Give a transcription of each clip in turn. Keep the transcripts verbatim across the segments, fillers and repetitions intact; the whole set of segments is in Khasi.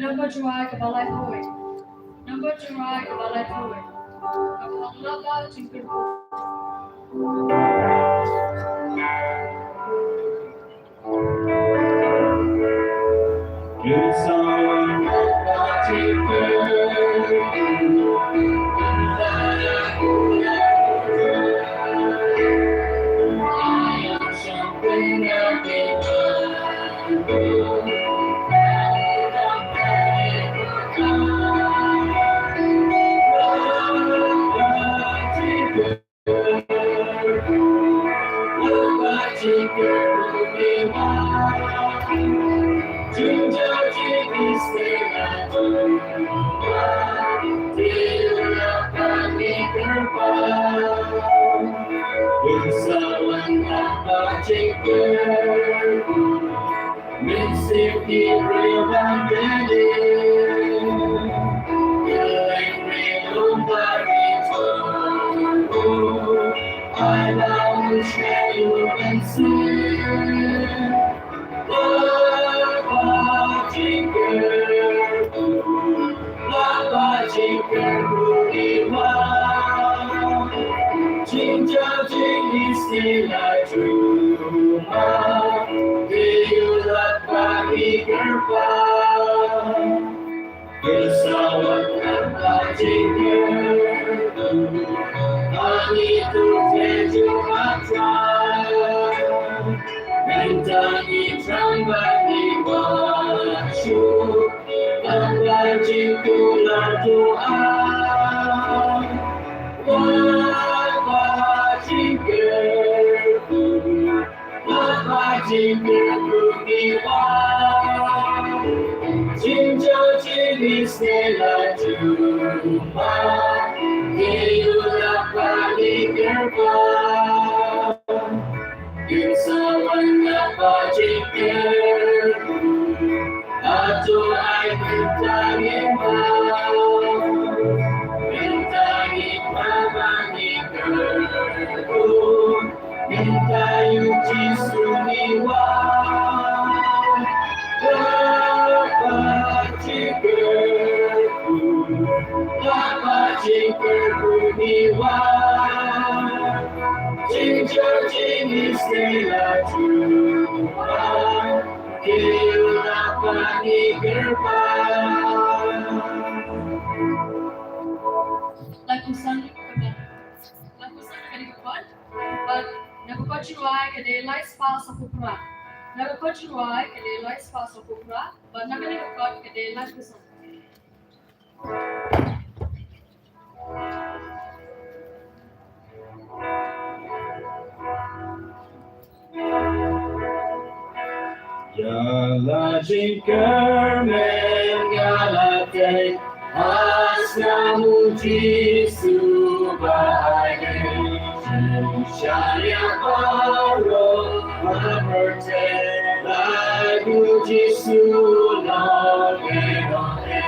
Number Jowai kaba laiphew wei. Number Jowai kaba laiphew wei. Ka Phanglaba Jingkyrkhu. Laiphew san ka dei, laiphew san ka dei ka kot, bad na ka kot Jowai ka dei lai spah saphew phra. Na ka kot Jowai ka dei lai spah saphew phra, bad na kane ka kot ka dei laiphew san. Ïa la jingkyrmen nga la tei, ha snem u Jisu ba ai. Shisha ïa baroh ba pyrthei, lait u Jisu long ei long ei.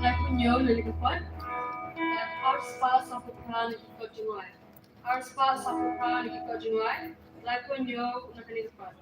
Laiphew hynñiew na kane ka dkhot. Arspah sawphew phra na ki kot jngai. Arspah sawphew phra na ki kot jngai. Laiphew hynñiew na kane ka dkhot.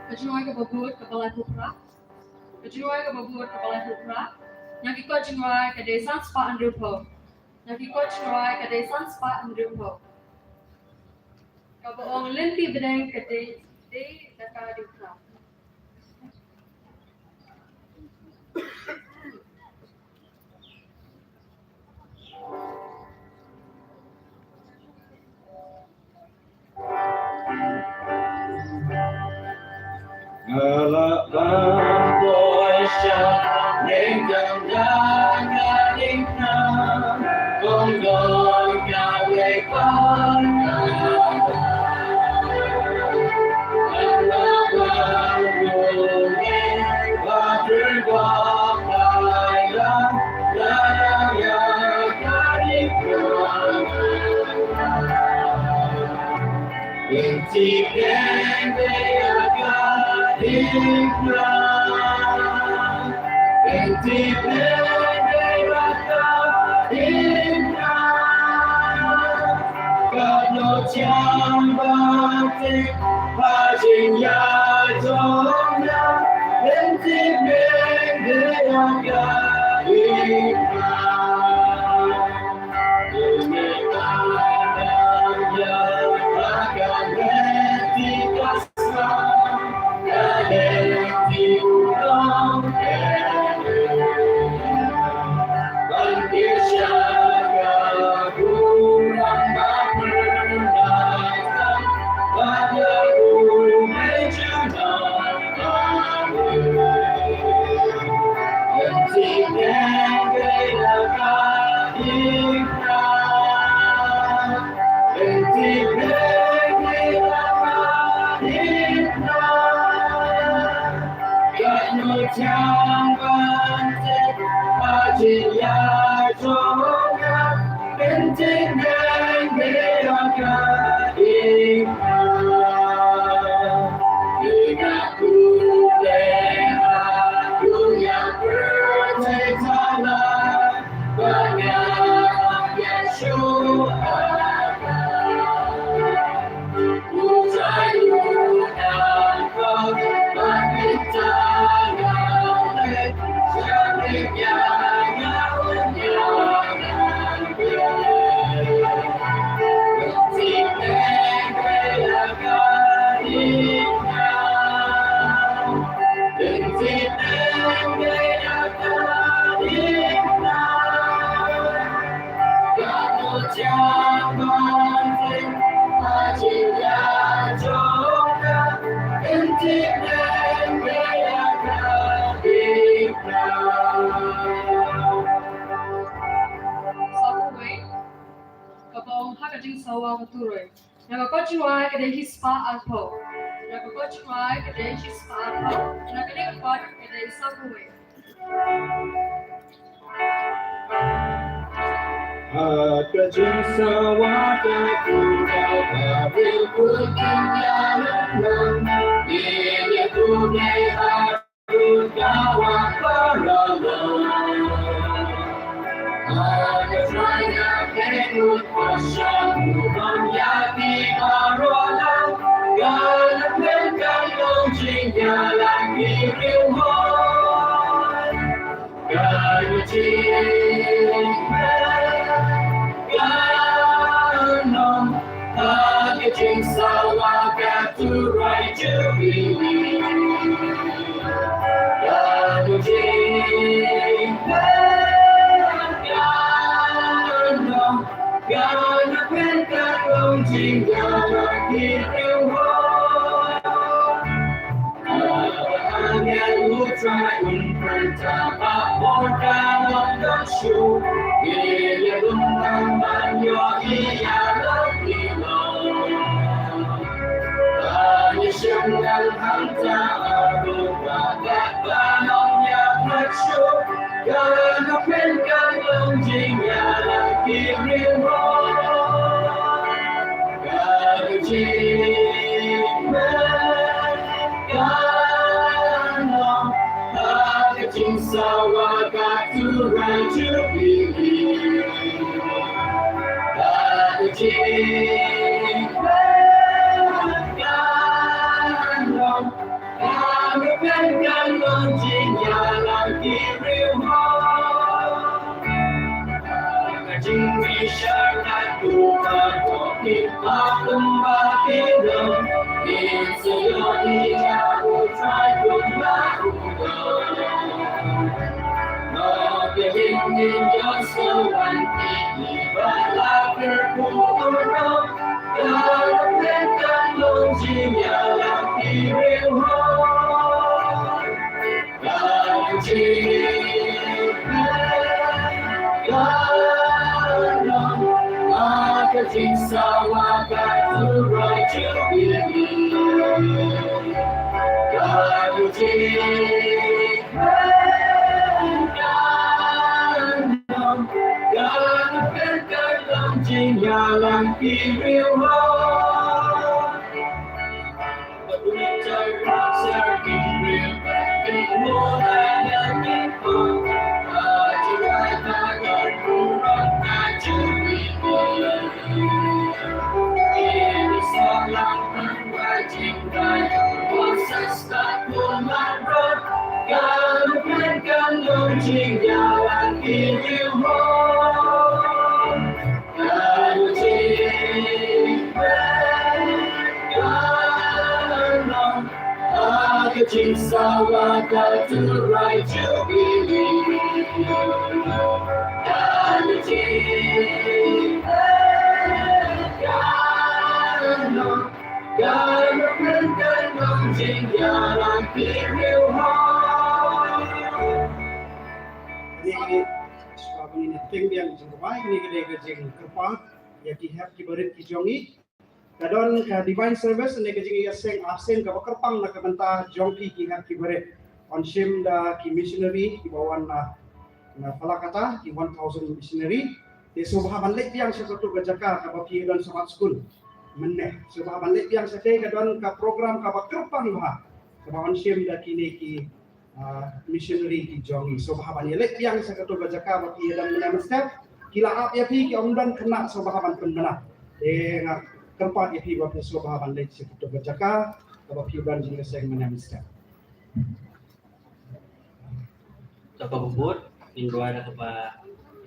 Ka jingrwai kaba bud kaba laiphew phra. Ka jingrwai kaba bud kaba laiphew phra. Na ki kot jingrwai ka dei san spah hynriewphew. Na ki kot jingrwai ka dei san spah hynriewphew. Kaba ong Lynti Bdeng ka dei, dei da ka dei phra. Sa kawei, ka bong ha ka jingsawa ka turoi. Na ka kot jingrwai ka dei shispah arphew. Na ka kot jingrwai ka dei shispah arphew. Na kane ka kot ka dei sa kawei. Ha ka jingsawa ka turoi ka ri pun kin ïa nang nang. Ïa tu ne ha Jingïalang ki riewhor. Ka jingpeit ka long ha ka jingsawa ka Trai Jubilee. Ka jingpeit ka long ka jingpeit ka long jingïalang ki riewhor. Kane ka dei, shuwa ba ngin ïa teng biang jingduwai, kane ka dei ka jingkyrpad ïa ki hep ki barit ki jong ngi. Ka don ka Divine Service, kane ka jingïaseng arsien kaba kyrpang na ka bynta jong phi ki hep ki barit. Yn shim da ki missionary kiba wan na, na pala kata, ki one thousand missionary. Te sngewbha ban leit biang sha kato ka jaka kaba phi don Sabbath School mynne. Sngewbha ban leit biang shatei, ka don ka program kaba kyrpang bha kaba yn shim da kine ki ah, missionary ki jong ngi. Sngewbha ban ïa leit biang sha kato ka jaka ba phi ïa don mynne mynstep. Ki la ap ïa phi, ki ym don khynnah, sngewbha ban pynbna. Te nga kyrpad ïa phi ba phi sngewbha ban leit sha kato ka jaka kaba phi don jingïaseng mynne mynstep. Te kaba bud, ngin rwai da kaba,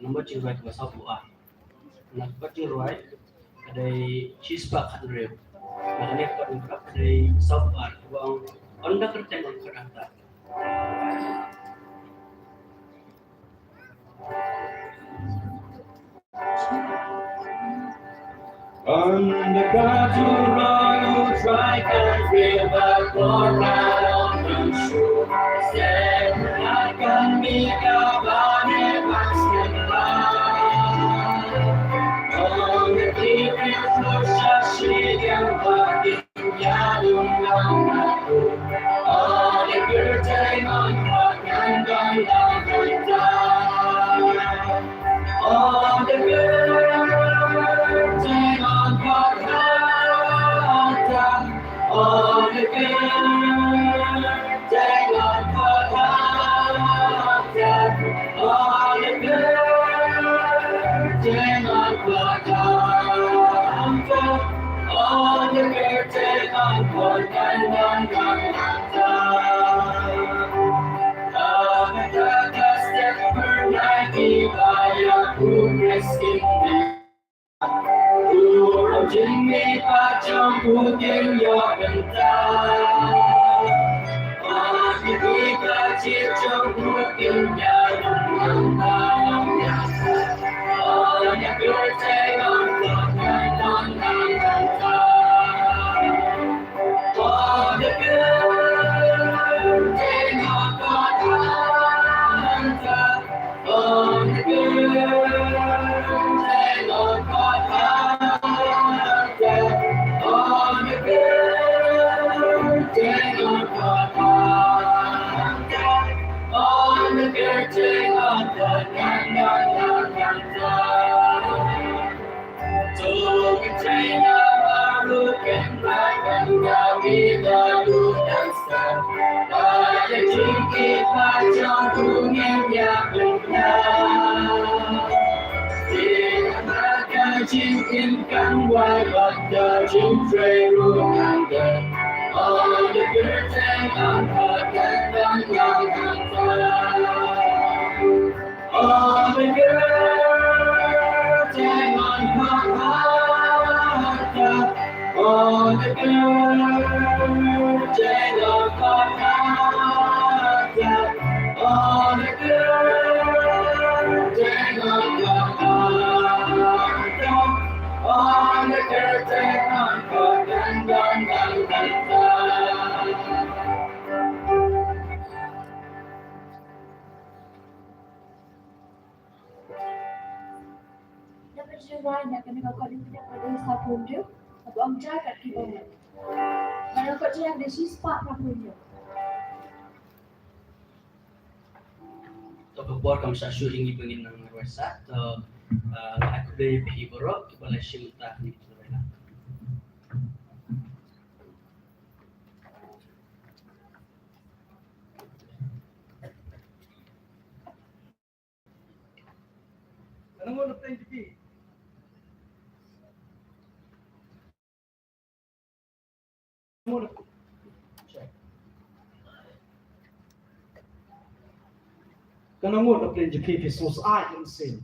nombor jingrwai kaba sawphew ar. Na ka jingrwai ka dei shispah khathynriew. Na kane ka jingrwai ka dei sawphew ar, kaba ong, Ynda kyrteng ong kyrteng. Ynda ka jingrwai u Trai kynriew bad bor, ngan ong mynshuwa, sngewbha kan mih kaba ne ban sngewbha. Ynda ki briew sngewsih ïa ka Naba jingrwai na kane ka recording ka dei sawphew hynriew, kaba ong Jaka ki bangla. Naba ka jingrwai ka dei shispah hynñiewphew hynñiew. To ka por kam shah shuh ïa ngi ba ngin nang rwai sah, to, ah, nga ai khublei ïa phi baroh kiba la shim ta kane ka jingrwai. Nga ngut na pdeng jong phi, phi sngewsih ïa ka mynsiem.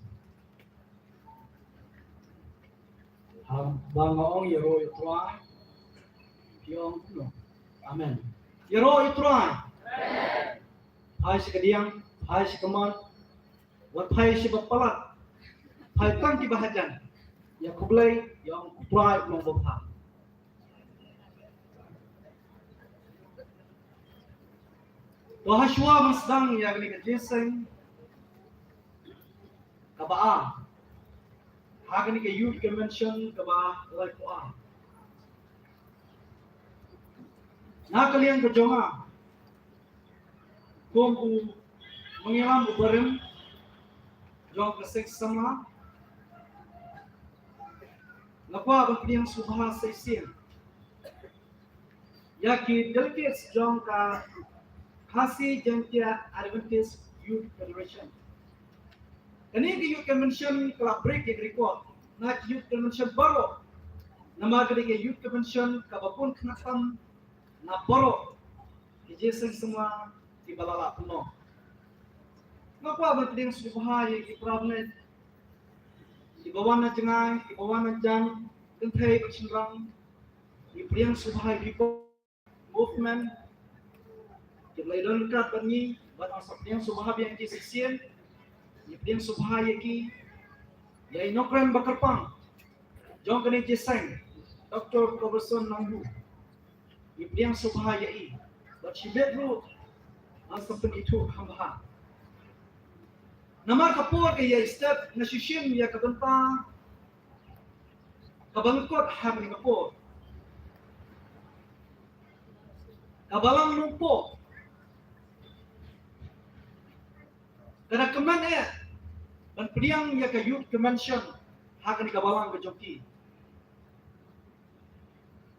Haba nga ong ïaroh ïa U Trai, phi ong kumno? Amen. Ïaroh ïa U Trai. Phai sha ka diang, phai sha ka mat, wat phai sha ba palat, phai tang kiba hajan. Ïa khublei, ïa ong U Trai u long babha. To hashwa ban sdang ïa kane ka jingïaseng kaba ar ha kane ka Youth Convention kaba laiphew ar. Na ka liang ka jong nga kum u nongïalam uba rim jong ka seng samla, nga kwah ban pdiang sngewbha shisien ïa ki delegates jong ka Khasi Jaintia Adventist Youth Federation. Kane ka Youth Convention ka la break ïa ka record na ki Youth Convention baroh. Namar kane ka Youth Convention kaba bun khnang tam na baroh ki jingïaseng samla kiba la lah pynlong. Nga kwah ban pdiang sngewbha ïa ki para bangeit kiba wan na jngai, kiba wan na jan kynthei bad shynrang. Ngi pdiang sngewbha ïa ki movement kiba la ïadon ryngkat bad ngi, bad nga sa pdiang sngewbha biang ïa ki shisien. Ngi pdiang sngewbha ïa ki, ïa i nongkren ba kyrpang jong kane ka jingïaseng, Doctor Robertson Nongbu. Ngi pdiang sngewbha ïa i, bad shibit ruh nga sa pynithuh kham bha. Namar ka por ka ïai step, nga shu shim ïa ka bynta kaba lyngkot ha kane ka por. Ka Balang Nongpoh ka da kmen eh ban pdiang ïa ka Youth Convention ha kane ka balang ka jong ki.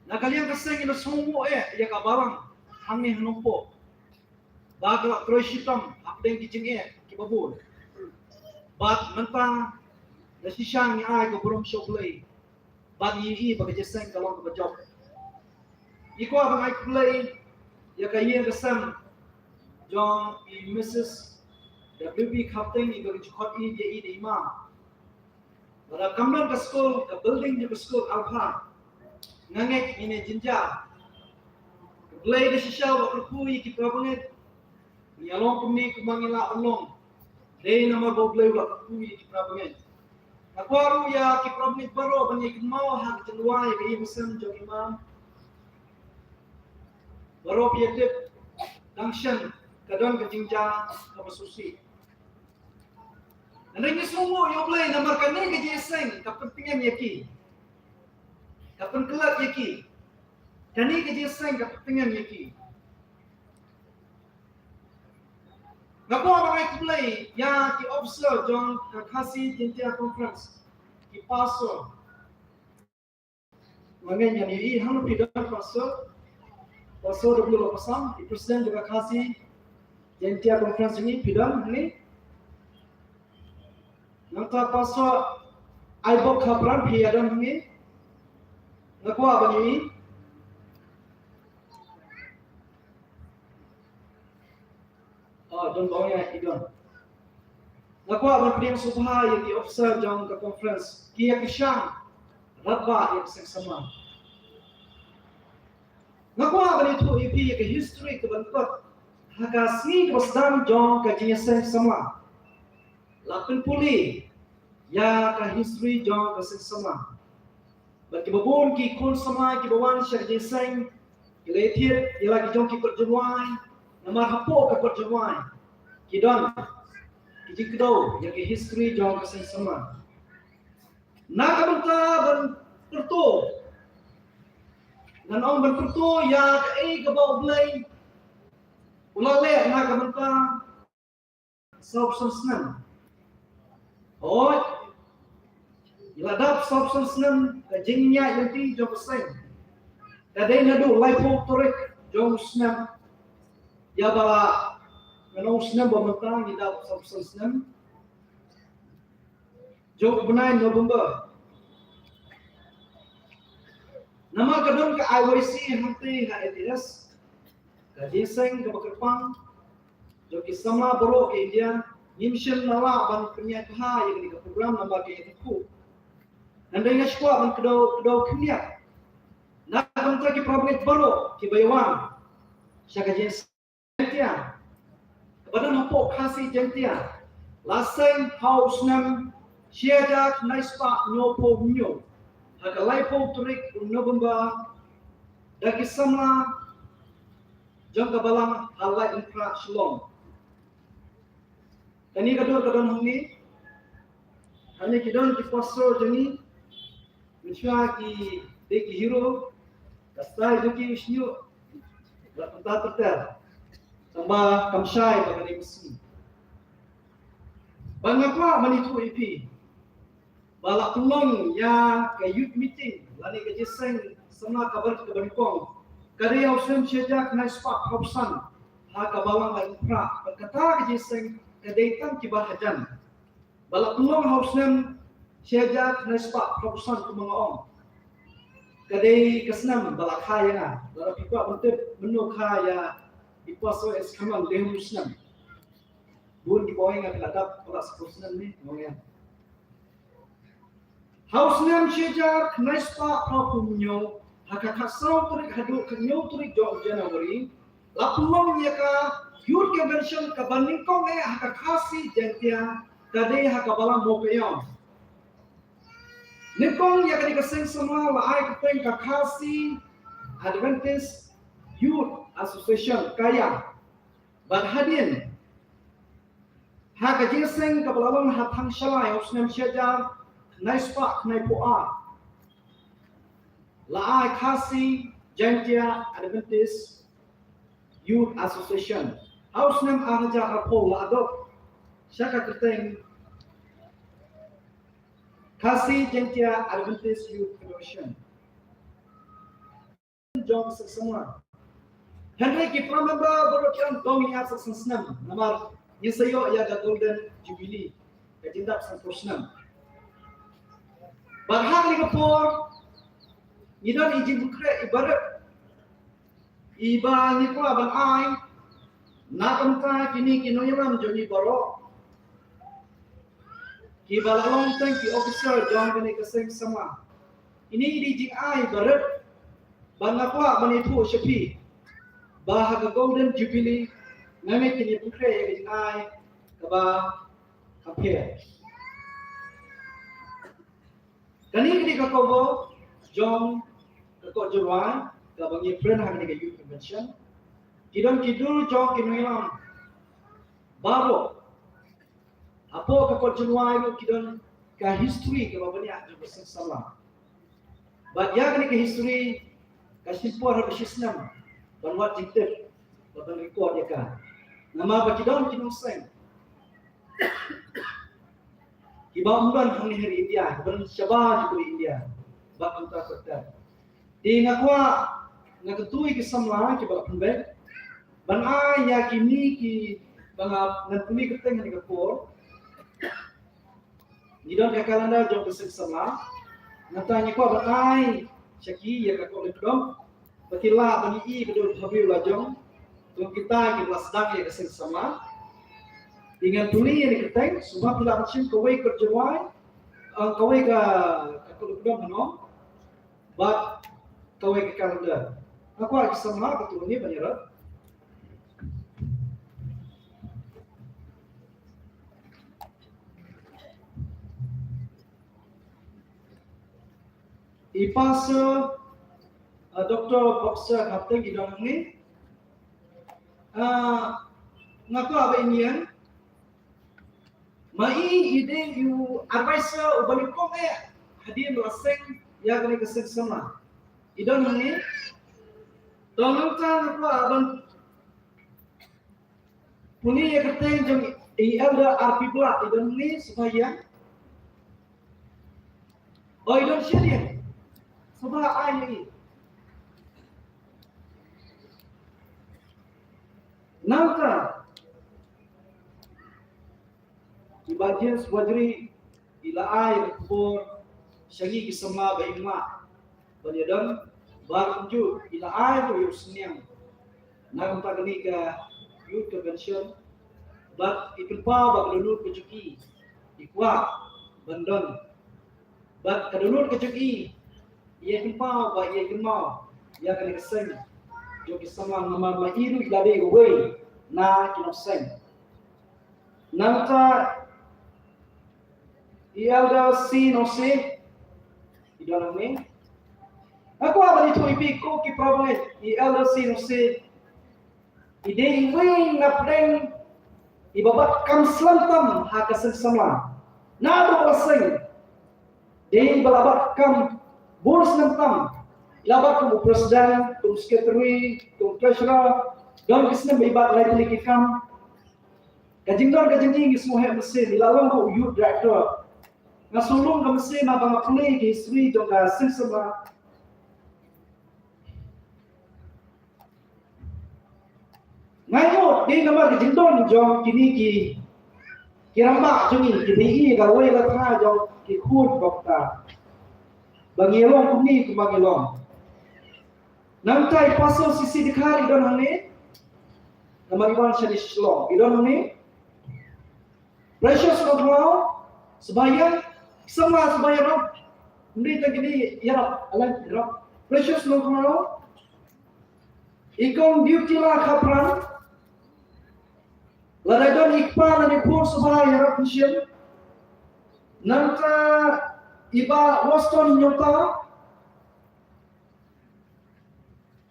Na ka liang ka seng ngi la sngewnguh eh ïa ka balang hangne ha Nongpoh ba ka la trei shitom hapdeng ki jingeh kiba bun. Bad mynta da shisha ngi ai ka burom sha U Blei, bad ngi ïohi ba ka jingïaseng ka long kaba jop. Ngi kwah ban ai khublei ïa ka ïing ka sem jong i Missus W B Khapteng, iba ka ju khot ïa i da i mei. Lada kam don ka skul, ka building jong ka skul Alpha, nga ngeit ngin ïa jynjar. Blei da shisha u la kyrkhu ïa ki para bangeit. Ngi ïa long kumne kumba ngi lah ban long dei namar ba U Blei u la kyrkhu ïa ki para bangeit. Nga kwah ruh ïa ki para bangeit baroh ban ïa kynmaw ha ka jingduwai ïa ka ïing ka sem jong i Imam. Baroh phi ïa tip, dang shen ka don ka jingjia kaba sngewsih. Ngi sngewnguh ïa U Blei namar kane ka jingïaseng ka pyntngen ïa ki, ka pynkhlad ïa ki. Kane ka jingïaseng ka pyntngen ïa ki. Nga kwah ban ai khublei ïa ki officer jong ka Khasi Jaintia Conference, ki pastor. Nga ngeit ngan ïohi hangne, phi don pastor, pastor W Lopasam, i president jong ka Khasi Jaintia Conference jong ngi, phi don hangne. Nangta pastor Aibok Khapran, phi ïa don hangne. Nga kwah ban ïohi. Oh, don ba ong ïa i don. Nga kwah ban pdiang sngewbha ïa ki officer jong ka conference, ki ïa ki shang radbah ïa ka seng samla. Nga kwah ban ïathuh ïa phi ïa ka history kaba lyngkot ha ka sngi kaba sdang jong ka jingïaseng samla. La pynpule ïa ka history jong ka seng samla. Bad kiba bun ki khun samla kiba wan sha ka jingïaseng ki la ïathied ïa la ki jong ki kot jingduwai. Namar hapoh ka kot jingduwai ki don ki jingkdew ïa ka history jong ka seng samla. Na ka bynta ban pyrto, ngan ong ban pyrto ïa kaei kaba U Blei u la leh na ka bynta sawphew san snem. Hooid, la dap sawphew san snem ka jingïaid lynti jong ka seng. Ka dei naduh laiphew tarik jong u snem, ïa ba la, ngan ong snem ba mynta ngi dap sawphew san snem jong u bnai November. Namar ka don ka I Y C hangtei ha L D S, ka jingïaseng kaba kyrpang jong ki samla baroh ka India, Ngim shym la lah ban pynïaid bha ïa kane ka program namar ka ïathuh. Hynrei nga sngewkwah ban kdew kdew khyndiat na ka bynta ki para bangeit baroh kiba ïa wan sha ka jingïaseng Jaintia kaba don hapoh Khasi Jaintia la seng ha u snem shi hajar khyndai spah hynñiewphew hynñiew ha ka laiphew tarik u November da ki samla jong ka balang ha Laitumkhrah Shillong. Kane ka dur ka don hangne. Hangne ki don ki pastor jong ngi. Mynshuwa ki dei ki hero. Ka style jong ki u shñiuh. Bad kumta ter ter. Tangba kam shai ba ka dei mynsiem. Bad nga kwah ban ïathuh ïa phi ba la pynlong ïa ka youth meeting lane ka jingïaseng samla kaba rit kaba nyngkong ka dei ha u snem shi hajar khyndai spah phra phew san ha ka balang Laitumkhrah. Bad kata ka jingïaseng ka dei tang kiba hajan. Ba la pynlong ha u snem shi hajar khyndai spah phra phew san kumba nga ong. Ka dei ka snem ba la kha ïa nga. Lada phi kwah ban tip mynno kha ïa i Pastor S Khamang, dei ha u snem. Bun kiba ong ïa nga phi la dap ba la saphew snem ne, nga ong ïa. Ha u snem shi hajar khyndai spah phra phew hynñiew ha ka khatsaw tarik haduh ka hynñiew tarik jong u January la pynlong ïa ka Youth Convention kaba nyngkong eh ha ka Khasi Jaintia ka dei ha ka balang Mawkaiaw. Nyngkong ïa kane ka seng samla la ai kyrteng ka Khasi Adventist Youth Association, KAYA. Bad hadien ha ka jingïaseng kaba la long ha Thangshalai ha u snem shi hajar khyndai spah khyndai phew ar la ai Khasi Jaintia Adventist Youth Association. Ha u snem ar hajar arphew la adopt sha ka kyrteng Khasi Jaintia Adventist Youth Federation. Jong ka seng samla. Hynrei ki para member baroh ki dang dom ïa ka seng snem namar ngin sa ïoh ïa ka Golden Jubilee, ka jingdap seng phew snem. Bad ha kane ka por ngi don i jingpynkhreh iba rit iba ngi kwah ban ai na ka bynta kine ki nongïalam jong ngi baroh kiba la long tang ki officer jong kane ka seng samla. Ine i dei jingai ba rit ba nga kwah ban ïathuh sha phi ba ha ka Golden Jubilee nga ngeit kin ïapynkhreh ïa ka jingai kaba ka pher. Kane ka dei ka cover jong ka kot jingrwai kaba ngi print ha kane ka Youth Convention. Ki don ki dur jong ki nongïalam baroh hapoh ka kot jingrwai ruh ki don ka history kaba bniah jong ka seng samla. Bad ïa kane ka history ka shim por ha ka shi snem ban wad jingtip bad ban record ïa ka. Namar ba ki don ki nongseng kiba ym don hangne ha ri India, kiba don shabar jong ka ri India bad kumta kumta. Te nga kwah, nga kyntu ïa ki samla kiba la pynbeit ban ai ïa kine kiba ngan pule kyrteng ha kane ka por. Ngi don ka calendar jong ka seng samla. Nangta ngi kwah ban ai sha ki ïa ka kot lyngkdom ba ki lah ban ïohi ka dur ka briew la jong jong kita kiba la sdang ïa ka seng samla. Te ngan pule ïa kane ka kyrteng, sngewbha phi lah ban shim kawei ka kot jingrwai, eh, kawei ka, ka kot lyngkdom hano bad kawei ka calendar. Nga kwah ki samla ba to ni ban ïarap. I Pastor, uh, Doctor Boxer Kharteng i don hangne. Uh, nga kwah ba in ïeng. Ma i i dei u advisor uba nyngkong eh hadien la seng ïa kane ka seng samla. I don hangne. To nangta nga kwah ban pule ïa ka kyrteng jong i Elder R P Blah, i don hangne, sngewbha ïeng. Oh, i don sha ïeng. Sngewbha ai ïa i. Nangta i Bah James Wajri i la ai ka khubor sha ngi ki samla ba im lah ban ïadon, bad kumjuh i la ai ruh ïa u synñiang na ka bynta kane ka Youth Convention. Bad i pynpaw ba ka dohnud ka jong i i kwah ban don. Bad ka dohnud ka jong i i pynpaw ba i kynmaw ïa kane ka seng jong ki samla namar ma i ruh i la dei uwei na ki nongseng. Nangta i Elder Senior Seh i don hangne. Nga kwah ban ïathuh ïa phi ko ki para bangeit, i Elder Senior Seh i dei iwei na pdeng iba bat kam slem tam ha ka seng samla. Naduh la seng dei iba la bat kam bun slem tam. I la bat kum u president, kum secretary, kum treasurer. Don ki snem ba i bat lai tylli ki kam. Ka jingdon ka jong i ngi sngewheh mynsiem, i la long ruh u youth director. Nga sngewlung ka mynsiem haba nga pule ïa ka history jong ka seng samla. Nga ïoh dei namar ka jingdon jong kine ki, ki rangbah jong ngi, ki dei i ka rwai la thra jong ki khun bapta. Ba ngi long kumne kumba ngi long. Nangta i Pastor C C Dkhar i don hangne. Namar i wan shane Shillong i don hangne. Precious Nongkhlaw, sngewbha ïa, sngewbha, sngewbha ïarap. Ym dei tang kine ïarap, alan ïarap. Precious Nongkhlaw. I Kong Diutila Khapran. Lada don i kpa lane i khun sngewbha ïarap pynshim. Nangta i Bah Weston Nyota.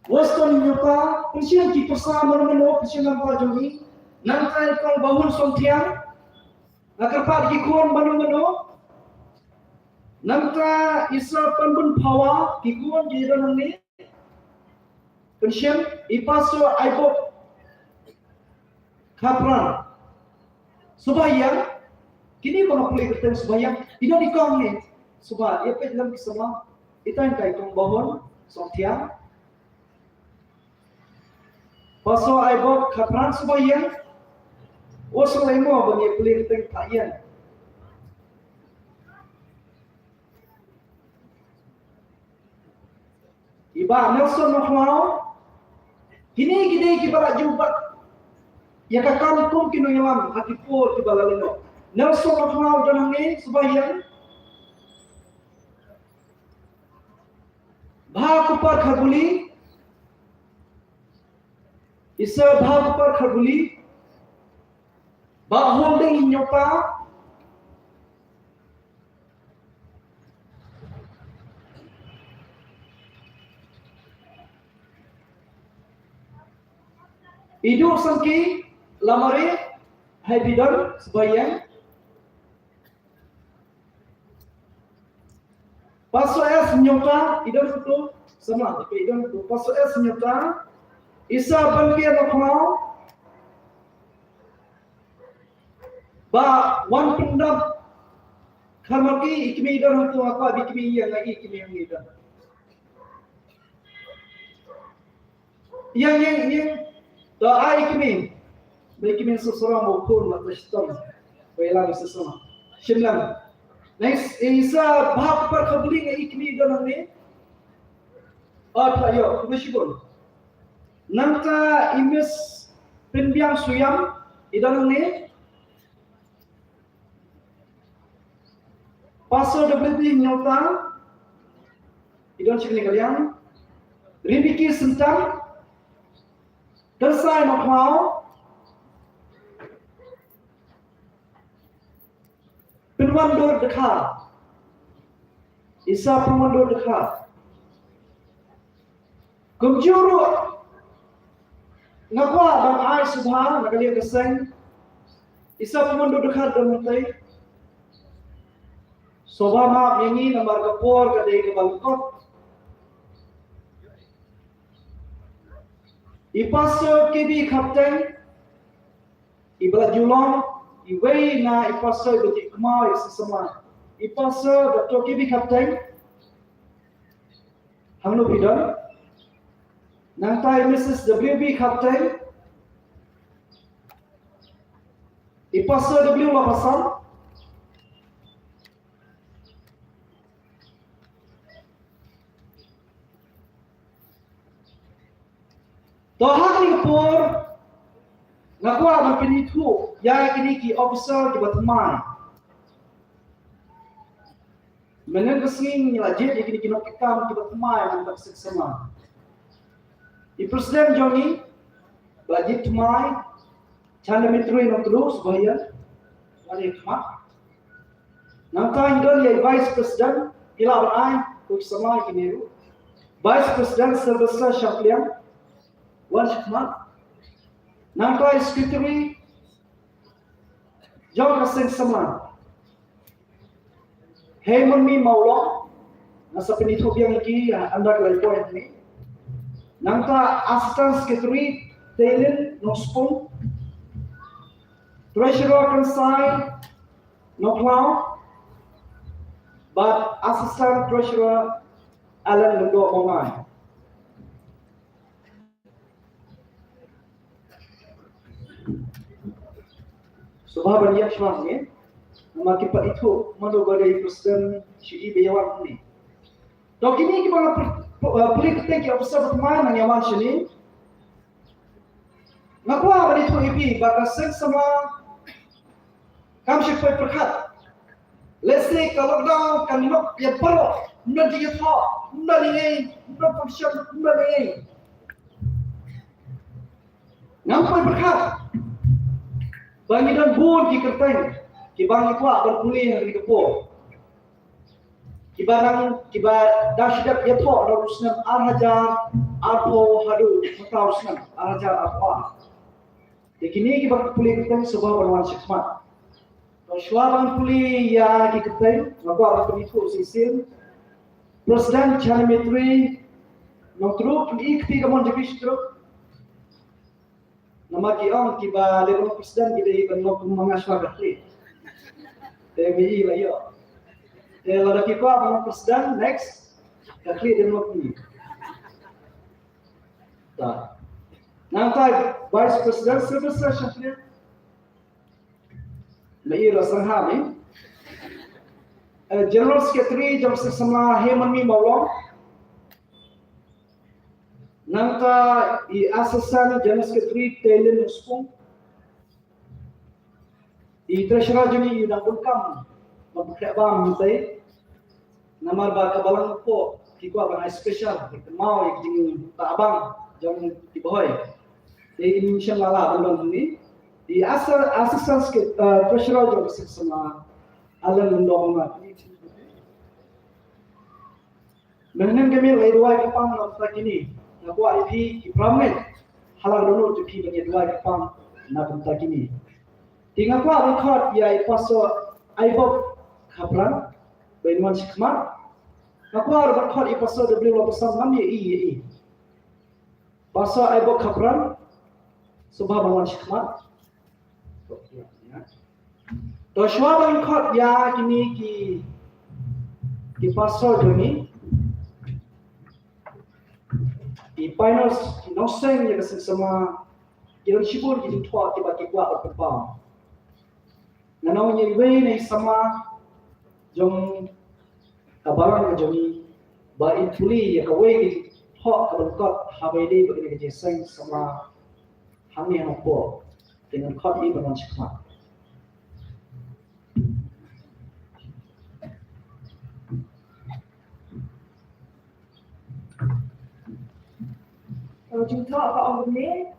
Weston Nyota, pynshim ki pyrsa mano mano, pynshim nangta jong i. Nangta i Kong Bahun Songthiang. Nga kyrpad ki khun mano mano. Nangta i Sir Panbun Phawa, ki khun ki don hangne. Pynshim i Pastor Aibok Khapran. Sngewbha ïa kine ba nga pule kyrteng sngewbha ïa. I don i kong ne. Sngewbha ïa peit lem ki samla. I tang kai Kong Bahun Songthiang. Pastor Aibok Khapran sngewbha ïa. O sngewbha ïa mo ba ngi pule kyrteng ta ïa. I Bah Nelson Nongkhlaw, kine ki dei kiba la ju bat ïa ka kam kum ki nongïalam ha ki por kiba la lyngngoh. Nelson Nongkhlaw don hangne, sngewbha ïa. Bah Kupar Kharkuli, i Sir Bah Kupar Kharkuli, Bah Holding Nyota, i Duh Sangki Lamare, ha i ba i don, sngewbha ïa. Pastor S Nyota, i don tu, samla, i don tu, Pastor S Nyota, i Sir Banker Nongkhlaw, Bah Wanpyndap Kharmarki, i kmie i don tu, apa, i kmie ïa nga, i kmie ïa nga i don. Ïeng, ïeng, ïeng. To ai kmie. Ba kmie sngewsarong ba u khun ma to shitom. Ba ïalam sngewsarong. Shim lang. Next, i Sir Bah Kupar Kharkuli nga i kmie don hangne. Oh, to ïoh, kmie shibun. Nangta i Miss Pynbiang Suiam i don hangne. Pastor W B Nyota, i don shane ka liang, Rebecca Syntang, Kyrsai Nongkhlaw, Pynwandur Dkhar, i Sir Pynwandur Dkhar. Kumjuh ruh nga kwah ban ai sngewbha na ka liang ka seng. I Sir Pynwandur Dkhar don hangtei. Sngewbha map ïa ngi namar ka por ka dei kaba lyngkot. I Pastor K B Khapteng, iba la ju long iwei na i Pastor iba ju kynmaw ïa ka seng samla. I Pastor Doctor K B Khapteng, hangno phi don? Nangta i Missus W B Khapteng, i Pastor W Lapasam. To ha kane ka por nga kwah ban pynithuh ïa kine ki officer kiba thymmai. Mynhynnin ka sngi ngi la jied ïa kine ki nongkitkam kiba thymmai na ka seng samla. I president jong ngi ba jied thymmai, Chandra Mitri Nongtluh, sngewbha ïa wan ïa khmat. Nangta ngi don ïa i vice president, phi lah ban ai, ko ki samla kine ruh. Vice president Sylvester Shangpliang, wan sha khmat. Nangta i secretary jong ka seng samla, Hei Monmi Mawlong, nga sa pynithuh biang ïa ki, ah, under ka laiphew ni. Nangta Assistant Secretary Taylin Nongspung, Treasurer Kansai Nongkhlaw, bad Assistant Treasurer Alan Lyngdoh Bongaiñ. Sngewbha ban ïa shwa ngi. Namar ki pat ithuh mano ba dei president shi i ba ïa wan ni. To kine kiba nga pur-, pu-, uh, pule kyrteng ki officer ba thymmai nang ïa wan shane. Nga kwah ban ithuh ïa phi ba ka seng samla kam shym poi pyrkhat. Lehse ka lockdown kan ïa nok ïa baroh, ym don jingïathoh, ym don ei ei, ym don function, ym don ei ei. Ngam poi pyrkhat ba ngi don bun ki kyrteng kiba ngi kwah ban pule ha kane ka por. Kiba dang, kiba dang shu dep ïathoh naduh u snem ar hajar arphew haduh mynta u snem ar hajar arphew ar. Te kine kiba pule kyrteng sngewbha ban wan sha khmat. To shuwa ban pule ïa ki kyrteng, nga kwah ban pynithuh shisien. President Chandra Mitri Nongtluh, pynïaid kti ka mon jong phi sha khmat. Namar ki ong kiba leh long president ki dei ban long kum ma nga shuwa ka khlieh. Te me i la ïoh. Te lada ki kwah ban long president next, ka khlieh dei ban long kum i. Ta. Nangta Vice President Sylvester Shangpliang. Me i la sangha me. Eh, General Secretary jong seng samla Hei Monmi Mawlong. Nangta i Assistant General Secretary Taylin Nongspung. I Treasurer jong ngi i Nongbunkam, Nongbunkam ba mynta. Namar ba ka Balang Nongpoh ki kwah ban ai special, ki kynmaw ïa ki jingtahbang jong ki Bhoi. Te in shem lala ban don ni. I Assistant, Assistant Secret-, uh, Treasurer jong ka seng samla Alan Lyngdoh Bongaiñ. Mynhynnin ka miet la ïa duwai kyrpang na bynta kine. Nga kwah ïa phi ki para bangeit ha la ka dohnud jong phi ban ïa duwai kyrpang na bynta kine. Te nga kwah ban khot ïa i Pastor Aibok Khapran ban wan sha khmat. Nga kwah ban khot ïa i Pastor W Lopasam, ngam ïohi ïa i. Pastor Aibok Khapran, sngewbha ban wan sha khmat. To shuwa ban khot ïa kine ki, ki pastor jong ngi, ki pioneers, ki nongseng ïa ka seng samla, ki don shibun ki jingthoh kiba ki kwah ban pynpaw. Nga ong ïa iwei na i samla jong ka balang ka jong ngi ba in pule ïa kawei ka jingthoh kaba lyngkot haba ïadei bad kane ka jingïaseng samla hangne ha Nongpoh. Te ngan khot ïa i ban wan sha khmat. Ka jingthoh ka ong kumne,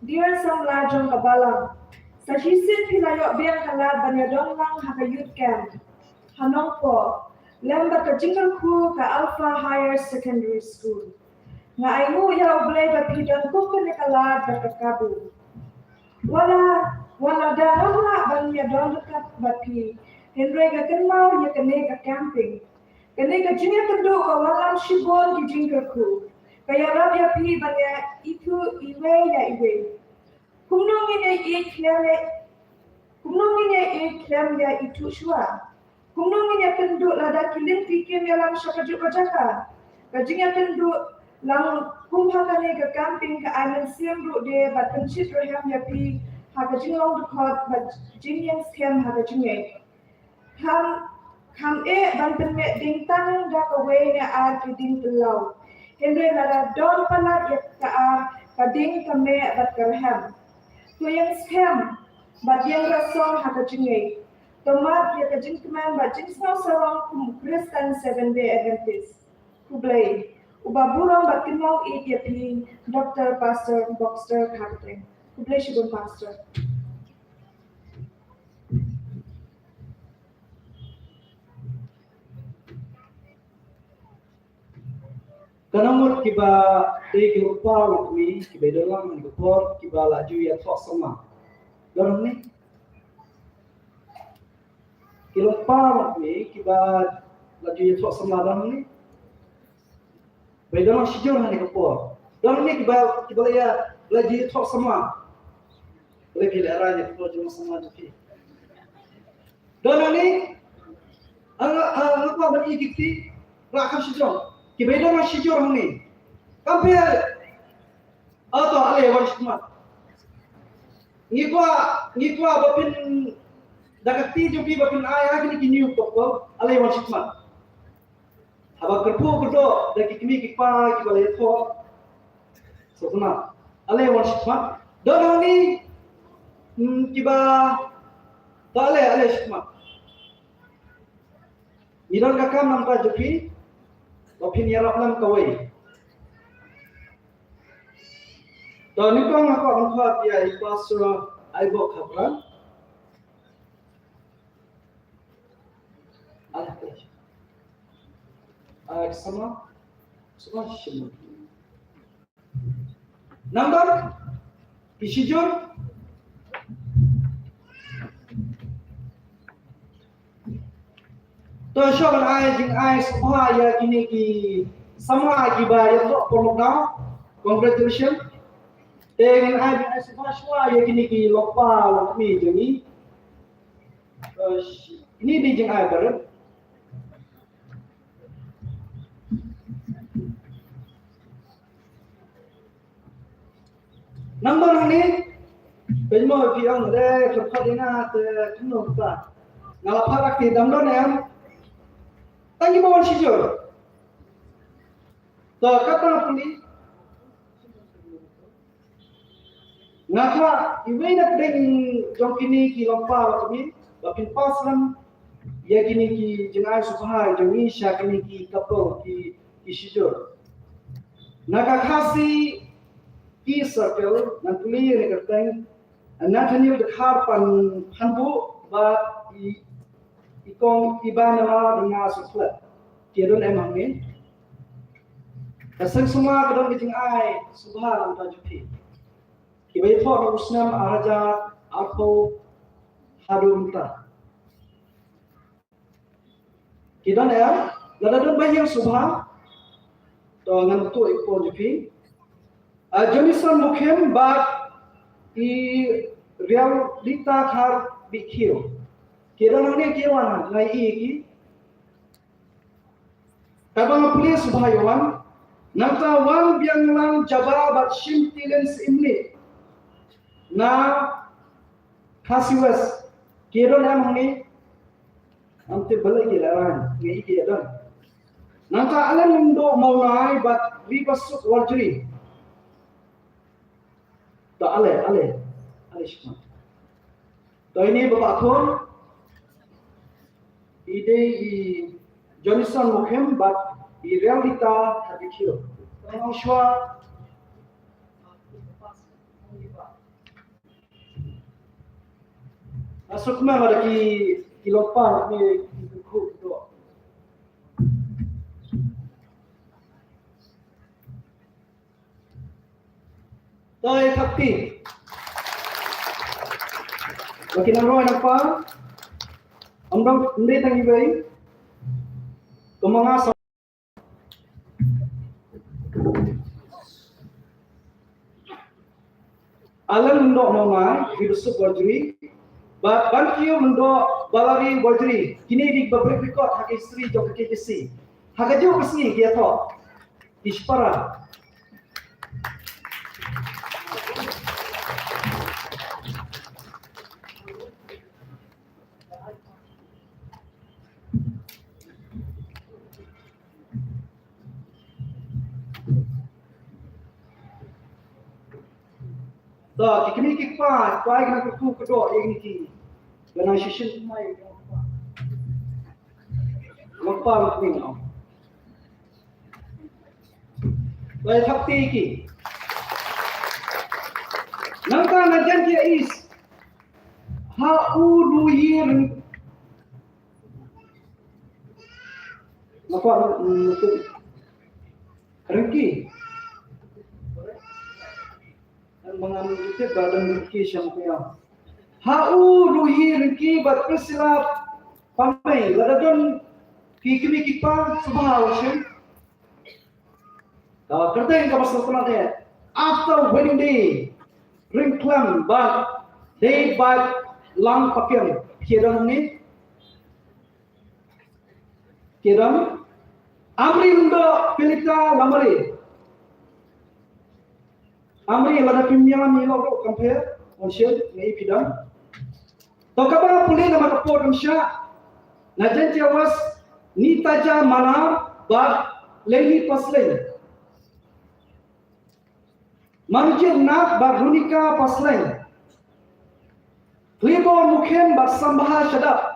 Dear samla jong ka balang, sa shisien phi la ïoh biang ka lad ban ïadon lang ha ka youth camp ha Nongpoh lem bad ka jingkyrkhu ka Alpha Higher Secondary School. Nga ainguh ïa U Blei ba phi don kum kane ka lad bad ka kabu. Wat la, wat la da ngam lah ban ïadon ryngkat bad phi, hynrei nga kynmaw ïa kane ka camping. Kane ka jingïakynduh ka wallam shibun ki jingkyrkhu. Ka ïarap ïa phi ban ïa ithuh iwei ïa iwei. Kumno ngin ïa ïeit khlem ïa, kumno ngin ïa ïeit khlem ïa ithuh shuwa? Kumno ngin ïakynduh lada ki lynti kim ïalam sha kajuh ka jaka? Ka jingïakynduh lang kum ha kane ka camping ka ai mynsiem ruh de bad pynshit rhem ïa phi ha ka jinglong dkhot bad jingïeng skhem ha ka jingngeit. Kham, kham eh ban pynmih ding tang da kawei ne ar ki ding pynlaw. Hynrei lada don palat ïa ka ar, ka ding ka mih bad ka rhem. To ïeng skhem, bad ïeng rasong ha ka jingngeit. To mad ïa ka jingkmen bad jingsngew sarong kum u Khristan Seventh Day Adventist. Khublei. Uba burom bad kynmaw ïeit ïa phi, Doctor Pastor Boxer Kharteng. Khublei shibun Pastor. Ka nang mut kiba dei ki lyngkpa long kmie kiba ïadon lang ha kane ka por kiba la ju ïathoh samla. Don hangne? Ki lyngkpa long kmie kiba la ju ïathoh samla don hangne? Ba ïadon lang shijur ha kane ka por. Don hangne kiba, kiba la ïa, la ju ïathoh samla. Balei phi lehrain ïa ka por jong samla jong phi? Don hangne, nga, nga kwah ban ïa ki kti, rah kham shijur. Kiba ïadon lang shijur hangne. Kam pher. Ato, ale wan shakhmat. Ngi kwah, ngi kwah ba phin, da ka kti jong phi ba phin ai ha kine ki new couple, ale wan shakhmat. Haba kyrpad kyrdoh da ki kmie ki kpa kiba la ïathoh. Sngewbha. Ale wan shakhmat. Don hangne, hmm, kiba, to ale, ale shakhmat. Ngi don ka kam namar jong phi, ba phin ïarap lem kawei. To nyngkong nga kwah ban khot ïa i Pastor Aibok Khabran. Ai, ai, sama, sama shim. Nangta ki shijur. To shuwa ban ai jingai sngewbha ïa kine ki samla kiba ïathoh por lockdown. Congratulations. Te ngin ai jingai sngewbha shuwa ïa kine ki lyngkpa lyngkmie jong ngi. To shi-, kine dei jingai barit. Number hangne, pynmih phi ong de, kyrpad ïa nga te kynnoh ta. Nga la phah rak ti dam don em. Tang ïa ba wan shijur. To kata puli. Nga kwah iwei na pdeng jong kine ki lyngkpa lyngkmie ba phin pass lem ïa kine ki jingai sngewbha jong ngi sha kine ki couple ki, ki shijur. Na ka Khasi ki circle ngan pule ïa kane ka kyrteng Nathaniel Dkhar Phan-, Phanbuh bad i, i kong Ibanela Dnga Suklet. Ki don em hangne? Ka seng sumar ka don ka jingai sngewbha na ka bynta jong phi. Kiba ïathoh na u snem ar hajar arphew haduh mynta. Ki don em? Lada don ba ïeng sngewbha. To ngan tuh ïa ka por jong phi. Ah, Jonison Mukhem bad i Realita Kharbihkhiew. Ki don hangne ki wan, nga ïohi ïa ki. Kaba nga pule sngewbha ïa wan. Nangta wan biang lang Jaba bad Shim Tilin Syiemlieh na Khasi West. Ki don em hangne? Ngam tip balei ki la wan, nga ïohi ki don. Nangta Alan Lyngdoh Mawnai bad Ribasuk Warjri. To ale, ale, ale shikmat. To ine ba ba khun. I dei i Jonison Mukhem bad i Realita Kharbihkhiew. Tang shuwa. Nga sngewkmen lada ki, ki lyngkpa ne ki kynkhun to. To ïa thap kti. Ba ki nang roi nang pa. Ym dang, ym dei tang iwei. Kumba nga sa Alan Lyngdoh Mawnai, Ribasuk Warjri, bad Bankiew Lyngdoh Balari Warjri, kine dei kiba break record ha ka history jong ka K K C. Ha kajuh ka sngi ki ïathoh. Ki shipara. To, ki kmie ki kpa, ki kpa ki nang kyrkhu kyrdoh ïa ngi ki. Ba nang shisien kumai. Ba kpa ba kmie. Ba thap ti ki. Nangta na Jaintia East. Ha u Luhir. Napa, mm, tu. Rengki. Dan mengambil kita badan Rengki siang kaya. Ha u Luhir Rengki bad Priscilla Pamei, lada don ki kmie ki kpa, sngewbha wan shim. Ka kyrteng kaba sngewtynnat, After Wedding Day, Ring Khlem bad Dei Bad Lang Pakem. Ki don hangne? Ki don? Amri Lyngdoh, Pilita Lamare. Amri, lada phi ïam ïa u ruh, kam pher, wan shim, nga i phi don. To kaba pule namar ka por kam shah. Na Jaintia West, Nitaja Manar bad Leni Pasleng. Manujit Nath bad Runika Pasleng. Klibor Mukhen bad Sambha Shadap.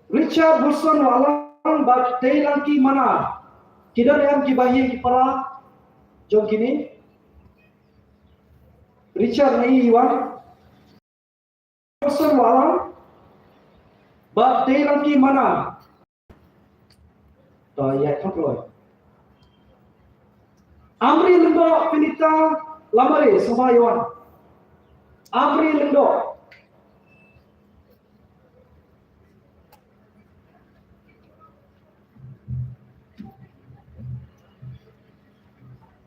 Richard Wilson Wahlang bad Teilangki Manar. Ki don em kiba ïa ki para jong kine? Richard, nga i wan. Wilson Wahlang bad Teilangki Manar. To ïa, kham poi. Amri Lyngdoh, Pilita Lamare, sngewbha ïa wan. Amri Lyngdoh.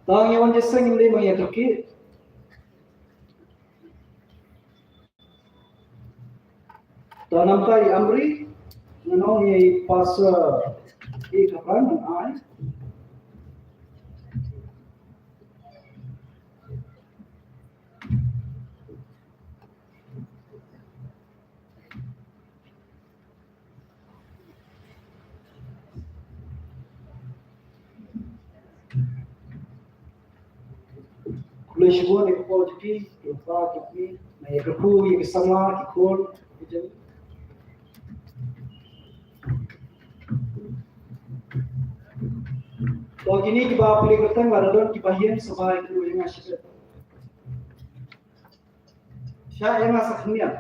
To ngi wan jingïaseng, ngim dei ban ïathuh ki. To namar i Amri, ngan ong ïa i Pastor i Kapran, ngan ai. Khublei shibun ïa ka por jong phi, ïa ka por jong phi, na ïa ka por ïa ka samla, ki khun, ki jong. To kine kiba pule kyrteng, lada don kiba ïeng, sngewbha ïa kyrkhu ïa nga shibit. Sha ïa nga sa khyndiat.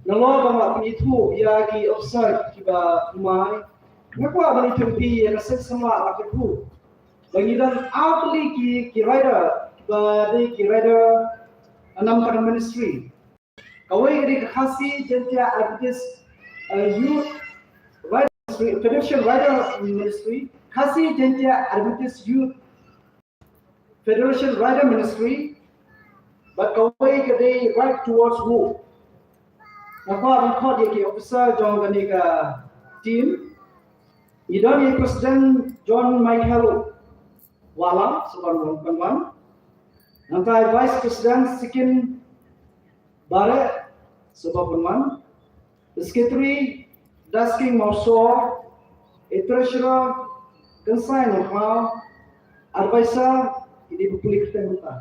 Nalor ba nga pynithuh ïa ki officer kiba thymmai, nga kwah ban ïathuh ïa phi ïa ka seng samla la ka phu. Ba ngi don artylli ki, ki rider, kiba dei ki rider, uh, na bynta ka ministry. Kawei ka dei ka Khasi Jaintia Adventist, uh, Youth Rider Ministry, Federation Rider Ministry, Khasi Jaintia Adventist Youth Federation Rider Ministry, bad kawei ka dei Ride Towards Hope. Nga kwah ban khot ïa ki officer jong kane ka team. Ngi don ïa i President John Michael Wahlang, sngewbha ban wan. Nangta i Vice President Sikin Bareh, sngewbha ban wan. Secretary Dasking Mawsor, i Treasurer Kynsai Nongkhlaw, Advisor, i dei ba pule kyrteng mynta.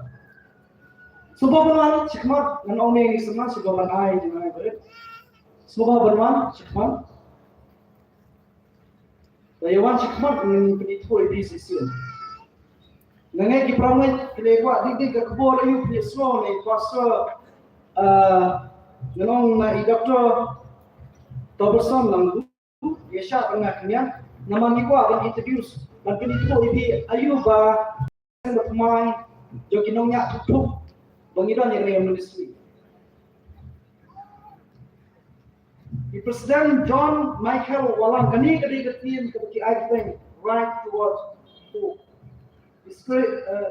Sngewbha ban wan shakhmat, ngan ong ïa ngi sngewbha, sngewbha ban ai jingïaid barit. Sngewbha ban wan shakhmat. Te ïa wan shakhmat ngan pynithuh ïa phi shisien. Nga ngeit ki para ngeit ki la kwah dei dei ka khubor, ïa u pynïasnoh na i Pastor, ah, ngan ong na i Doctor Robertson Langdu, ïa shah ba nga khyndiat, namar ngi kwah ban introduce, ban pynithuh ïa phi ïa u ba seng ba thymmai jong ki nongñiah thukthuk ba ngi don ïa kane ka ministry. I President John Michael Wahlang, kane ka dei ka theme kaba ki ai kyrteng Ride Towards Hope. Is, uh,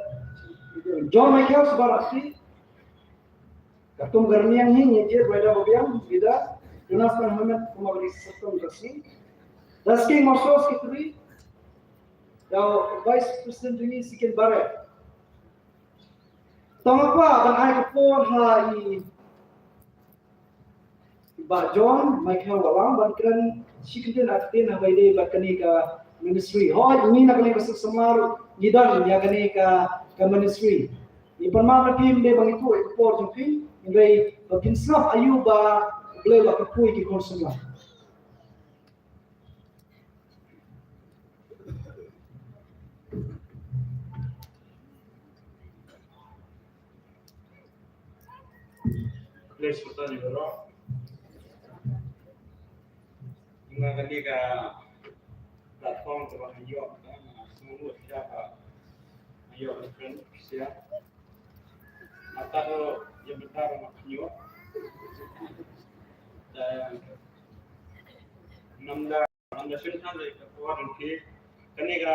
John Michael Subarasi, Katkum Garniang hi, ngi jied Rider babiang, Leader, Jonas Tang Hamet, Kumar Ri Satum Rasi, Dasking Marshal Secretary, da Vice President jong ngi Sikin Bareh. Tang apa ban ai ka por ha i Bah John Michael Wahlang ban kren shi kyntien ar kyntien ha ba ïadei bad kane ka ministry. Hooid, ngi na kane ka Seng Samla ruh ngi don ïa kane ka, ka ministry. Ngi pan map na phi ym dei ba ngi tuh ïa ka por jong phi, hynrei ba phin sngap aïu ba U Blei u la kyrkhu ïa ki khun samla. Khublei shibun ïa baroh. Nga kane ka platform kaba nga ïoh, nga sngewnguh ïa kaba nga ïoh reference ïa. Nga tang ïa mynta ba nga ïoh. Te namar namar shim than ïa ka por jong phi. Kane ka,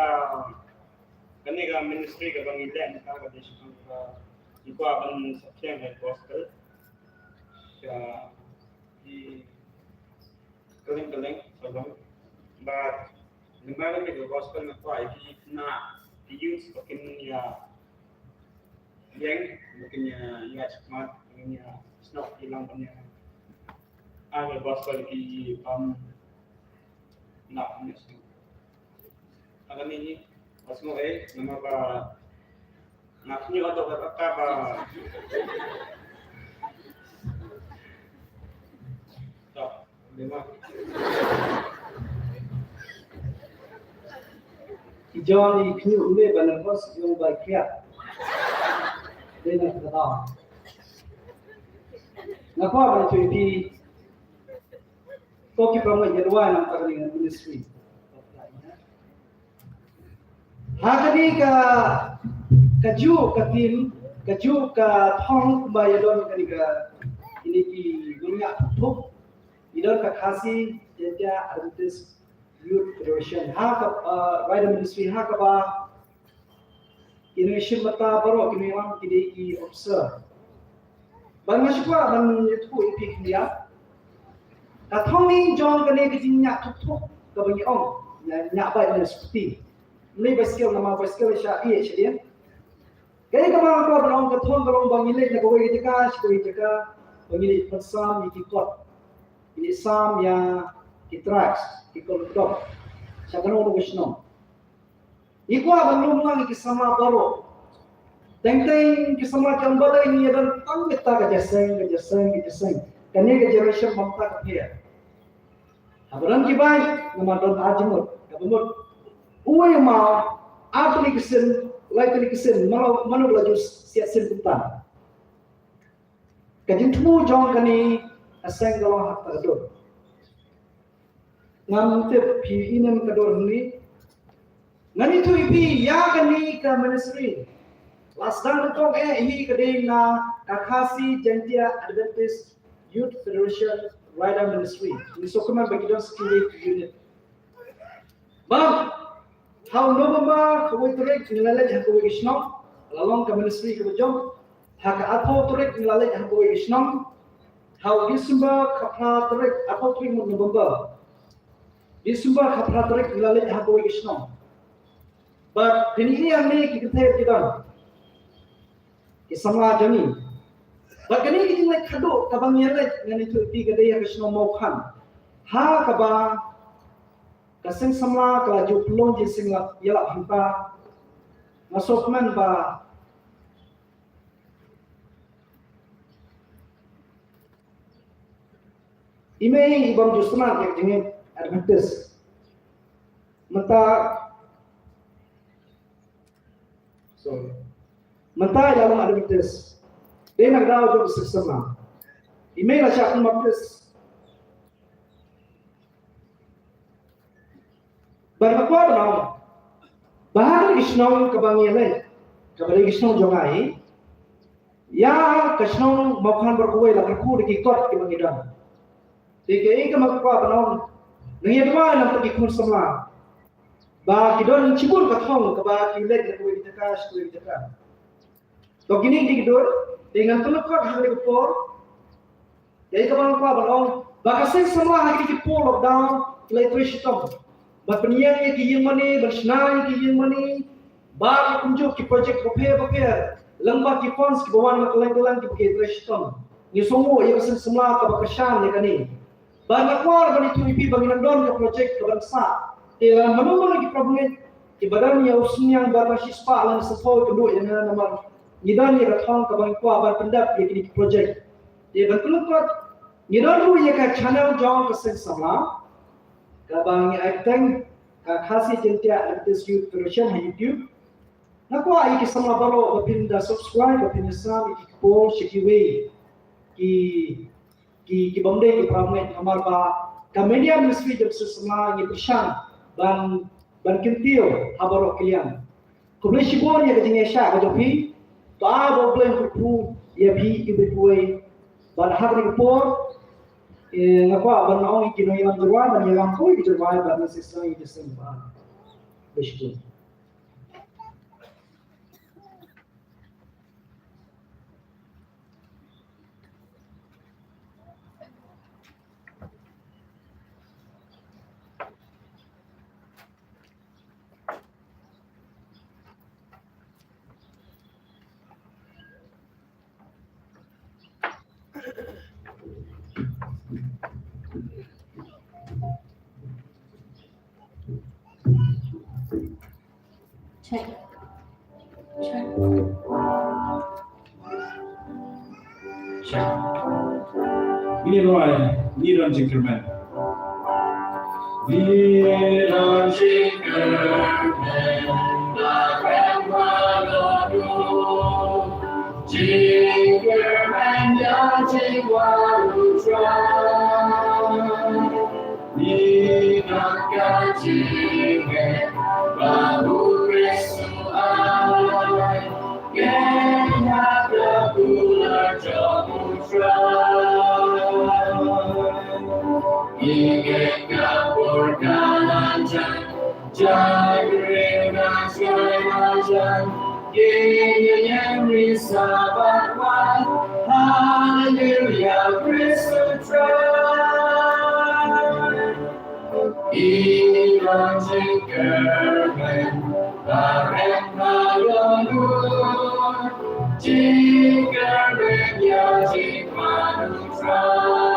kane ka ministry kaba ngi leh mynta ka dei shisha ka, ngi kwah ban sa thiang ïa ka gospel sha ki kylleng kylleng sawdong. Bad namar kane ka gospel nga kwah ïa ki khynnah, ki youth ba kin ïa ïeng, ba kin ïa, ïa shakmat, ba kin ïa snoh ïa lang ban ïa ai ka gospel ki bym nang ïa snoh. Kane hi, nga sngew eh, namar ba nga khñiuh haduh katta ba. Ki John i khñiuh ule ba nervous, i ong ba i khriat. Dei na ka daw. Nga kwah ban ïathuh ïa phi, ko ki para ngeit, ïa duwai na ka bynta ka ministry. Ha kane ka, kajuh ka theme, kajuh ka thong kumba ïa don kane ka, kine ki nongñiah thup, i don ka Khasi Jaintia Adventist Youth Federation. Ha ka, uh, Rider Ministry, ha kaba ki nongïashim bynta baroh, ki nongïalam, ki dei ki officer. Bad nga shu kwah ban ïathuh ïa phi khyndiat. Ka thong i jong kane ka jingñiah thup thup kaba ngi ong, ñiah, ñiah bike, ñiah scooty. Ym lei bicycle namar bicycle sha ïeh sha dien. Kaei kaba nga kwah ban ong, ka thong ka long ba ngi leit na kawei ka jaka sha kawei ka jaka, ba ngi leit pynsam ïa ki kot, ngi leit sam ïa ki tracts, ki kot dok sha kano kano ka shnong. Ngi kwah ban lum lang ïa ki samla baroh. Teng teng ki samla ki ong balei ngi ïa don tang kata ka jingïaseng, ka jingïaseng, ka jingïaseng. Kane ka generation ba mynta ka pher. Haba don ki bike, namar don ar jingmut, kaba mut. Uwei u maw, ar tylli ki sien, lai tylli ki sien, mano, mano ba la ju siat sien kumta. Ka jingthmu jong kane ka seng ka long ha kata ka dur. Ngam tip phi i nam ka dur hangne. Ngan ïathuh ïa phi ïa kane ka ministry. La sdang nyngkong eh hi ka dei na ka Khasi Jaintia Adventist Youth Federation Rider Ministry. Ngi sngewkmen ba ki don security unit. Bad ha u November kawei tarik ngi la leit ha kawei ka shnong, la long ka ministry kaba jong. Ha ka arphew tarik ngi la leit ha kawei ka shnong. Ha u December khatphra tarik, arphew tarik November. December khatphra tarik ngi la leit ha kawei ka shnong. Bad kine hangne ki kynthei ki don. Ki samla jong ngi. Bad kane ka jingleit khadduh kaba ngi ïaleit, ngan ïathuh ïa phi, ka dei ha ka shnong Mawkhan. Ha kaba ka seng samla ka la ju pynlong jingseng ïalap hangta. Nga sngewkmen ba i mei i bym ju sngewthuh ïa ka jingngeit Adventist. Mynta, sorry. Mynta i la long Adventist. Dei na ka daw jong ka seng samla. I mei la shah pynbaptis. Bad nga kwah ban ong ba ha kane ka shnong kaba ngi ïaleit, kaba dei ka shnong jong ngi, ïa ka shnong Mawkhan baroh kawei la kyrkhu da ki kot kiba ngi don. Te kaei kaba nga kwah ban ong, ngi ïa duwai na ka bynta ki khun samla ba ki don shibun ka thong kaba ki leit na kawei ka jaka sha kawei ka jaka. To kine ki dei ki dur, te ngan pynlong kot ha kane ka por. Ïa kaba nga kwah ban ong ba ka seng samla ha kine ki por lockdown ki la trei shitom. Ba pynïeng ïa ki ïing mane, ba shna ïa ki ïing mane. Ba ki kumjuh ki project bapher bapher. Lyngba ki funds kiba wan na kylleng kylleng kiba ki trei shitom. Ngi sngewnguh ïa ka seng samla kaba kyrshan ïa kane. Ba nga kwah ban ïathuh ïa phi ba ngi nang don ka project kaba nang sah. Te lada mano mano ki project kiba don ïa u synñiang ba tang shispah lane saphew kynduh ïa nga namar ngi don ïa ka thong kaba ngi kwah ban pyndep ïa kine ki project. Te ban pynlong kot, ngi don ruh ïa ka channel jong ka Seng Samla kaba ngi ai kyrteng ka Khasi Jaintia Adventist Youth Federation ha YouTube. Nga kwah ïa ki samla baroh ba phin da subscribe, ba phin ïa sam ïa ki kpor sha kiwei ki, ki, ki bym dei ki para bangeit, namar ba ka media ministry jong ka Seng Samla ngi pyrshang ban, ban kyntiew ha baroh ki liang. Khublei shibun ïa ka jingïaishah ka jong phi. To ai ba U Blei un kyrkhu ïa phi iwei pa iwei. Bad ha kane ka por, eh, nga kwah ban ong ïa ki nongïalam jingrwai ban ïalam kawei ka jingrwai bad ngan sa sdang ïa ka seng ba. Khublei shibun. Check. Check. Check. Ngi rwai, ngi don jingkyrmen. Ngi don jingkyrmen, ba rem ba lo du. Jingkyrmen ïa jingwan u Trai. Ngi don ka jingngeit ba u Khrist u ai. Keiñ ha ka kular jong u Trai. Ngi ngeit ka por ka la jan, jan ring na shai na jan. Ngi ïeng ri Sabat wan. Haleluya, Khrist u Trai. Ngi don jingkyrmen, ba rem ba lo du. Jingkyrmen ïa jingwan u Trai.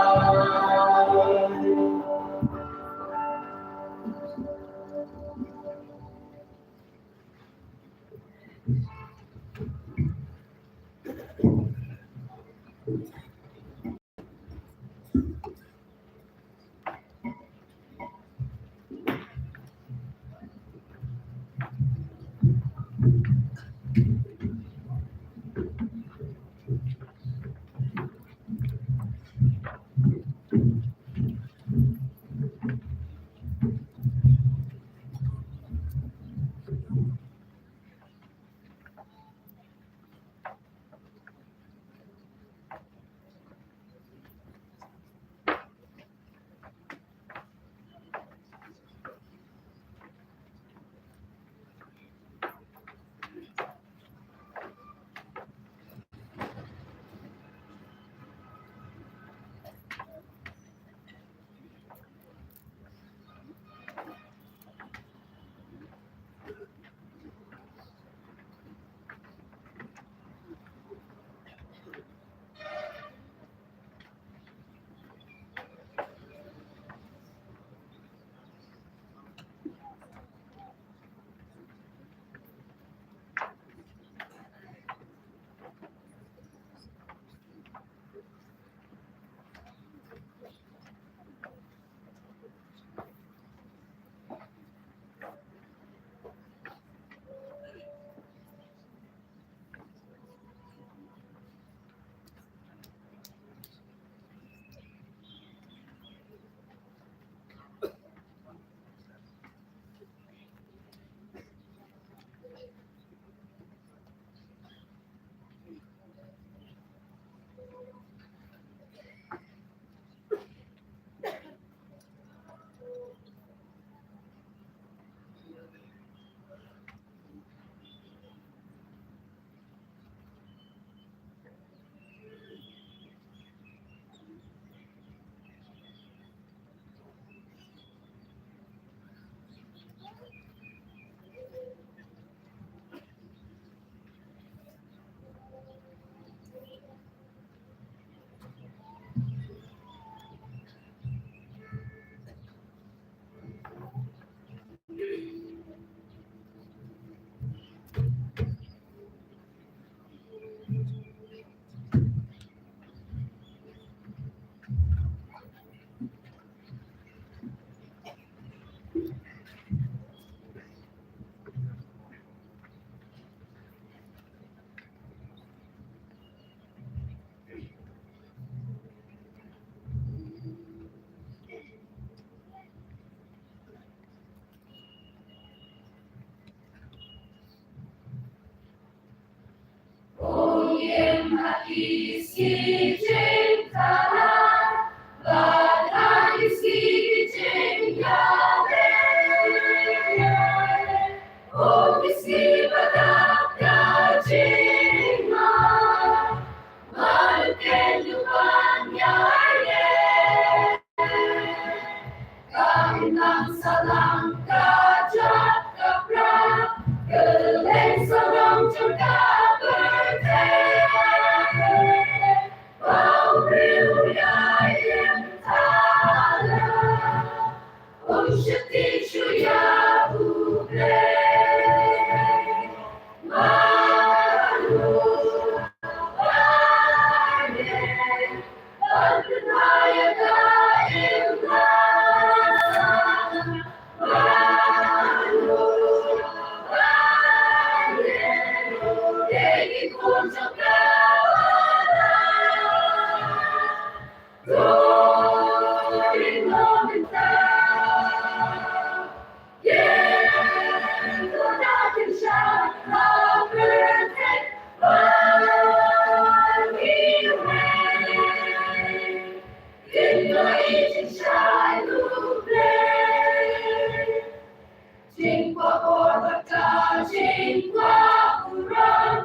Jingkwah bor bad ka jingkwah burom,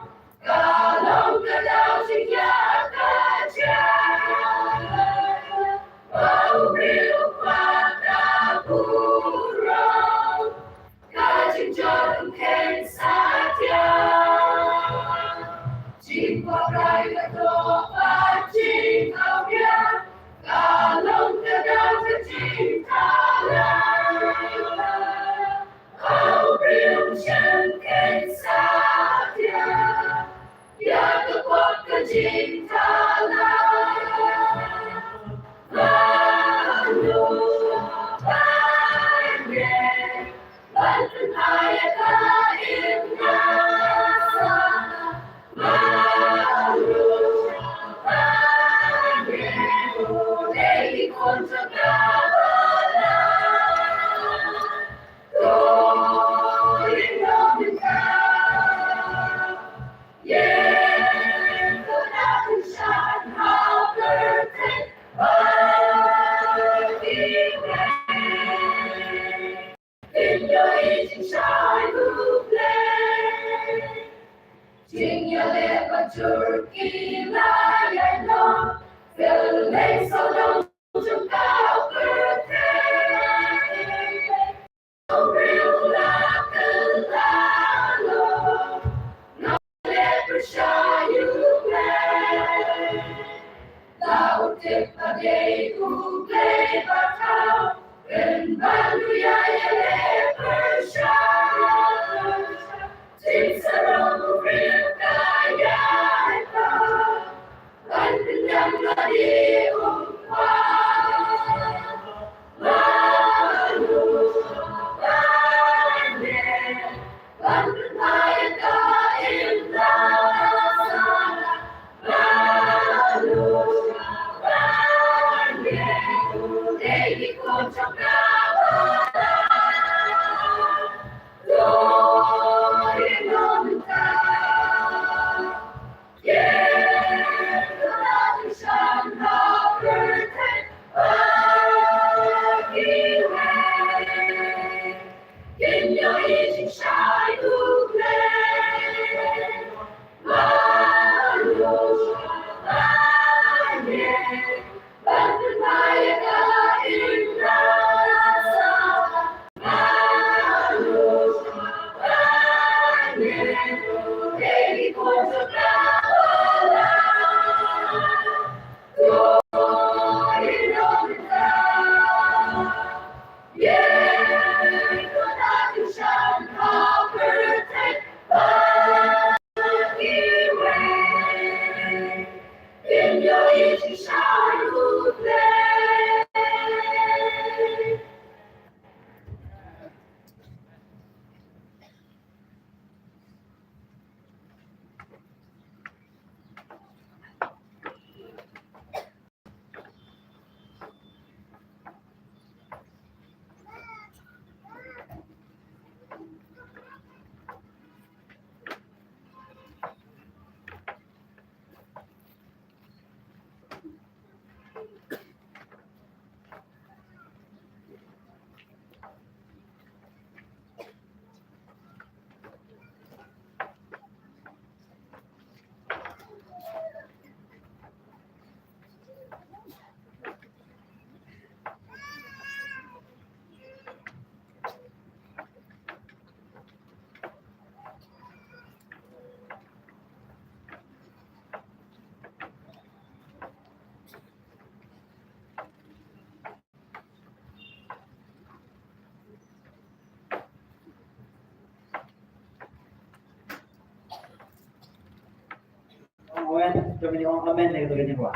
ka long ka daw jingïakajia. Ba u briew u kwah ka burom, ka jingjot um kheiñ satia. Jingkwah rai ka doh bad jingkawria, ka long ka daw ka jingthala. Ba u briew u shang kheiñ satia ïa ka pop ka jingthala. Mano ba ïeit ban pynhai ïa ka imlang? Mano ba ïeit, dei ki khun jong ka balang. Jingïaleh bad jur ki la ïaid noh, kylleng sawdong jong ka pyrthei. U briew u la kylla noh, nongïaleh pyrshah ïa U Blei. La u tip ba dei U Blei ba thaw, pynban u ïa ïaleh pyrshah. Jingsarong u briew ka ïaid paw, ban pynjah lade u kwah. Mano ba ïeit ban pynhai ïa ka imlang? Mano ba ïeit, dei ki khun jong ka balang. Ong amen, jom ngi ong amen lei kato ka jingkwah.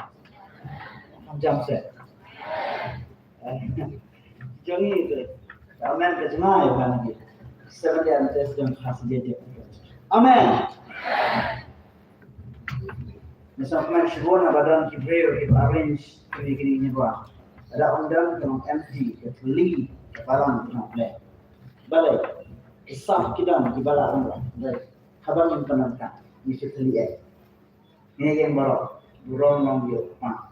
Jam se. Jong ngi te. Amen ka jngai ba ngi. Seven Day Adventist jong Khasi Jaintia. Amen. Nasa kmen shibun ba don ki briew ki arrange kini kini ni ba. Ada undang ka empty ka thli ka balang ka play. Balei. Isah ki don ki balang ba. Balei. Kaba ngin pynlong ka. Ni shi thli ai. Ni yang baroh. Burom long yo. Pa.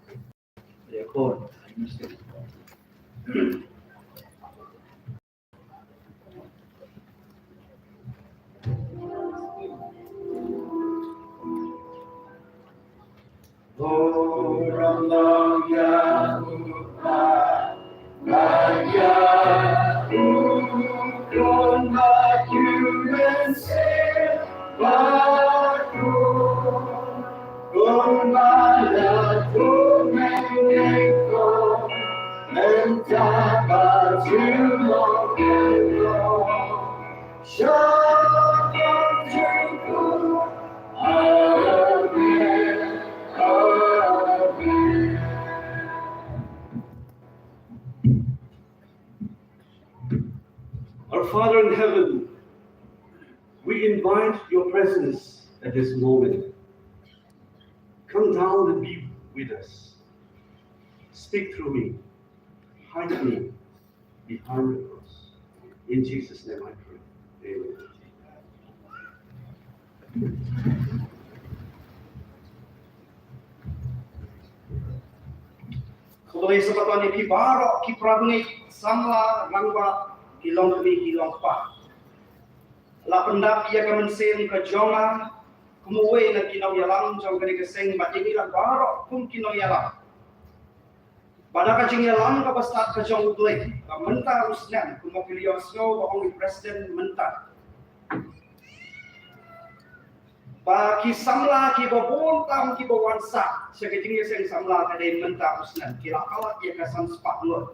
Our Father in heaven, we invite your presence at this moment. Come down and be with us. Speak through me. Hide me behind the cross. In Jesus' name I pray. Amen. Khublei Sabaton ïa phi baroh ki para bangeit, samla, rangbah, ki longkmie ki longkpa. La pyndap ïa ka mynsiem ka jong nga kum uwei na ki nongïalam jong kane ka seng bad ïa ngi la baroh kum ki nongïalam. Ba na ka jingïalam kaba stad ka jong U Blei ba mynta u snem kumba phi la ïohsngew ba ong i president mynta. Ba ki samla kiba bun tam kiba wan sah sha ka jingïaseng samla ka dei mynta u snem ki la alat ïa ka san spah ngut.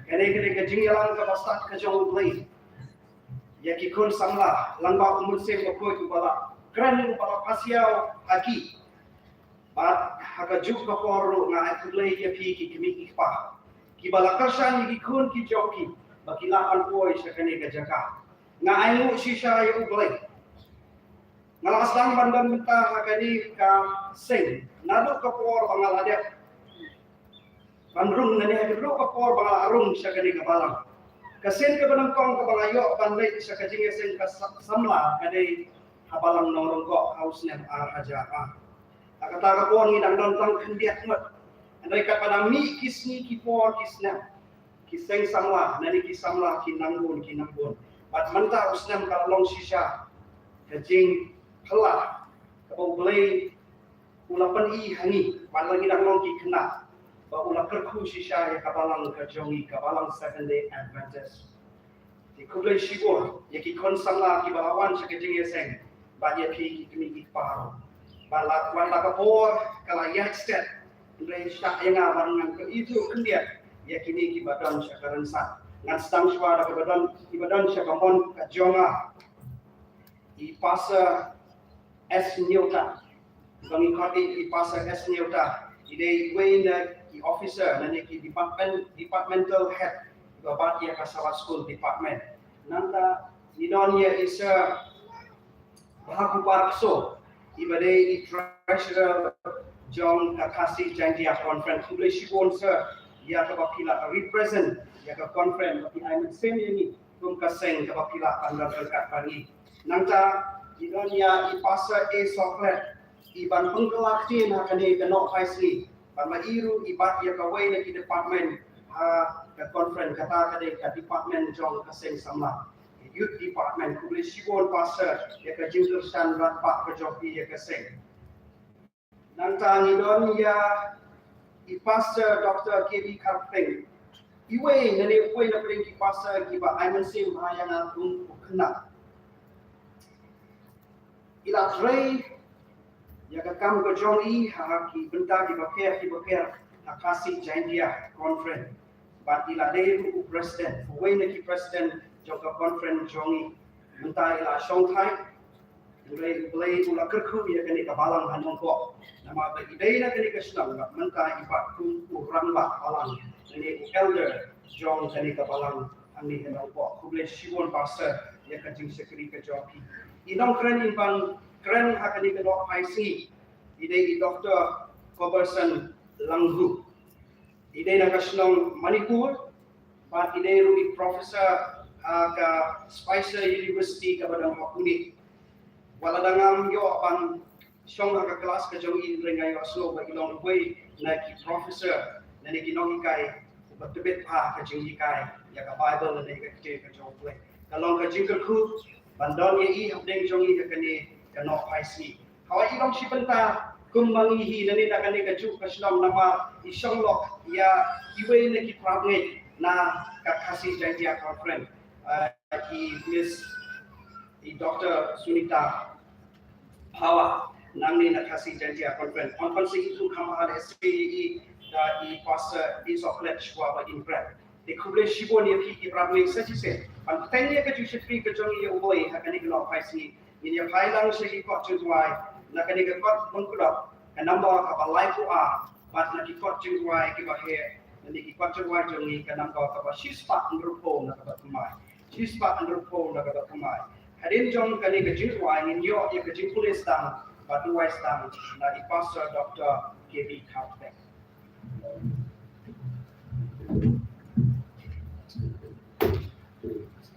Kane ka dei ka jingïalam kaba stad ka jong U Blei. Ïa ki khun samla lang ba u mynsiem bakhuid uba la kren uba la pasiaw ha ki. Bad ha kajuh ka por ruh nga ai khublei ïa phi ki kmie ki kpa kiba la kyrshan ïa ki khun ki jong ki ba ki lah ban poi sha kane ka jaka. Nga ai nguh shisha ïa U Blei. Nga la sdang ban don mynta ha kane ka seng naduh ka por ba nga la dep ban rung, nane ha kaduh ka por ba nga la rung sha kane ka balang. Ka sien kaba nyngkong kaba nga ïoh ban leit sha ka jingïaseng ka sa-, samla ka dei ha balang Nongryngoh ha u snem ar hajar ar. Ha kata ka por ngi dang don tang khyndiat ngut. Hynrei katba dang mih ki sngi ki por ki snem, ki seng samla, nane ki samla ki nang bun ki nang bun. Bad mynta u snem ka la long shisha ka jingphylla kaba U Blei u la pyni ha ngi, bad la ngi dang long ki khynnah, ba u la kyrkhu shisha ïa ka balang ka jong ngi, ka balang Seventh Day Adventist. Te khublei shibun ïa ki khun samla kiba la wan sha ka jingïaseng, bad ïa phi ki kmie ki kpa ruh. Bad la, wat la ka por ka la ïaid stet, hynrei shah ïa nga ban ngan pyni khyndiat ïa kine kiba don sha ka rynsan. Ngan sdang shuwa da kaba don, kiba don sha ka mon ka jong nga. I Pastor S Nyota. Ba ngi khot ïa i Pastor S Nyota, i dei iwei na ki officer, nane ki department, departmental head ba bat ïa ka Sabbath School Department. Nangta ngi don ïa i Sir Bhakupar Kso, iba dei i treasurer jong ka Khasi Jaintia Conference. Khublei shibun Sir ïa kaba phi la represent ïa ka conference, ba phi ai mynsiem ïa ngi kum ka seng kaba phi la pynlong ryngkat bad ngi. Nangta ngi don ïa i Pastor A Soklet, iban pynkylla ktien ha kane ka Nohphaisngi. Bad ma i ruh i bat ïa kawei na ki department ha ka conference, kata ka dei ka department jong ka seng samla, youth department. Khublei shibun Pastor ïa ka jingkyrshan rangbah ka jong phi ïa ka seng. Nangta ngi don ïa i Pastor Doctor K B Kharpeng. Iwei nane uwei na pdeng ki pastor kiba ai mynsiem bha ïa nga kum u khynnah. I la trei ïa ka kam ka jong i ha ki bynta kiba pher kiba pher ha Khasi Jaintia Conference. Bad i la dei ruh u president, uwei na ki president jong ka conference jong i. Mynta i la shongthait, i Hynrei U Blei u la kyrkhu ïa kane ka balang ha Nongpoh. Namar ba i dei na kane ka shnong bad mynta i bat kum u rangbah balang, lane u elder jong kane ka balang hangne ha Nongpoh. Khublei shibun Pastor ïa ka jingshakri ka jong phi. I nongkren in ban kren ha kane ka Nohphaisngi i dei i Doktor Coverson Lyngdoh. I dei na ka shnong Manipur bad i dei ruh i professor ha ka Spicer University kaba don ha Pune. Wat la dang ngam ïoh ban shong ha ka klas ka jong i, hynrei nga ïohsngew ba i long uwei na ki professor lane ki nonghikai uba tbit bha ka jinghikai ïa ka Baibl lane ïa ka ktien ka jong U Blei. Ka long ka jingkyrkhu ban don ïa i hapdeng jong i ha kane ka Nohphaisngi. Hawei i long shi bynta kum ma ngi hi lane na kane ka juh ka shnong namar i shong lok ïa iwei na ki parabangeit na ka Khasi Jaintia Conference, ah, i Miss, i Doktor Sunita Phawa nangne na Khasi Jaintia Conference. Hangta sa i tu kham ha le se i da i Pastor i Soklet Shwa ba in pret. Te khublei shibun ïa phi ki parabangeit sa shisien ban pynbeit ïa ka jingshakri ka jong i ïa U Blei ha kane ka Nohphaisngi. Ngin ïa phai lang sha ki kot jingduwai na kane ka kot Mynkudap, ka number kaba laiphew ar, bad na ki kot jingduwai kiba heh, na ki kot jingduwai jong ngi ka number kaba shispah hynriewphew na kaba thymmai. Shispah hynriewphew na kaba thymmai. Hadien jong kane ka jingduwai ngin ïoh ïa ka jingpule sdang bad duwai sdang na i Pastor Doktor K B Kharpek.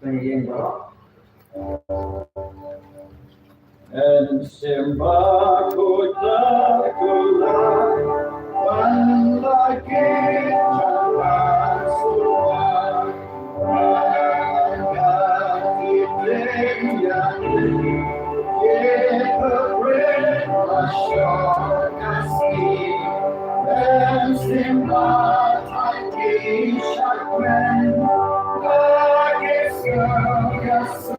Thank you, bro. And Simba Kota Kula, one lucky Chapa Sula, one lucky Dayani, give a great Lashon Kasi, and Simba Taiki Shakren, Taiki Sangasi,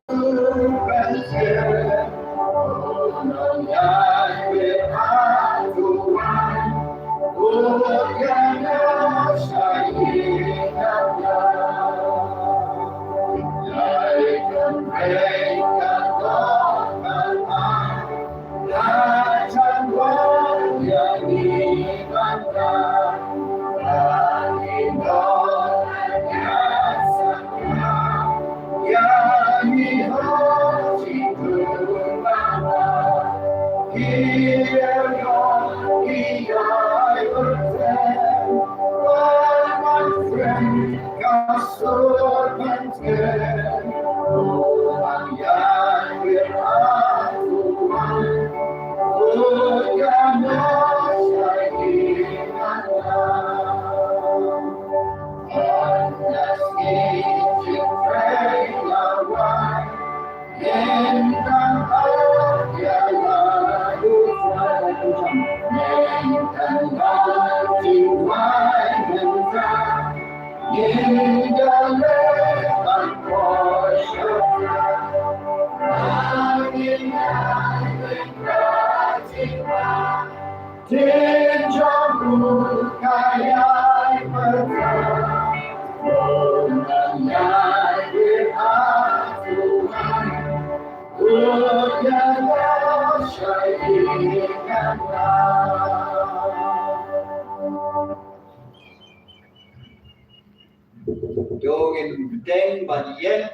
To ngin bteng bad ïeng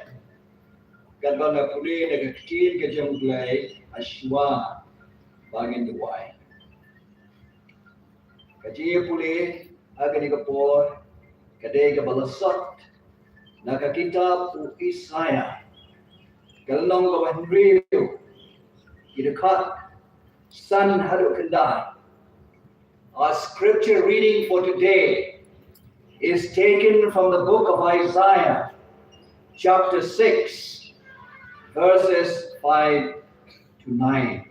katba nga pule na ka ktien ka jong U Blei ha shuwa ba ngin duwai. Ka jingïapule ha kane ka por ka dei kaba la sot na ka kitab u Isaïah, ka lynnong kaba hynriew, ki dkhot san haduh khyndai. Our scripture reading for today is taken from the book of Isaiah, chapter six, verses five to nine.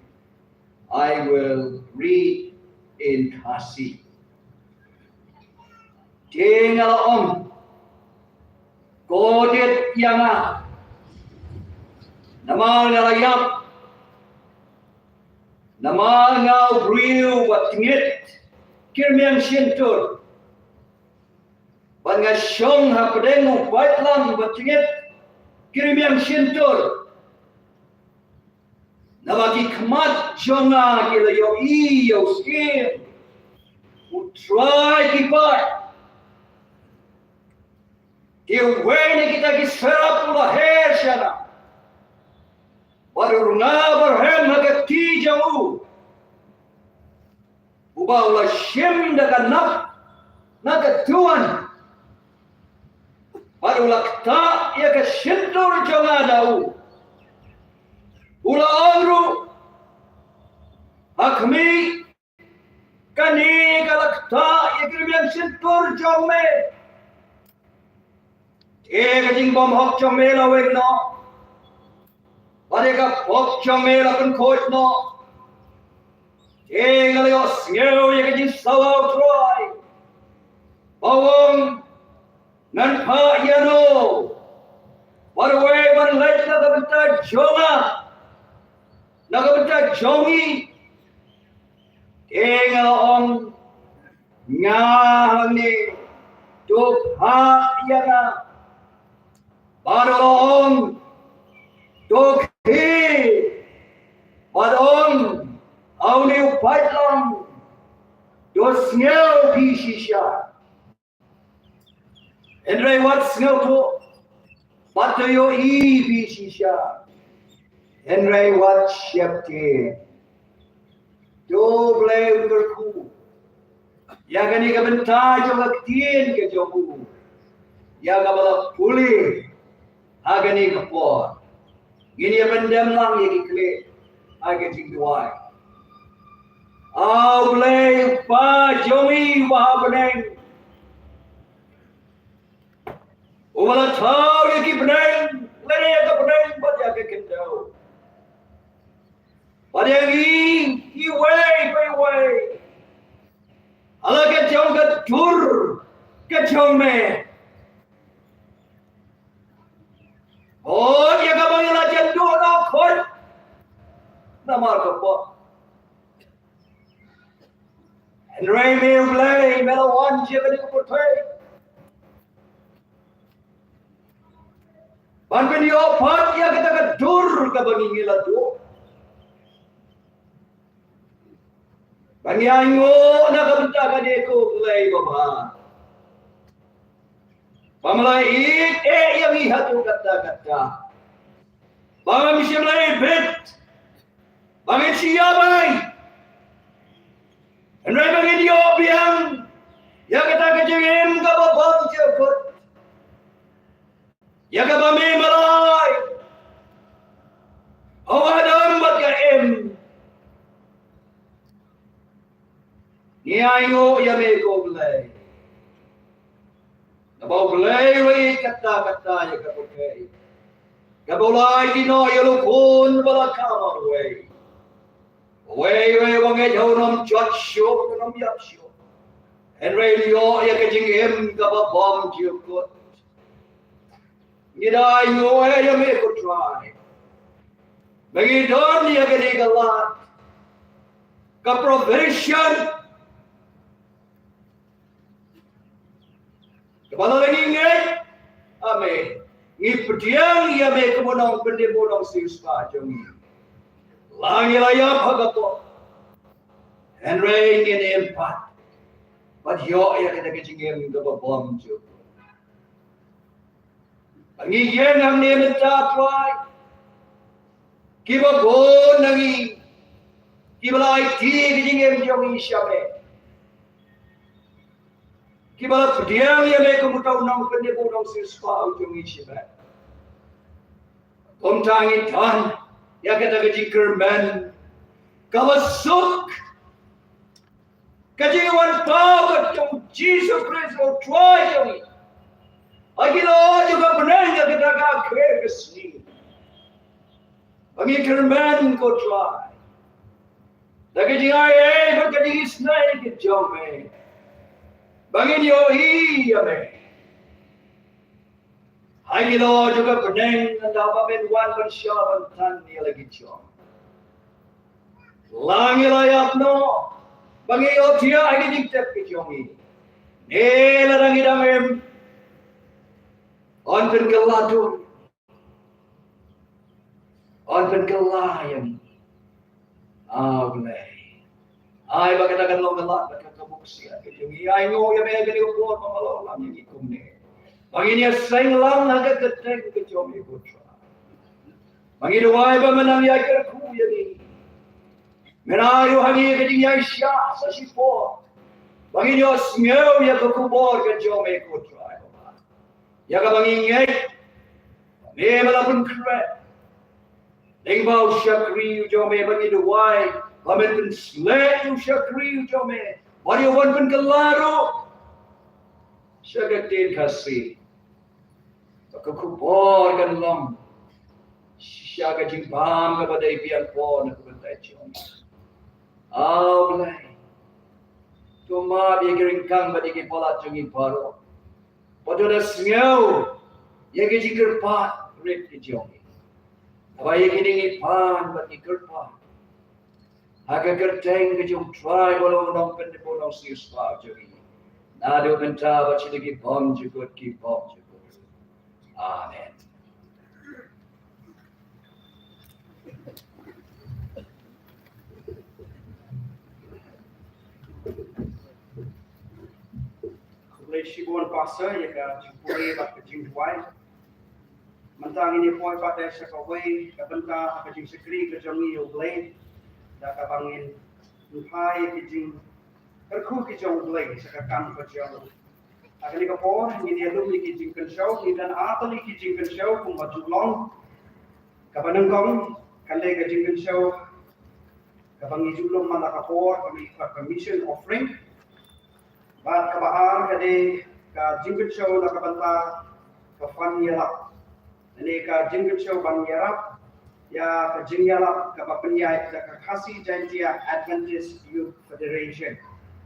I will read in Khasi. Te nga la ong, ko dei ïa nga, namar nga la ïap, namar nga u briew ba tngit, kyrmiang shyntur. Bad nga shong ha pdeng u paitlang ba tngit, kyrmiang shyntur. Haba ki khmat jong nga ki la ïohi ïa u syiem, u Trai ki paid. Iwei na kita ki serap u la her sha nga, bad u rnga barhem ha ka kti jong u, uba u la shim da ka nap na ka duwan, bad u la ktah ïa ka shyntur jong nga da u. U la ong ruh, ha khmih, kane ka la ktah ïa ka rmiang shyntur jong me. Te ka jingbymhok jong me la weng noh, bad ïa ka pop jong me la pynkhuid noh. Te nga la ïohsngew ïa ka jingsawa u Trai, ba u ong, ngan phah ïano, bad uwei ban leit na ka bynta jong nga, na ka bynta jong ngi? Te nga la ong, nga hangne, to phah ïa nga. Bad u la ong, to khie, bad ong, a une u paid long, to sngew phi shisha. Hynrei wat sngewthuh, bad to ïohi phi shisha, hynrei wat sheptieng. To Blei un kyrkhu ïa kane ka bynta jong ka ktien ka jong u, ïa kaba la pule ha kane ka por. Ngin ïa pyndem lang ïa ki khlieh ha ka jingduwai. A U Blei, U Kpa jong ngi uba ha bneng, uba la thaw ïa ki bneng lane ïa ka bneng bad ïa ka khyndew, bad ïa ngi iwei pa iwei ha la ka jong ka dur ka jong me. Bad ïa kaba ngi la jan duh noh khuid namar ka pop. Hynrei me U Blei, me la wan sha kane ka pyrthei ban pynïoh pat ïa kata ka dur kaba ngi ngi la duh, ba ngi ainguh na ka bynta kane, ko Blei babha, ba me la ïeit eh ïa ngi haduh katta katta, ba ngim shym la ibit, ba ngin shu ïabai, hynrei ba ngin ïoh biang ïa kata ka jingim kaba bymjukut, ïa kaba me, me la ai ha u Adam bad ka Im. Ngi ainguh ïa me, ko Blei, naba U Blei u la ïeit katta katta ïa ka pyrthei, kaba u la aiti noh ïa u Khun ba la kham marwei. Uwei uwei uba ngeit ha u un ym jot shuh, un ym ïap shuh, hynrei un ïoh ïa ka jingim kaba bymjukut. Ngi da ainguh eh ïa me, ko Trai, ba ngi don ïa kane ka lad, ka provision, kaba lada ngi ngeit ha me, ngi pdiang ïa me kum u nongpynim, u nongsiewspah jong ngi. La ngi la ïap ha ka pop, hynrei ngin im pat bad ïoh ïa kata ka jingim kaba bymjukut. Ba ngi ïeng hangne mynta, Trai, kiba bun na ngi kiba la aiti ka jingim jong ngi sha me, kiba la pdiang ïa me kum uta u nongpynim, u nongsiewspah jong ngi sha me. Kumta ngi don ïa kata ka jingkyrmen kaba suk, ka jingwanpaw ka jong U Jisu Khrist, U Trai jong ngi, ha ki lor jong ka bneng ha kata ka khyllipmat ka sngi. Ba ngi kyrmen, ko Trai, da ka jingai ei bad ka jingisynei ka jong me, ba ngin ïohi ïa me ha ki lor jong ka bneng, ynda ba men wan ban shah ban tan ïa la ki jong. La ngi la ïap noh, ba ngi ïohthiah ha ki jingtep ki jong ngi, ne lada ngi dang im, yn pynkylla dur, yn pynkylla ïa ngi. A Blei, ai ba kata kan long ka lad bad ka buksiat ka jong ngi. Ai nguh ïa me ha kane ka por ba me la lam ïa ngi kumne, ba ngin ïa seng lang ha ka kyrteng ka jong me ko Trai. Ba ngi duwai ba men nang ïa kyrkhu ïa ngi. Men ai ruh ha ngi ka jingïaishah sa shipor ba ngin ïohsngew ïa ka khubor ka jong me ko Trai. Ïa kaba ngi ngeit, me me la pynkhreh lyngba u shakri u jong me, ba ngi duwai ba men pynshlur ïa u shakri u jong me, ba ïa u ban pynkylla ruh sha ka ktien Khasi, ba ka khubor kan long shisha ka jingbam kaba dei biang por na ka bynta jong me. A Blei, to map ïa ki ryngkang bad ïa ki palat jong ngi baroh. Bad to da sngew ïa ki jingkyrpad rit ki jong ngi. Haba ïa kine ngi pan bad ngi kyrpad ha ka kyrteng ka jong u Trai ba long u Nongpyndep, u Nongsiewspah jong ngi, naduh mynta bad sha ki bymjukut ki bymjukut. Amen. Khublei shibun Pastor ïa ka jingpule bad ka jingduwai. Mynta ngin ïa poi pat sha kawei ka bynta ha ka jingshakri ka jong ngi ïa U Blei da kaba ngin pynphai ïa ki jingkyrkhu ki jong U Blei sha ka kam ka jong u. Ha kane ka por ngin ïa lum ïa ki jingkynshew, ngin don ar tylli ki jingkynshew kumba ju long. Kaba nyngkong kan dei ka jingkynshew kaba ngi ju lum man la ka por, kaba ngi khot ka mission offering. Bad kaba ar ka dei ka jingkynshew na ka bynta ka fund ïalap, lane ka jingkynshew ban ïarap ïa ka jingïalap kaba pynïaid da ka Khasi Jaintia Adventist Youth Federation.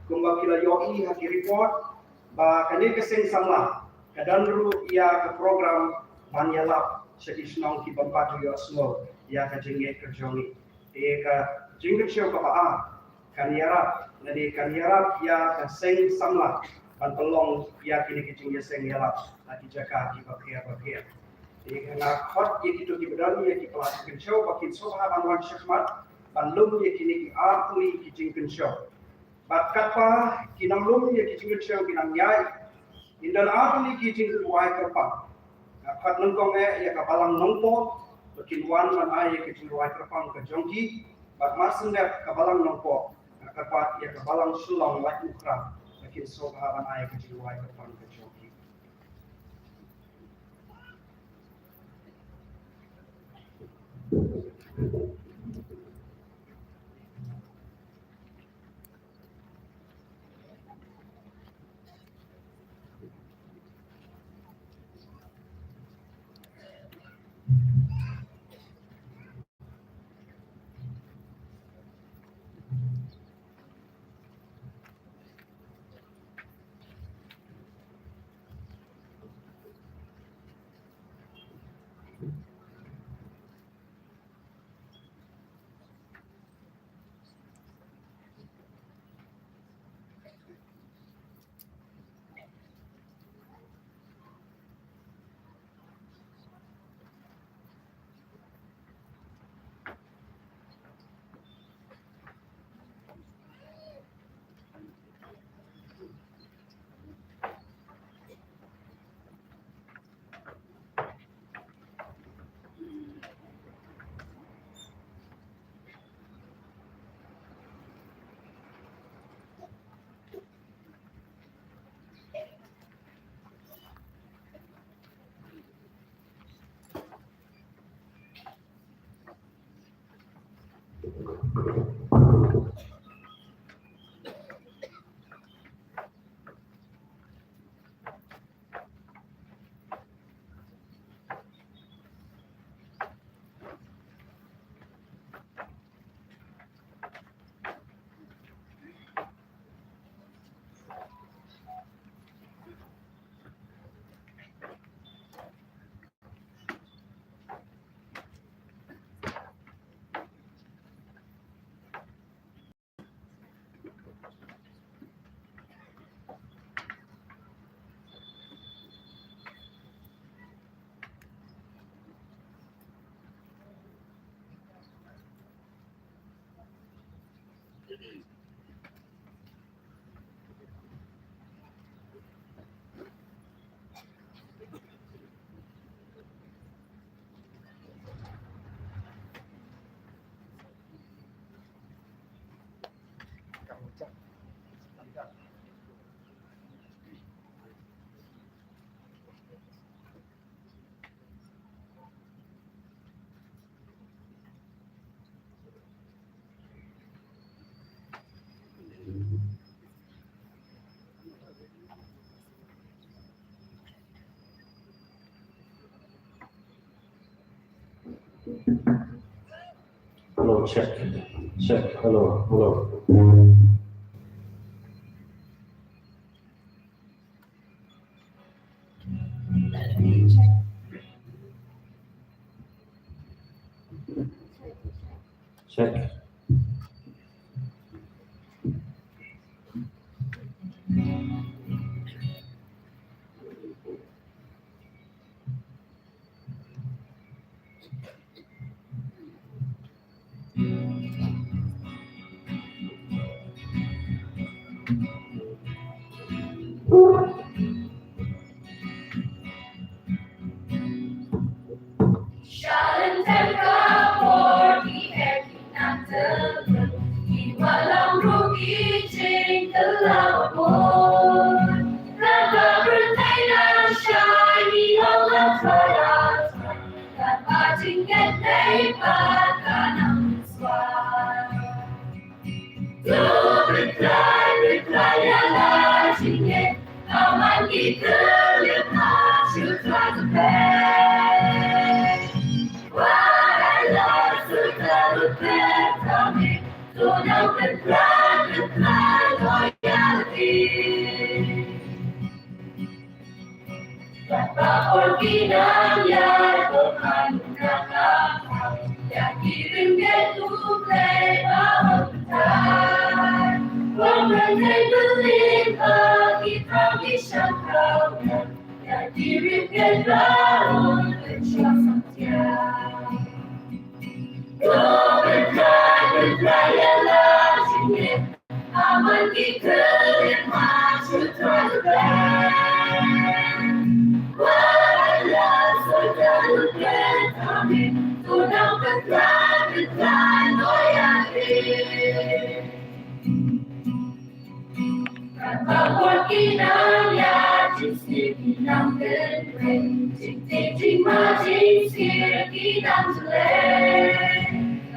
Kumba ki la ïohi ha ki report, ba kane ka seng samla ka don ruh ïa ka program ban ïalap sha ki shnong ki bym pat ju ïohsngew ïa ka jingngeit ka jong ngi. Te ka jingkynshew kaba ar kan ïarap, lane kan ïarap ïa ka seng samla ban pynlong ïa kine ki jingïaseng ïalap ha ki jaka kiba pher ba pher. Te nga khot ïa kito kiba don ïa ki palat jingkynshew ba kin sngewbha ban wan shakhmat ban lum ïa kine ki ar tylli ki jingkynshew. Bad katba ki nang lum ïa ki jingkynshew ki nang ïaid, ngin don ar tylli ki jingduwai kyrpang. Nga khot nyngkong eh ïa ka Balang Nongpoh ba kin wan ban ai ïa ki jingduwai kyrpang ka jong ki, bad mar syn dep ka Balang Nongpoh nga kyrpad ïa ka Balang Shillong Laitumkhrah ba kin sngewbha ban ai ïa ki jingduwai kyrpang ka jong ki. Hello, check. Check. Hello, hello. Check. Shalin tem ka por ki her ki nang tengkun, ki walam ruh ki jingkyllau bun. Kaba pyrthei nang shai, ngi ong la Trai, la Trai. Kaba jingngeit dei ba ka nang shuwa. To pyntrei, pyntrei ïa la jingngeit, amman ki khyllipmat shu trai tbei. Wat ai la shu trai tbei tang, to nang pyntrei, pyntrei loyalty. Kata por ki nang ïa ko kan kata ïa ki rim ke tu plei ba on tai. Ko men dei believe ba ki ta ki shan kau ïa ki rim ke ba on ke shan shan tia. Ko men dei believe ïa la jingim. Amman ki khyllipmat shu trai tbei. Wat ai la shu trai tbei tang, to nang pyntrei, pyntrei loyalty. Kata por ki nang ïa jingsniew ki nang kynrei, jingtieng jingma jingsniew ki nang jlei.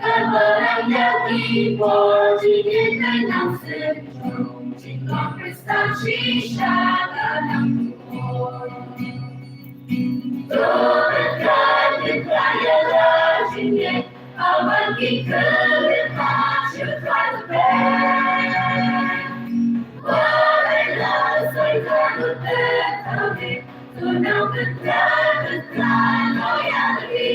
Kan ba nang ïa ki por jingïeit nang sngewthuh, jinglong Khristan shisha ka nang tuh. To pyntrei, pyntrei ïa la jingngeit, amman ki khyllipmat shu trai tbei. Wat ai la shu trai tbei tang, to nang pyntrei, pyntrei loyalty.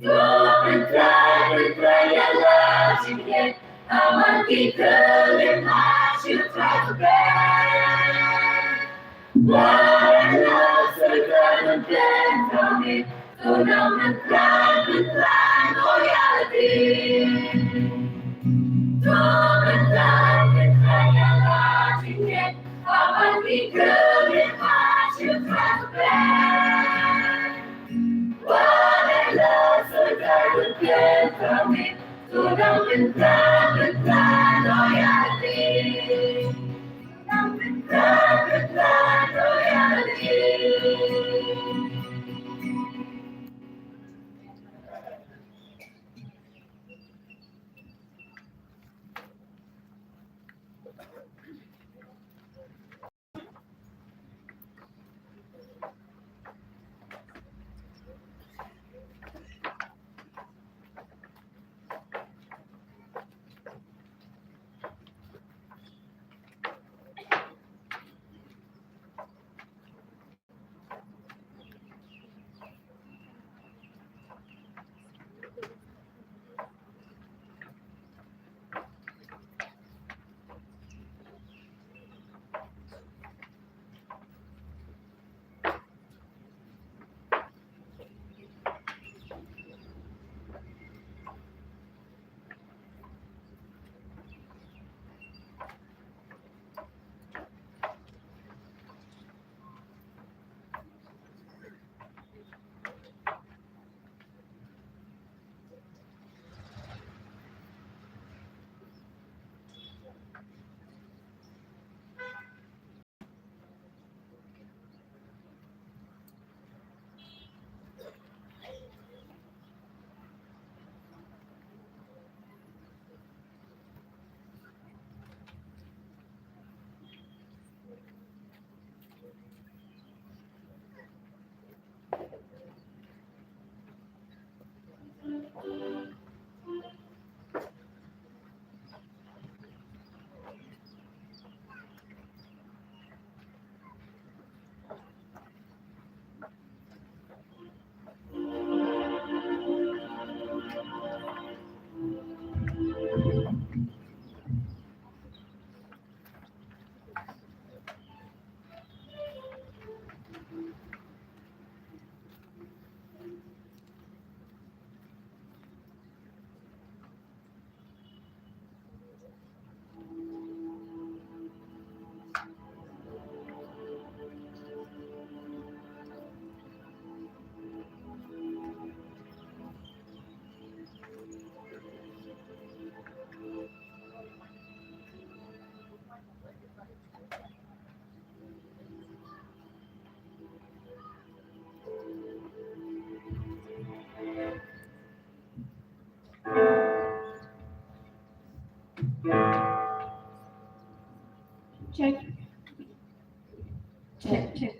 To pyntrei, pyntrei ïa la jingngeit, amman ki khyllipmat shu trai tbei. Wat ai la shu trai tbei tang, to nang pyntrei, pyntrei loyalty. To pyntrei, pyntrei ïa la jingngeit, amman ki khyllipmat shu trai tbei. Wat ai la shu trai tbei tang, to nang pyntrei, pyntrei loyalty. Nang pyntrei, pyntrei loyalty. Check, check.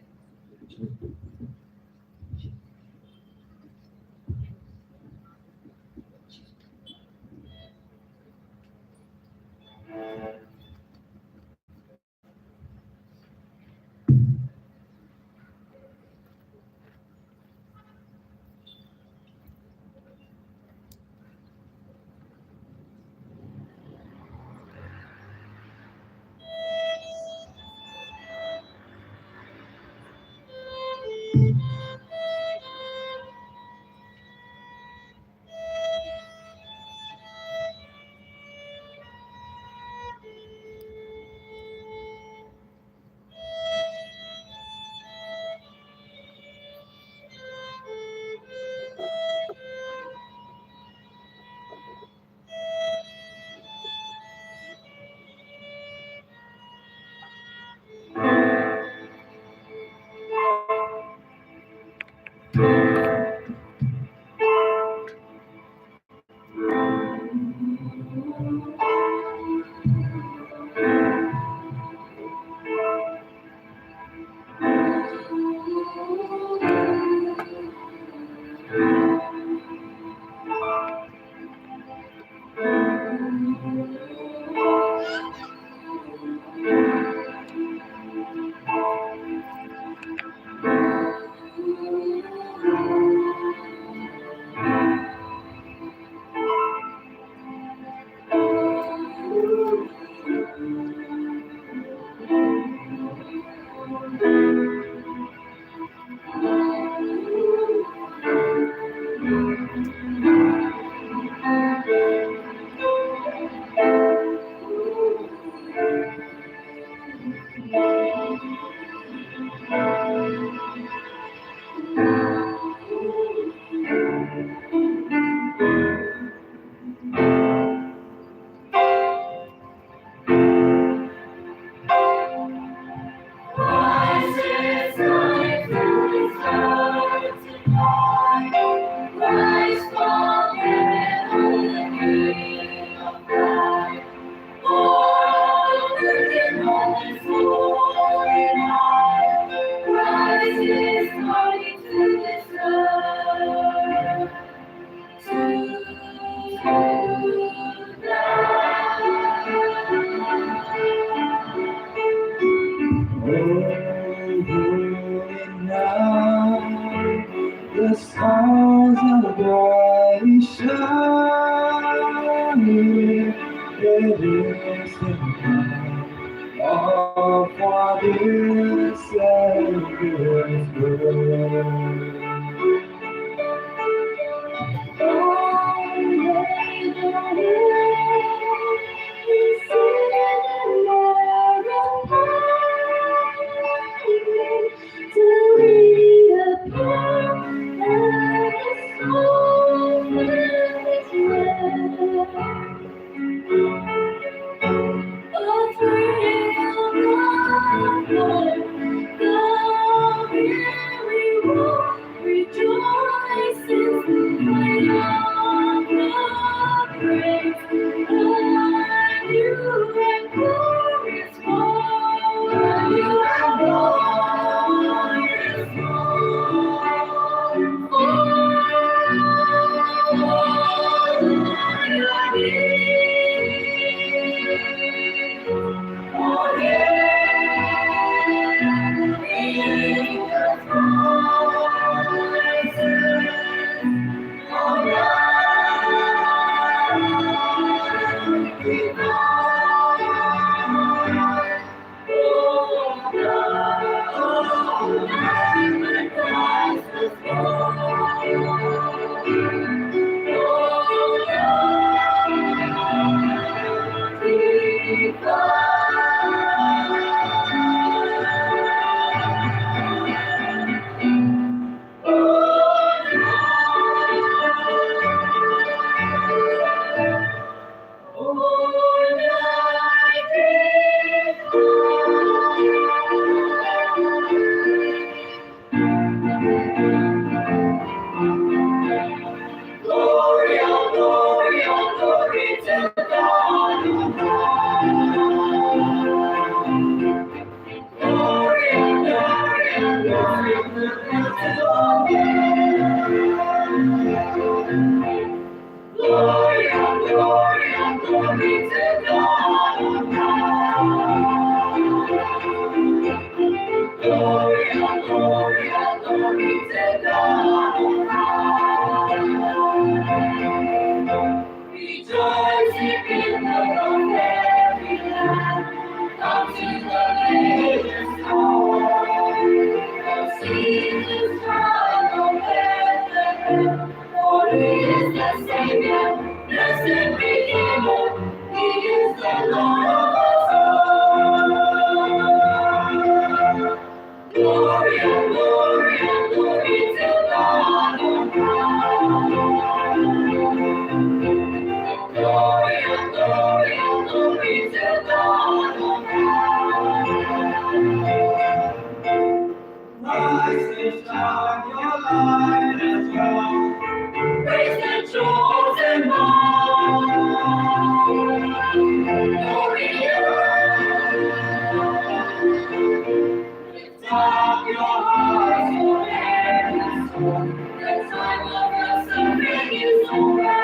The stars are brightly shining. It is the night of what is Savior's birth. Gloria, gloria, glory to God on high. Gloria, gloria, glory to God on high. Rejoicing in the Lord, every land. Come to the Lord with joy. Come sing his triumph anthem. For he is the Savior, blessed Redeemer. He is the Lord of us all. Gloria, gloria, glory to God on high. Gloria, gloria, glory to God on high. Rise and shine, your light has come. Praise the chosen one. Gloria. Lift up your hearts, O heaven. The time of your suffering is over.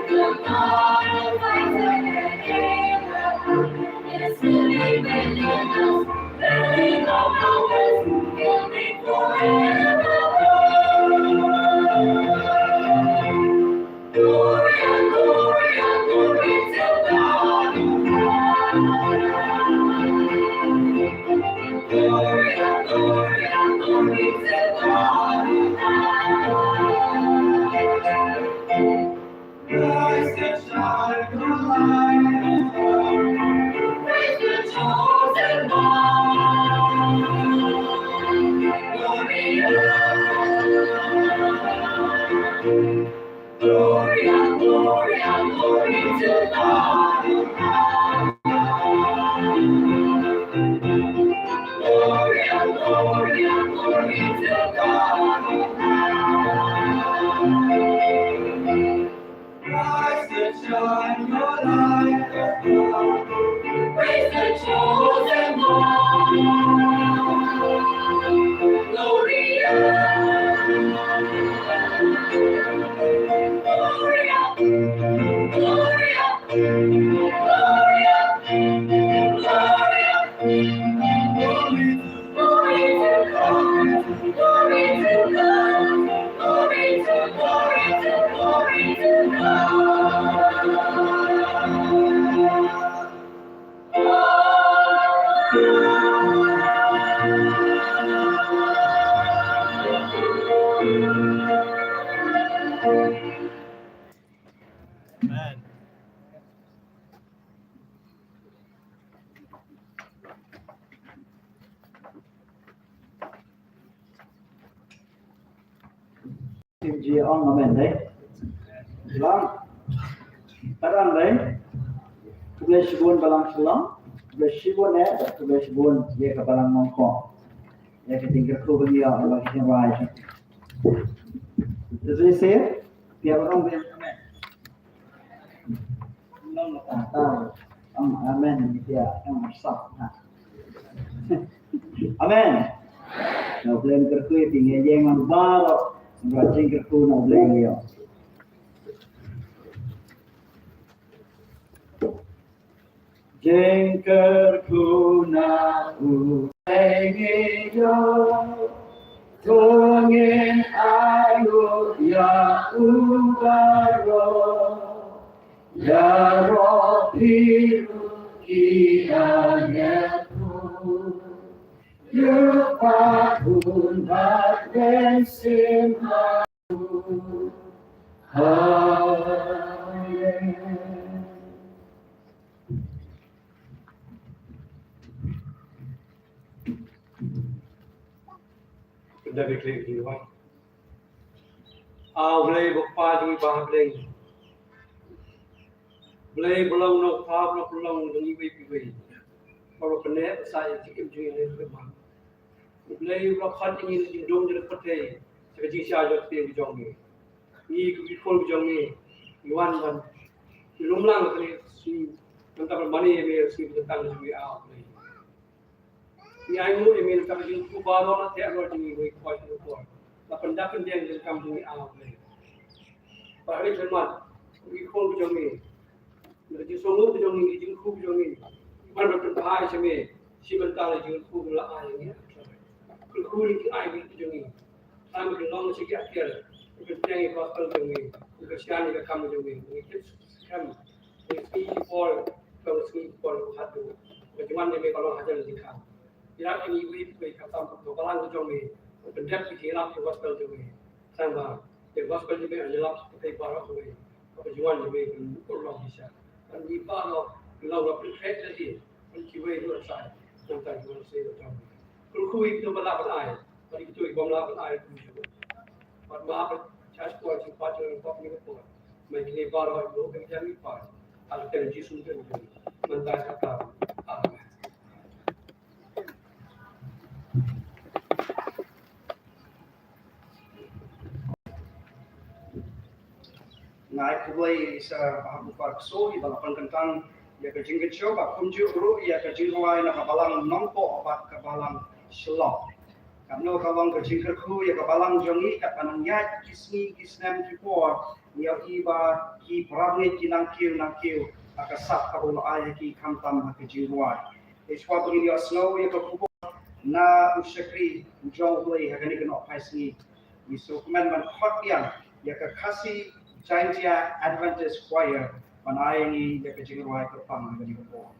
The God of Isaac and Abraham is living within us. Building our houses, building forever. Gloria, gloria, glory to God. Gloria, gloria, glory to God. Rise and shine, your light has come. Praise the chosen one. Gloria. Gloria, gloria, glory to God. Gloria, gloria, glory to God. Rise and shine, your light has come. Praise the chosen one. Gloria. Gloria. Gloria. Gloria. Gloria. Glory to God. Glory to God. Glory to, glory to, glory to God. Amen. Team G ong amen dei. Lang. Padang dei. Khublei shibun Balang Shillong. Khublei shibun eh, khublei shibun ïa ka Balang Nongpoh. Ïa ka jingkyrkhu ban ïa, ïa ka jingwai. Does he say it? Ïa, ong amen. Long ta ta. Ong amen, ïa, ong sap. Ha. Amen. Na U Blei un kyrkhu ïa phi, ngi ïeng lang baroh. Ba jingkyrkhu na U Blei ïa. Jingkyrkhu na U Blei ngi ïoh. To ngin ai nguh ïa u baroh. Ïaroh phi ruh ki angel. Ïa pa hun bad wen sim ha. Amen. Pyndonkam ïa ki wan. A Blei ba Kpa jong ngi ba ha bneng. Blei ba long Nongpha ba long ngi wei pa wei. Ba long kane ba sa ïa ki jingim jong ngi ha khmat. Blei ba khot ïa ngi na jingdum jong ka pyrthei. Sa ka jingshisha jong ka pyrthei jong ngi. Ngi ki khun jong ngi. Ngi wan ban. Ngi lum lang kane sngi. Nangta ban mane ïa me sngi ba tang jong ngi, A Blei. Ngi ainguh ïa me na ka jingkyrkhu baroh, na ka jingkyrkhu baroh. La pyndap pyndiang jingkyrkhu jong ngi, ah Blei. Ba ha ri sha mat, ngi khun jong me, na ka jingsngew jong ngi, jingkyrkhu jong ngi, ban ban pynpaw sha me shi bynta na ka jingkyrkhu la ai ngi. Kyrkhu ngi ki ai ngi jong ngi. Tang ba kin long shi ki akhir, kin pyndiang ïa ka gospel jong ngi, kin kyrshan ïa ka kam jong ngi. Ngi tip skhem, ngi sngew ki por, ka sngew ki por haduh. Ka jingwan jong me ka long hajan jingkhang. Ïarap ïa ngi iwei pa iwei, khamtam ka balang ka jong me, ban pyndep ïa ki lad ka gospel jong me. Tang ba ïa ka gospel jong me yn ïalap ïa baroh kawei, ba ka jingwan jong me kan urlong shisha. Ban ngi baroh ngi long ba pynkhreh ïa ki, ban kiwei ruh sa ïa ka jingwan shisha jong me. Kyrkhu ïa kito ba lah ban ai, bad ïa kito ki bym lah ban ai, kyrkhu ïa ki. Bad ma ba church ko jingpait jong ngi, pop ngi ko. Mai kine baroh ïa ka jingpait. Ha ka kyrteng Jisu ngi pynpaw. Mynta ka. Amen. Nga ai khublei sa Bah Bupar Kso ïa ba la pynkyntang ïa ka jingkyrshan, bad kumjuh ruh ïa ka jingrwai na ka balang Nongpoh bad ka balang Shillong. Katno ka long ka jingkyrkhu ïa ka balang jong ngi, katba nang ïaid ki sngi ki snem ki por, ngi ïohi ba ki para bangeit ki nang kiew nang kiew ha ka sap kaba u la ai ha ki, khamtam ha ka jingrwai. Te shuwa ba ngin ïohsngew ïa ka khubor na u shakri jong U Blei ha kane ka nohphai sngi, ngi sngewkmen ban khot biang ïa ka Khasi Jaintia Adventist Choir ban ai ïa ngi ïa ka jingrwai kyrpang ha kane ka por.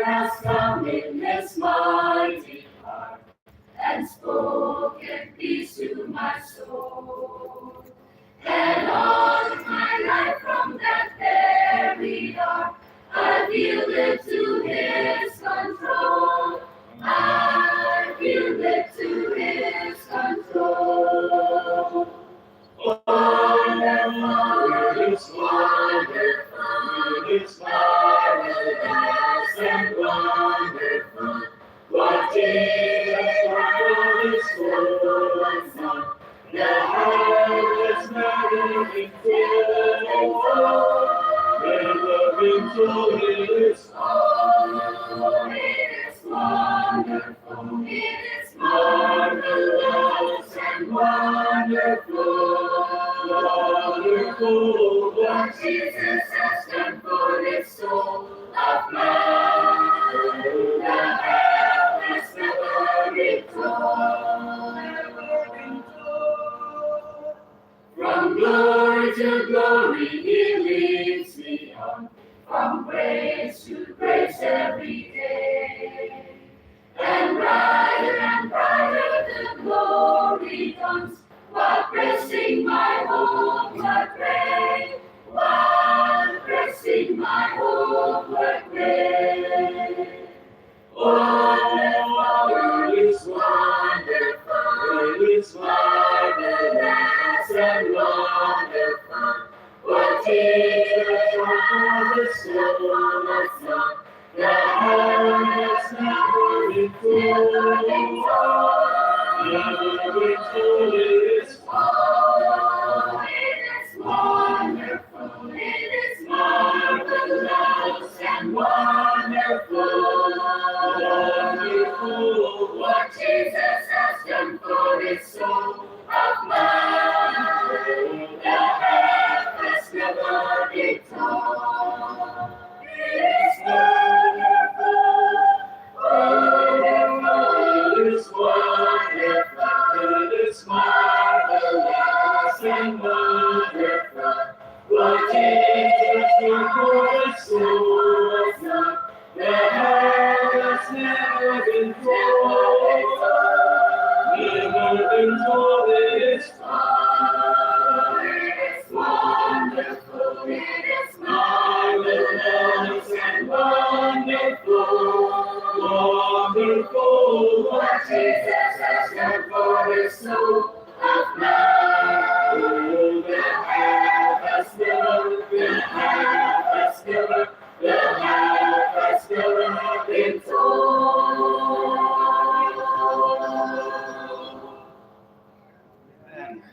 has come in his mighty power and spoken peace to my soul. And all my life from that very hour, I've yielded to his control. I've yielded to his control. Wonderful, it's wonderful, it's marvelous and wonderful. What Jesus promised to us, the heart has never been told, never been told. It's, oh, it is wonderful, it is marvelous and wonderful, wonderful what Jesus has done for this soul of mine. The earth has never been told, never been told. From glory to glory he leads me on, from grace to grace every day. And brighter and brighter the glory dawns, while pressing my homeward way, while pressing my homeward way. Wonderful, it's wonderful, it's marvelous and wonderful. What Jesus promised to us, the heart has never been told, never been told. It's, oh, it is wonderful, it is marvelous and wonderful, wonderful what Jesus has done for his soul of mine. The earth has never been told. It is wonderful, wonderful, it is wonderful, it is marvelous and wonderful. What Jesus did for us, so much love. The heart has never been told, never been told. It is, oh, it is wonderful, it is marvelous and wonderful, wonderful what Jesus has done for his soul of mine. The heart has never, the heart has never, the heart has never been told. Amen.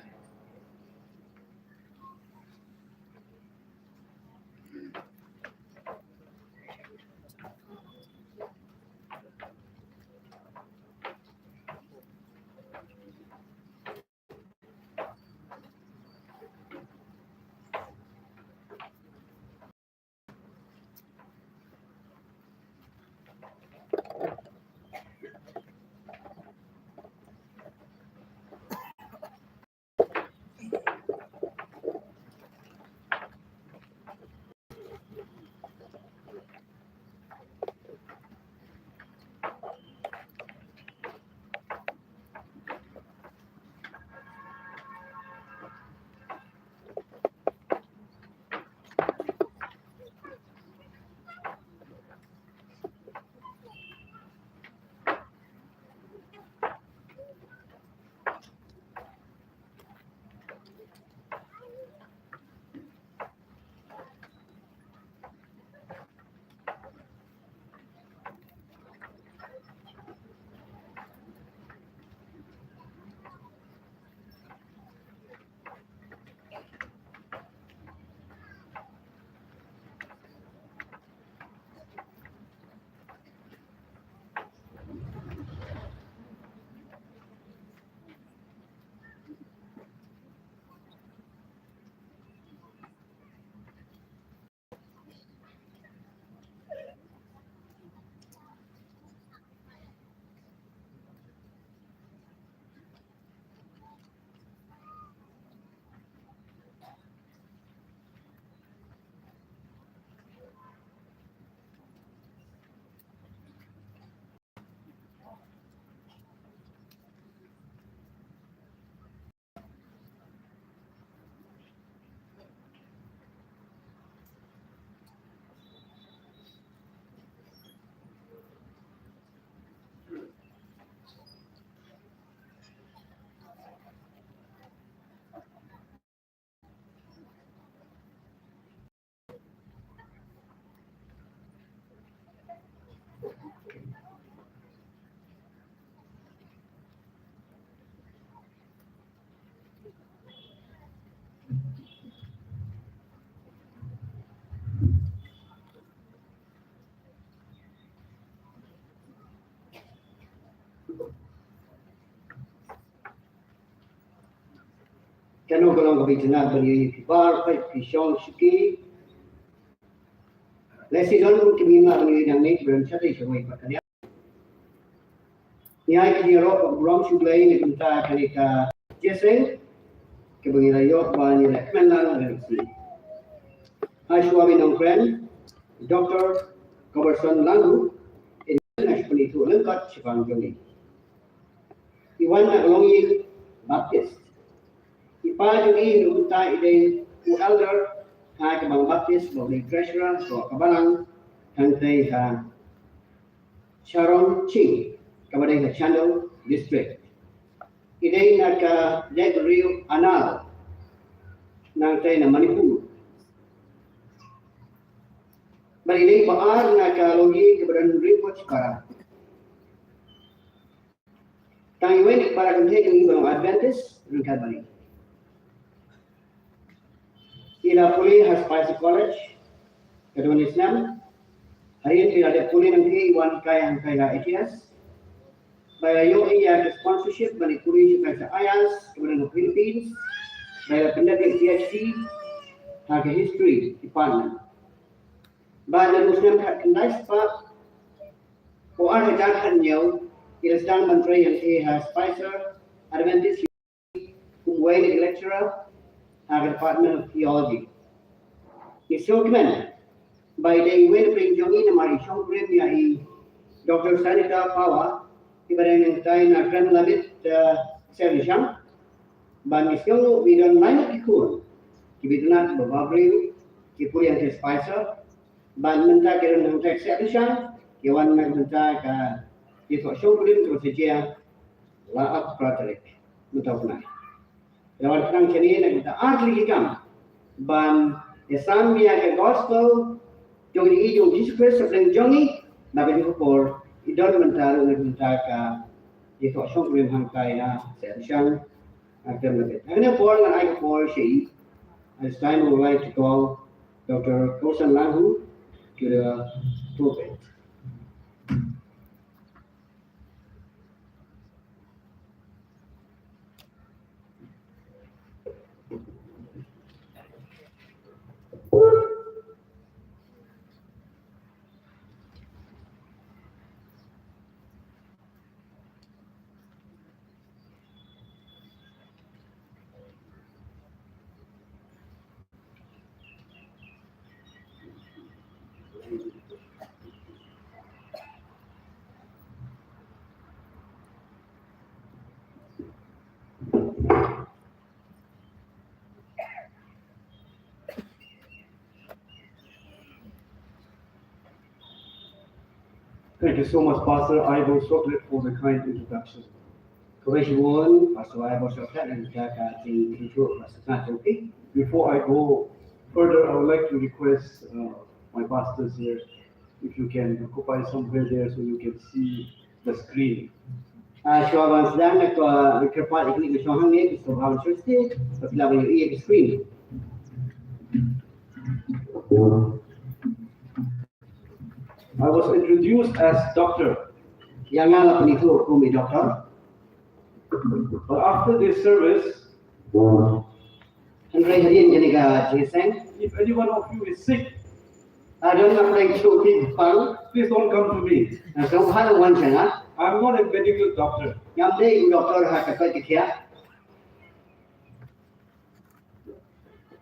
Kano ka long kaba itynnad ban ïohi ïa phi baroh phi shong shuki. Lehse don ruh kiba ngim lah ban ïohi nangne kiba don shatei shawei pat ka liang. Ngi ai ka jingïaroh kaba burom sha U Blei na ka bynta kane ka jingïaseng kaba ngi la ïoh ba ngi la kmen lang ha kane ka sngi. Ha shuwa ba nongkren Doctor Coverson Langhu, in na shu pynithuh lyngkot shaphang jong ngi. I wan na ka longïing Baptist. I pa jong i na ka bynta i dei u elder ha ka bank Baptist, bad u dei treasurer jong ka balang hangtei ha Charoen Ching, kaba dei ha Chandel District. I dei na ka jaitbynriew Anal, nangtei na Manipur. Bad i dei ba ar na ka longïing kaba don hynriew ngut shipara. Tang iwei na ki para kynthei jong ngi ba long Adventist ryngkat bad i. I la pule ha Spicer College, ka dei ban snem. Hadien ba i la dep pule nangtei i wan kai hangkai ha A T S. Ba i la ïoh ïa ka sponsorship ban i pule sha kai sha IAS, kaba don ha Philippines. Ba i la pyndep ïa ka P H D ha ka History Department. Bad naduh u snem khatkhyndai spah arhajar khathynñiew, i la sdang ban trei hangtei ha Spicer Adventist University kum uwei na ki lecturer ha ka Department of Theology. Ngi sngewkmen ba i dei iwei na pdeng jong ngi namar i shongkurim ïa i Doctor Sanita Pawa, iba dei nangtai na Krem Lamit, eh, Seng Rishang. Bad ngi sngew ruh ba i don lai ngut ki khun kiba itynnad ba bhabriew, ki pule hangtei Spicer. Bad mynta ki don hangtei Seng Rishang, ki wan na ka bynta ka ïathoh shongkurim kaba sa jia la arphew phra tarik mynta u bnai. Ki la wan khnang shane na ka bynta ar tylli ki kam ban ïasam ïa ka gospel jong i jong Jisu Khrist hapdeng jong ngi. Bad ka juh ka por i don mynta ruh na ka bynta ka ïathoh shongkurim hangtei ha Seng Rishang. Hangne por ngan ai ka por sha i. At this time I would like to call Doctor Coverson Langhu to the pulpit. Thank you so much, Pastor Ivor Soklet, for the kind introduction. Khublei shibun Pastor Ivor Soklet, na ka jingpynshoi kaba sngewtynnat jong phi. Before I go further, I would like to request, uh, my pastors here, if you can occupy somewhere there so you can see the screen. Ah, shuwa ban sdang, nga kyrpad ïa kine ki shong hangne, ki sngewbha ban shong stage, ba phi lah ban ïohi ïa ka screen. I was introduced as doctor. Ïa nga la pynithuh kum i doctor. But after this service, hynrei hadien kane ka jingïaseng, if any one of you is sick, lada don na pdeng jong phi ba pang, please don't come to me. Sngewbha wan sha nga. I'm not a medical doctor. Ngam dei u doktor ha ka koit ka khiah.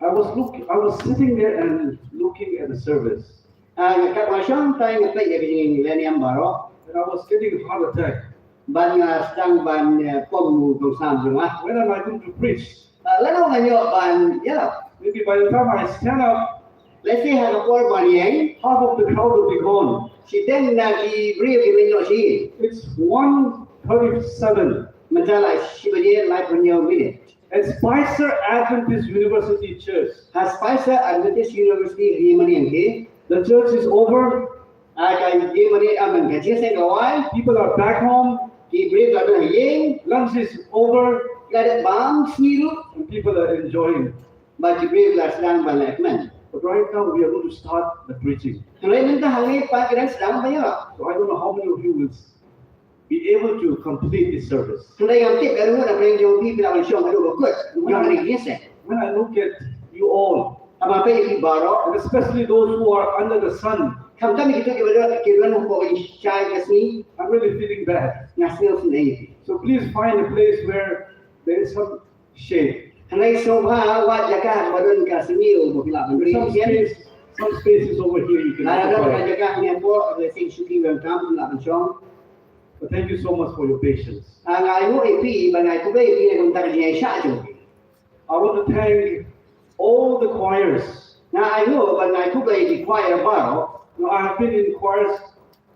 I was look, I was sitting there and looking at the service. Ah, nga kat nga shong tai nga peit ïa ka jingïalehniam baroh. And I was getting heart attack. Bad nga sdang ban, eh, pom u dongsam jong nga. When am I going to preach? Ah, lano ngan ïoh ban ïalap? Maybe by the time I stand up, lehse ha ka por ban ïeng, half of the crowd will be gone. Shiteng na ki briew kin ym ïoh shuh. It's one thirty-seven. Mynta la shi baje laiphew hynñiew minit. At Spicer Adventist University Church. Ha Spicer Adventist University ha Yemen ïa ngi. The church is over. Ah, ka Yemen ïa, ah, man ka jingïaseng ka la wai. People are back home. Ki briew ki la don ha ïing. Lunch is over. Ki la dep bam sngi ruh. And people are enjoying. Bad ki briew ki la sdang ban leh kmen. But right now we are going to start the preaching. Hynrei mynta hangne pat ngi dang sdang ban ïalap. So I don't know how many of you will be able to complete this service. Hynrei ngam tip ka ruh na pdeng jong phi phi lah ban shong haduh ba kut jong kane ka jingïaseng. When I look at you all, Haba peit ïa phi baroh, and especially those who are under the sun, khamtam ïa kito kiba don, kiba don hapoh ka jingshai ka sngi, I'm really feeling bad. nga sngew sngewsih ïa phi. So please find a place where there is some shade. Hynrei sngewbha wad jaka kaba don ka sngi ba phi lah ban ri Some ïa phi. space, some space is over here. You can Lada don ka occupy. jaka hangne hapoh, ka seng shuki welcome, phi lah ban shong. But thank you so much for your patience. Ah, nga ainguh ïa phi, ba nga ai khublei ïa phi na ka bynta ka jingïaishah jong phi. I want to thank all the choirs. Nga ainguh ba nga ai khublei ïa ki choir baroh. Now, I have been in choirs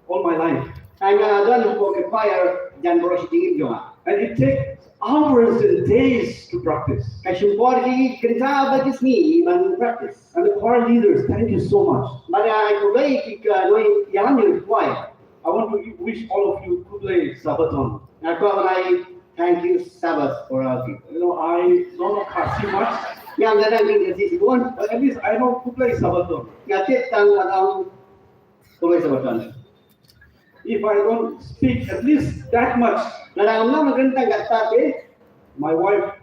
all my life. Nga don hapoh ki choir jan baroh shi jingim jong nga. And it takes hours and days to practice. Ka shim por ki kynta bad ki sngi ban practice. And the choir leaders, thank you so much. Bad nga ai khublei ïa ki, ka nongïalam jong ki choir. I want to wish all of you Khublei Sabbaton. Nga kwah ban ai thank you Sabbath for all of you. You know, I don't know Khasi much, Ngam da nang Khasi shibun. but at least I know Khublei Sabbaton. Nga tip tang ban ong Khublei Sabbaton. If I don't speak at least that much, Lada ngam long kren tang katta te, my wife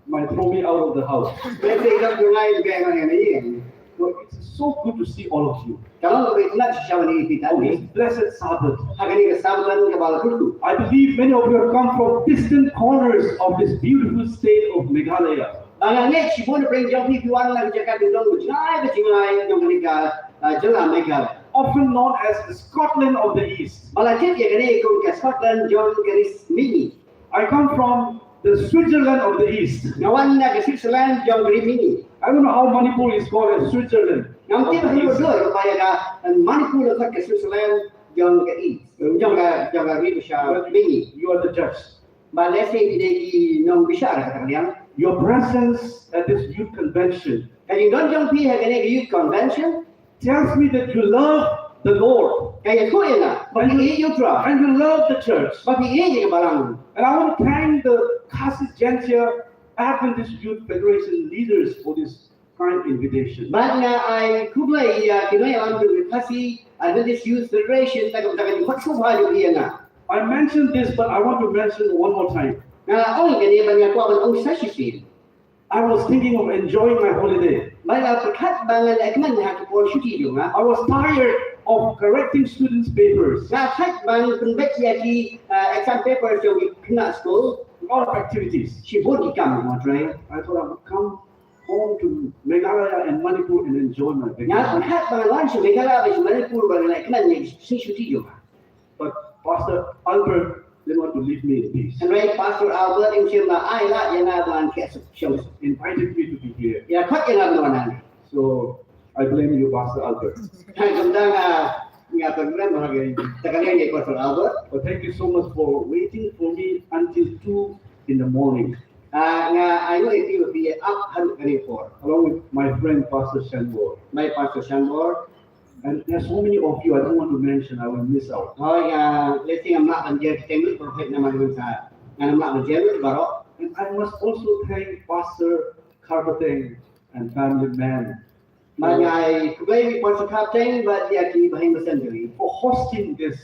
might throw me out of the house. bad te i dang jong nga i bad nga ïa nga ïa. So it's so good to see all of you Ka long kaba itynnad shisha ban ïohi ïa phi on this tang. Blessed Sabbath. Ha kane ka Sabbath kaba la kyrkhu. I believe many of you have come from distant corners of this beautiful state of Meghalaya. Ba nga ngeit shibun na pdeng jong phi phi wan na ka jaka ding dong ba jngai ba jngai jong kane ka, ah, jylla Meghalaya. Often known as the Scotland of the East. Ba la tip ïa kane kum ka Scotland jong ka ri Mihngi. I come from the Switzerland of the East. Nga wan na ka Switzerland jong ka ri Mihngi. I don't know how Manipur is called as Switzerland. Ngam tip haduh dur ba ïa ka Manipur la khot ka Switzerland jong ka East. Jong ka, jong ka ri Mihngi. You are the judge. Ba lehse phi dei ki nongbishar ha kata ka liang. Your presence at this youth convention Ka jingdon jong phi ha kane ka youth convention tells me that you love the Lord ka ïathuh ïa nga ba phi ïeit ïa U Trai, and you love the church. ba phi ïeit ïa ka balang. And I want to thank the Khasi Jaintia Adventist Youth Federation leaders for this kind invitation. Bad nga ai khublei ïa ki nongïalam jong ka Khasi Adventist Youth Federation na ka bynta ka jingkhot sngewbha jong ki ïa nga. I mentioned this, but I want to mention one more time. Nga la ong ïa kane bad nga kwah ban ong sa shisien. I was thinking of enjoying my holiday. Bad nga pyrkhat ba ngan leh kmen ha ki por shuti jong nga. I was tired of correcting students' papers. Nga thait ban pynbeit ïa ki, uh, exam papers jong ki khynnah skul. A lot of activities. Shibun ki kam, Mawtrai. I thought I would come home to Meghalaya and Manipur and enjoy my Nga vacation. pyrkhat ba ngan wan sha Meghalaya bad sha Manipur ba ngan leh kmen ïa ki sngi shuti jong nga. But Pastor Albert didn't want to leave me in peace. Hynrei Pastor Albert im shym la ai lad ïa nga ban kiew suk shong. Invited me to be here. Ïa khot ïa nga ban wan hangne. So I blame you, Pastor Albert. Kumta nga, nga pynrem ha ka, ta ka liang ïa Pastor Albert. But thank you so much for waiting for me until two in the morning, Ah, nga ainguh ïa phi ba phi ap haduh kane ka por. along with my friend Pastor Shanbor. Bad Pastor Shanbor. And there's so many of you I don't want to mention, I will miss out. Hooid, nga lehse ngam lah ban jer kyrteng lut baroh, namar ngan sa, ngan ym lah ban jer lut baroh. And I must also thank Pastor Kharpateng and family man Bad nga ai khublei ïa Pastor Kharpateng bad ïa ki bahaïing basan jong ngi for hosting this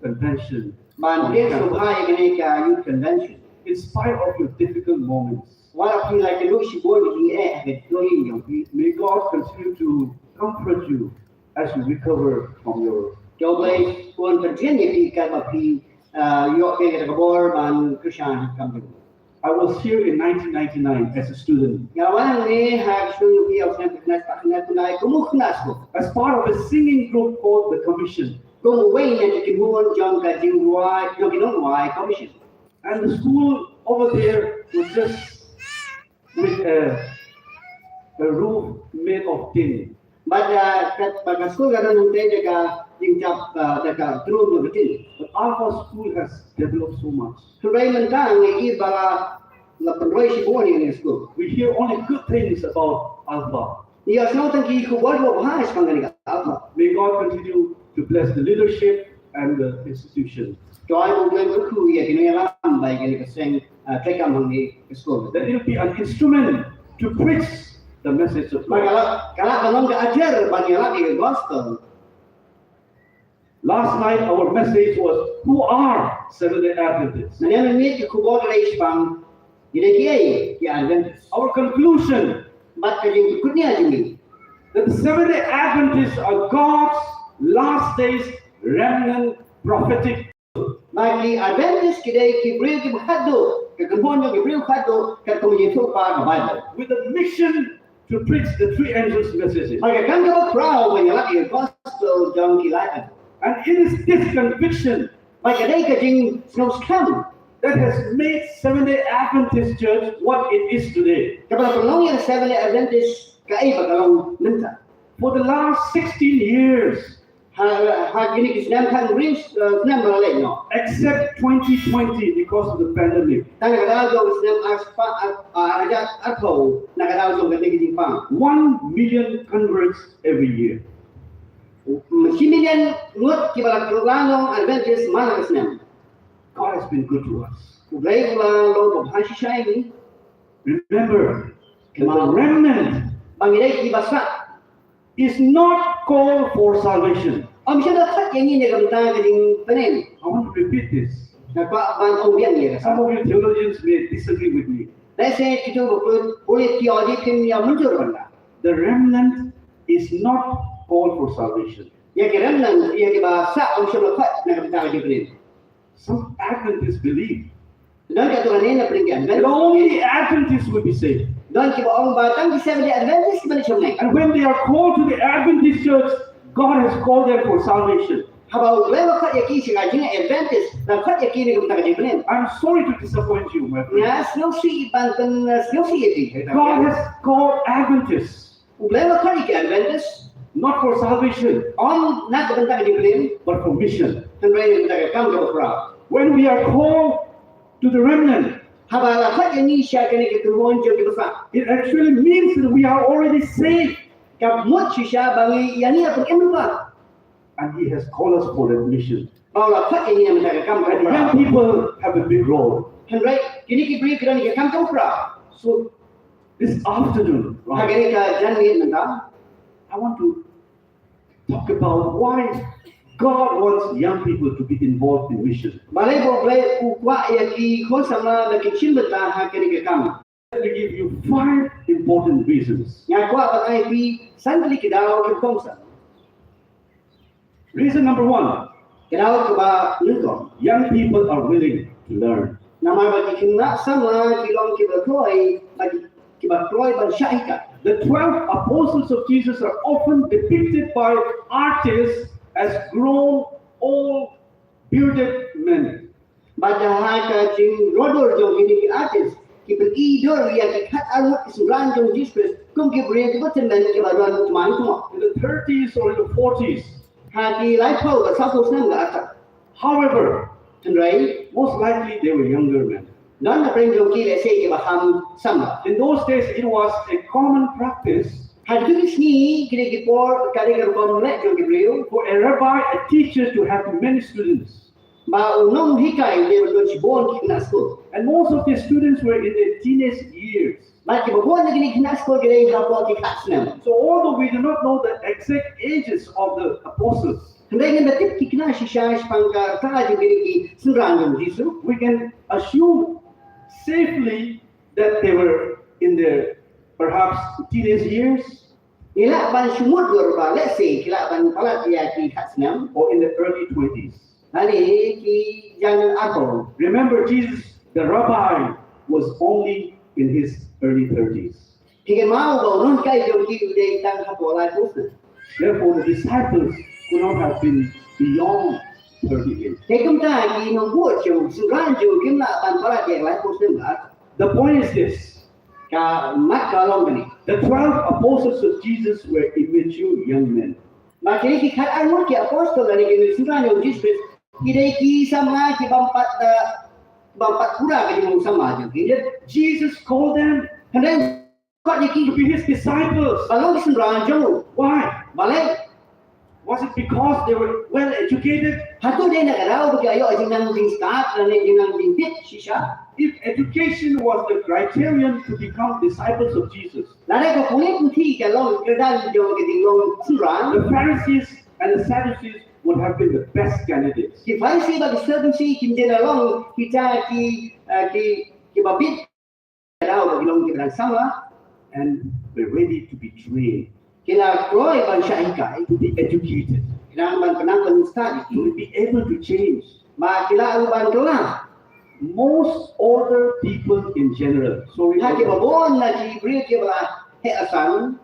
convention. ban pdiang sngewbha ïa kane ka youth convention. In spite of your difficult moments, Wat la phi la kynduh shibun ïa ki eh ha ka jingim jong phi. May God continue to comfort you as you recover from your. To U Blei un pyntngen ïa phi katba phi, ah, ïoh ïa kata ka bor ban kyrshan ha ka kam jong U Blei. I was here in nineteen ninety-nine as a student. Nga wan hangne ha ka shnong Ïewkmih ha u snem khyndai spah khyndai phew khyndai kum u khynnah skul. As part of a singing group called the Commission. Kum uwei na ki kynhun jong ka jingrwai, jong ki nongrwai Commission. And the school over there was just with a, a roof made of tin. Bad, ah, ka, bad ka skul ka don hangtei da ka jingjop, ah, da ka trum jong ka tin. But Alpha School has developed so much. Hynrei mynta ngi i ba la, la pynroi shibun ïa kane ka skul. We hear only good things about Alpha. Ngi ïohsngew tang ki khubor kiba bha shaphang kane ka Alpha. May God continue to bless the leadership and the institution. To ai ba U Blei un kyrkhu ïa ki nongïalam bad ïa kane ka seng, ah, treikam hangne ka skul. That it will be an instrument to preach the message of God. Bad ka lah, ka lah ban long ka hajar ban ïalap ïa ka gospel. Last night our message was, "Who are Seventh-day Adventists. Mynne mynmiet ki khubor ka dei shaphang ki dei kiei ki Adventist. Our conclusion, bad ka jingkut nia jong ngi, that the Seventh-day Adventists are God's last days remnant prophetic. Ba ki Adventist ki dei ki briew kiba khatduh, ka kynhun jong ki briew khatduh, katkum ka jingïathuhkhana ka Bible, with the mission to preach the three angels' messages. Bad ka kam kaba khraw ban ïalap ïa ka gospel jong ki lai angel. And it is this conviction, bad ka dei ka jingsngewskhem, that has made Seventh-day Adventist Church what it is today. Kaba la pynlong ïa ka Seventh-day Adventist kaei ba ka long mynta. For the last sixteen years, ha, ha kine ki snem khathynriew, eh, snem ba la leit noh, except twenty twenty because of the pandemic, tang na ka daw jong ka snem ar spah, ar, ar hajar arphew, na ka daw jong kane ka jingpang, one million converts every year. Shi million ngut kiba la kylla long Adventist man la ka snem. God has been good to us. U Blei u la long babha shisha ïa ngi. Remember, the remnant, ba ngi dei kiba sah, is not called for salvation. Ym shym la khot ïa ngi na ka bynta ka jingpynim. I want to repeat this. Nga kwah ban ong biang ïa ka. Some of you theologians may disagree with me. Lehse kito kiba pule theology kin ïa mynjur ban ong, the remnant is not called for salvation. Ïa ki remnant, ïa kiba sah, ym shym la khot na ka bynta ka jingpynim. Some Adventists believe, don katto katne na pdeng ki Adventist, that only Adventists will be saved. Don kiba ong ba tang ki Seventh-day Adventist kiban shong nai. And when they are called to the Adventist church, God has called them for salvation. Haba U Blei u la khot ïa ki sha ka jingïa Adventist, u la khot ïa ki na ka bynta ka jingpynim. I'm sorry to disappoint you, my friend. Nga sngewsih ban pynsngewsih ïa phi. God has called Adventists. U Blei u la khot ïa ki Adventist, not for salvation, ym na ka bynta ka jingpynim, but for mission, hynrei na ka bynta ka kam kaba khraw. When we are called to the remnant, haba la khot ïa ngi sha kane ka kynhun jong kiba sah, it actually means that we are already saved. Ka mut shisha ba ngi, ïa ngi la pynim lypa. And He has called us for that mission. Ba u la khot ïa ngi na ka bynta ka kam kaba khraw. And young people have a big role. Hynrei kine ki briew ki don ïa ka kam kaba khraw. So this afternoon, ha kane ka janmiet mynta, I want to talk about why God wants young people to be involved in mission. Balei ba U Blei u kwah ïa ki khun samla ba kin shim bynta ha kane ka kam. Let me give you five important reasons. Nga kwah ban ai ïa phi san tylli ki daw kiba kongsan. Reason number one. Ka daw kaba nyngkong. Young people are willing to learn. Namar ba ki khynnah samla ki long kiba kloi, ba ki, kiba kloi ban shah hikai. The twelve apostles of Jesus are often depicted by artists as grown old, bearded men. Bad ha ka jingdon dur jong kine ki artist, ki pyni dur ïa ki khatar ngut ki synran jong u Jisu Khrist kum ki briew kiba tymmen, kiba don tymmen kumno. In the thirties or in the forties. Ha ki laiphew bad sawphew snem ka rta. However, hynrei, most likely they were younger men. Don na pdeng jong ki lehse kiba kham samla. In those days, it was a common practice. Ha kito ki sngi, kine ki por ka dei ka rukom leh jong ki briew. For a rabbi, a teacher, to have many students. Ba u nonghikai u dei ban don shibun ki khynnah skul. And most of the students were in their teenage years. Bad kiba bun na kine ki khynnah skul ki dei hapoh ki khatsnem. So although we do not know the exact ages of the apostles, hynrei ngim da tip ki khynnah shisha shaphang ka rta jong kine ki synran jong u Jisu, we can assume safely that they were in their perhaps teenage years. Ngi lah ban shu mutdur ba lehse ki lah ban palat ïa ki khatsnem. Or in the early twenties. Lane ki jan arphew. Remember, Jesus, the rabbi, was only in his early thirties. Phi kynmaw ba u nonghikai jong ki u dei tang hapoh laiphew snem. Therefore, the disciples could not have been beyond thirty-eight. Te kumta ki nongbud jong u, ki synran jong u, kim lah ban palat ïa ka laiphew snem ka rta. The point is this. Ka mat ka long kane. The twelve apostles of Jesus were immature young men. Ba kine ki khatar ngut ki apostol lane ki synran jong u Jisu Khrist ki dei ki samla kibym pat, eh, bym pat pura ka jingmut samla jong ki. Yet Jesus called them, hynrei u khot ïa ki, to be his disciples. Ban long ki synran jong u. Why? Balei? Was it because they were well educated? Hato dei na ka daw ba ki la ïoh jingnang jingstad lane jingnang jingtip shisha? If education was the criterion to become disciples of Jesus, lada ka pule puthi ka long ka kyrdan jong ka jinglong synran, the Pharisees and the Sadducees would have been the best candidates. Ki Pharisi bad ki Sadusi kin ïa long kita ki, eh, ki, kiba bit ka daw ba ki long kiba dang samla. And were ready to be trained. Ki la kloi ban shah hikai. To be educated. Ki la ban pynang ban stad. To be able to change. Ba ki la ban kylla. Most older people in general. Sorry. Ha kiba bun na ki briew kiba heh asan.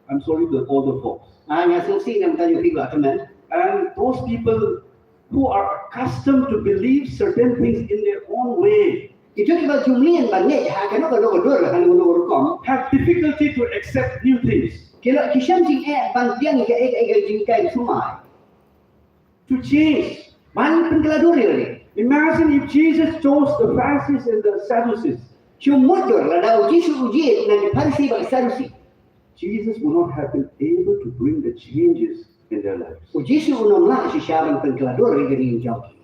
I'm sorry, the older folks. Ah, nga sngewsih namar ïa phi ba tymmen. And those people who are accustomed to believe certain things in their own way. Kito kiba ju mih ban ngeit ha kano kano ka dur, ha kano kano ka rukom. Have difficulty to accept new things. Ki la, ki shem jingeh ban pdiang ïa kaei kaei ka jinghikai thymmai. To change. Ban pynkylla dur ïa lade. Imagine if Jesus chose the Pharisees and the Sadducees. Shu mutdur lada u Jisu u jied na ki Pharisi bad ki Sadusi. Jesus would not have been able to bring the changes in their lives. U Jisu un ym lah shisha ban pynkylla dur ïa ka jingim jong ki.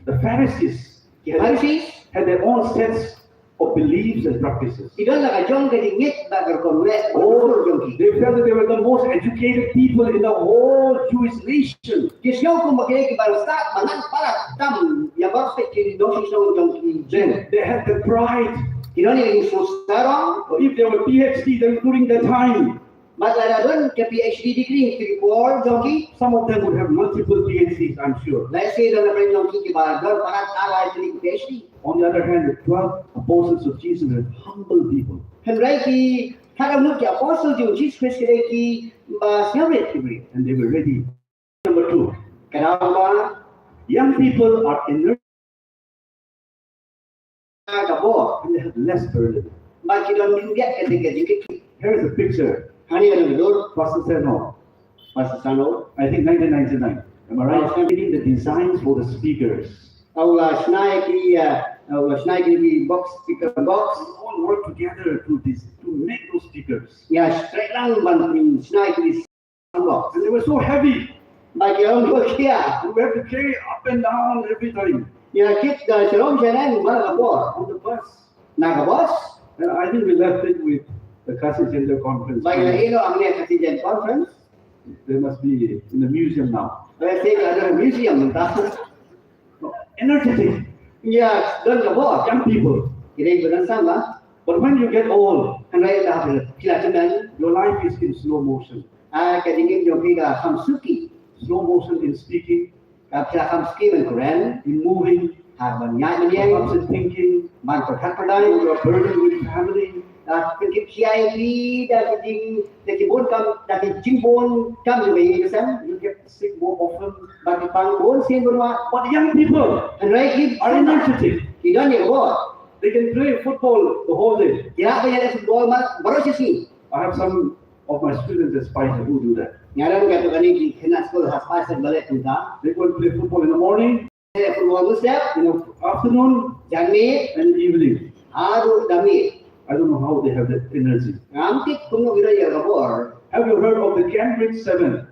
The Pharisees, ki Pharisi, had their own sets of beliefs and practices. Ki don la ka jong ka jingngeit bad ka rukom leh, oh, jong ki. They felt that they were the most educated people in the whole Jewish nation. Ki sngew kum ba ki dei kiba stad ba nang palat tam ïa baroh ki nongshong shnong jong ki Jiw. Then they had the pride. Ki don ïa ka jingsngewsarong. Or if they were P H D, then during that time, bad lada don ka P H D degree ha ki por jong ki. Some of them would have multiple P H Ds, I'm sure. Lehse don na pdeng jong ki kiba don palat ar lai tylli ki P H D. On the other hand, the twelve apostles of Jesus were humble people. Hynrei ki khatduh ngut ki apostol jong u Jisu Khrist ki dei kiba sngewrit ki briew. And they were ready. Number two. Ka daw ba, young people are energetic. Ka bor. And they have less burden. Bad ki don khyndiat ka jingkit. Here is a picture. Hangne ka don ka dur. Pastor Sano. Pastor Sano. I think nineteen ninety-nine. Am I right? Reading the designs for the speakers. U la shna ïa ki, uh, u la shna ïa ki box, speaker box. We all work together to this, to make those speakers. Ïa, shna lang ban shna ïa ki. And they were so heavy. Ba ki ong ko kia. And we have to carry up and down every time. Ïa kit da sharum shaneng ba ka bor. On the bus. Na ka bus. And I think we left it with the Khasi Jaintia Conference. Ba ïa ïoh hangne Khasi Jaintia Conference. They must be in the museum now. Ba ïa ka don museum mynta. Energetic. Ïa, don ka bor. Young people. Ki dei ba dang samla. But when you get old, hynrei lada phi la tymmen, your life is in slow motion. Ah, ka jingim jong phi ka kham suki. Slow motion in speaking. Ka phi la kham suki ban kren. In moving. Ha ban ïaid ban ïeng. Upset thinking. Ban pyrkhat pyrdaiñ. You are burdened with family. Da phi kit shai phi da ki jing, da ki bun kam, da ki jingbun kam jong phi. You get sick more often. Ba ki pang bun sien bun wah. But young people, hynrei ki are energetic. Ki don ïa ka bor. They can play football the whole day. Ki lah ban ïaleh football ma baroh shi sngi. I have some of my students at Spicer who do that. Nga don katto katne ki khynnah skul ha Spicer ba leh kumta. They go and play football in the morning. Ïaleh football mynstep. In the afternoon. Janmiet. And evening. Haduh da miet. I don't know how they have that energy. Ngam tip kumno ki don ïa ka bor. Have you heard of the Cambridge Seven?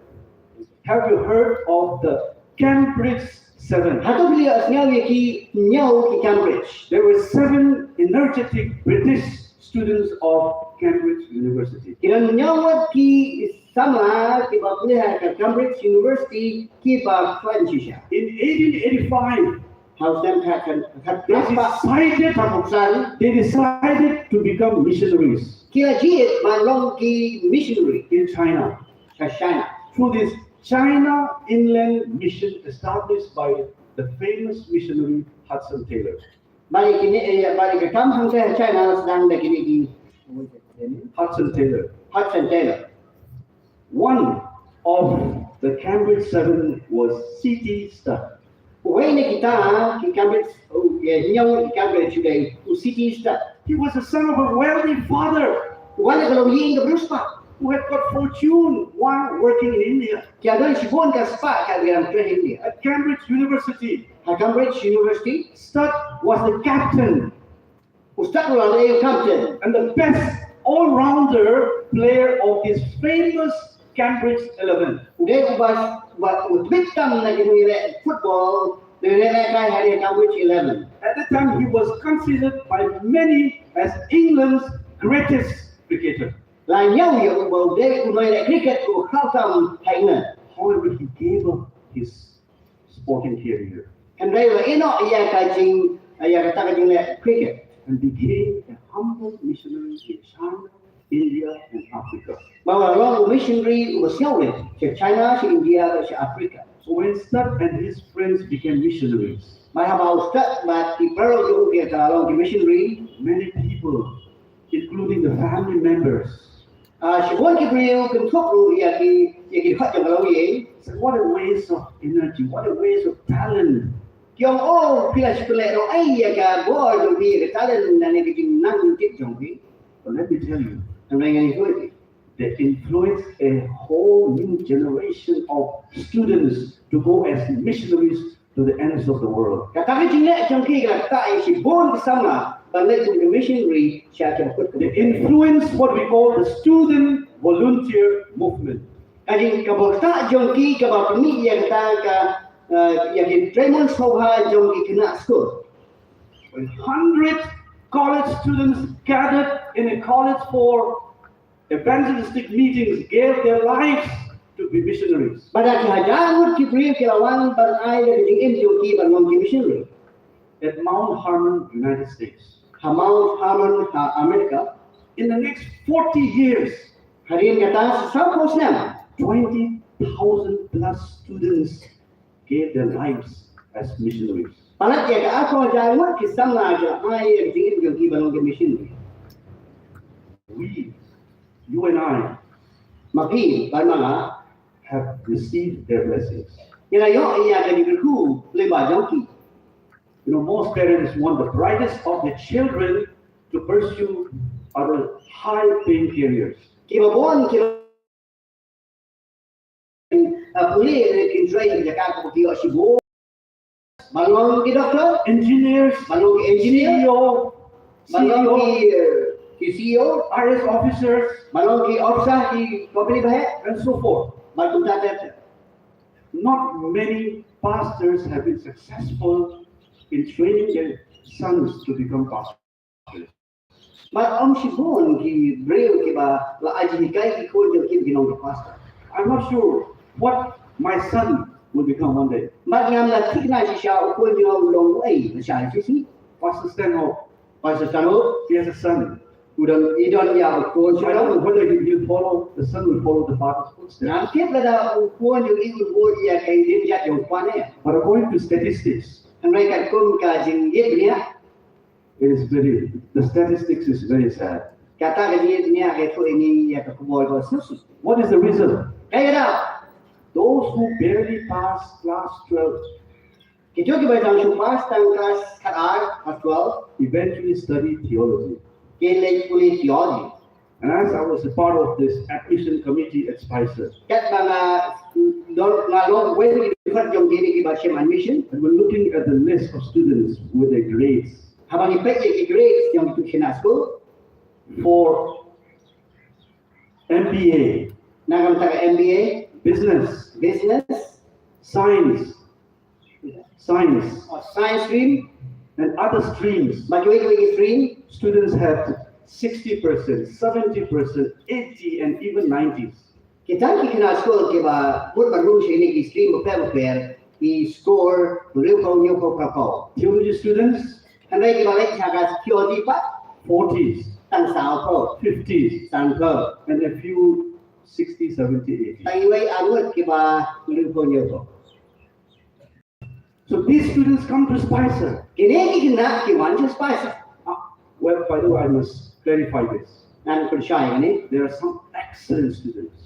Have you heard of the Cambridge Seven? Hato phi la ïohsngew ïa ki hynñiew ki Cambridge? There were seven energetic British students of Cambridge University. Ki don hynñiew ngut ki samla kiba pule ha ka Cambridge University kiba khlaiñ shisha. In eighteen eighty-five, ha u snem khat, khat, khat, they decided, khat, they decided to become missionaries. Ki la jied ban long ki missionary. In China. Ka China. Through this China Inland Mission established by the famous missionary Hudson Taylor. Bad ïa kine, eh, bad ïa ka kam hangta ha China la sdang da kine ki Hudson Taylor. Hudson Taylor. One of the Cambridge Seven was C T Studd. Uwei na kita ki Cambridge, oh, ïa, hynñiew ki Cambridge u dei u C T Studd. He was the son of a wealthy father. Uwei na ka longïing ka briew spah. Who had got fortune while working in India. Ki la don shibun ka spah katba ki dang trei ha India. At Cambridge University. Ha Cambridge University. Studd was the captain. U Studd u la dei u captain. And the best all-rounder player of this famous Cambridge Eleven. U dei uba, uba, u tbit tam na ki nongïaleh football, nongïaleh lehkai ha ri Cambridge Eleven. At that time, he was considered by many as England's greatest cricketer. La ñiew ïa u ba u dei u nongïaleh cricket u khlaw tam ha England. However, he gave up his sporting career. Hynrei u la ïehnoh ïa ka jing, ïa kata ka jingleh cricket. And became a humble missionary in China, India, and Africa. Bad u la long u missionary uba siewrit sha China, sha India, sha Africa. So when Studd and his friends became missionaries, bad haba u Studd bad ki paralok jong u ki la long ki missionary, many people, including the family members, ah, shibun ki briew, kynthup ruh ïa ki, ïa ki dkhot jong ka lawei, said, "What a waste of energy, what a waste of talent." Ki ong, "Oh, phi la shu pynleh ruh ei ïa ka bor jong phi, ïa ka talent, lane ka jingnang jingtip jong phi." But let me tell you, hynrei ngan ïathuh ïa phi, they influenced a whole new generation of students to go as missionaries to the ends of the world. Kata ka jingleh jong ki ka la ktah ïa shibun ki samla ban leit kum ki missionary sha kiba kut ka. They influenced what we call the student volunteer movement. Ka jing, kaba ktah jong ki kaba pynmih ïa kata ka, eh, ïa ki treimon sngewbha jong ki khynnah skul. When hundred college students gathered in a college for evangelistic meetings, gave their lives to be missionaries. Bad da ki hajar ngut ki briew ki la wan ban ai ïa ka jingim jong ki ban long ki missionary. At Mount Hermon, United States. Ha Mount Hermon, ha America. In the next forty years, hadien kata saw phew snem, twenty thousand plus students gave their lives as missionaries. Palat ïa ka arphew hajar ngut ki samla ki la ai ïa ka jingim jong ki ban long ki missionary. We, you and I, ma phi bad ma nga, have received their blessings. Ngi la ïoh ïa ka jingkyrkhu lyngba jong ki. You know, most parents want the brightest of their children to pursue other high-paying careers. Kiba bun ki, uh, pule ne kin trei ïa ka jaka kaba ki ïoh shibun. Ban long ki doctor, engineers, ban long ki engineer, C E O, ban long ki, uh, ki C E O, I A S officers, ban long ki officer ki company ba heh, and so forth. Bad kumta ter ter. Not many pastors have been successful in training their sons to become pastors. Bad ym shibun ki briew kiba la ai jinghikai ki khun jong ki ba kin long ki pastor. I'm not sure what my son will become one day. Bad ngam lah thikna shisha u khun jong nga u long ei lashai shisha. Pastor Stanhope, Pastor Stanhope, he has a son. U don, i don ïa u khun. So I don't know whether he will follow, the son will follow the father's footsteps. Ngam tip lada u khun jong i un bud ïa ka jingïaid jong u kpa ne. But according to statistics, hynrei katkum ka jingïeit bniah, it is very, the statistics is very sad. Kata ka jingïeit bniah ka ïathuh ïa ngi ïa ka khubor kaba sngewsih. What is the reason? Kaei kata? Those who barely pass class twelve, kito kiba dang shu pass tang klas khatar, klas twelve, eventually study theology. Ki leit pule theology. And as I was a part of this admission committee at Spicer, katba nga long, nga long uwei na ki dkhot jong kine kiba shim admission, and we're looking at the list of students with their grades. Haba ngi peit ïa ki grades jong ki khynnah skul, for M B A, na ka bynta ka M B A, business, business, science, science, or science stream, and other streams, bad kiwei kiwei ki stream, students had sixty percent, seventy percent, eighty, and even nineties. Kita ki khynnah skul kiba bud ban rung sha kine ki stream bapher bapher, ki score hynriewphew, hynñiewphew, phraphew. Theology students, hynrei kiba leit sha ka theology pat, forties, tang sawphew, fifties, sanphew, and a few sixty, seventy, eighty. Tang iwei ar ngut kiba hynriewphew, hynñiewphew. So these students come to Spicer. Kine ki khynnah ki wan sha Spicer. Ah, well, by the way, I must clarify this. Ngan pynshai kane. There are some excellent students.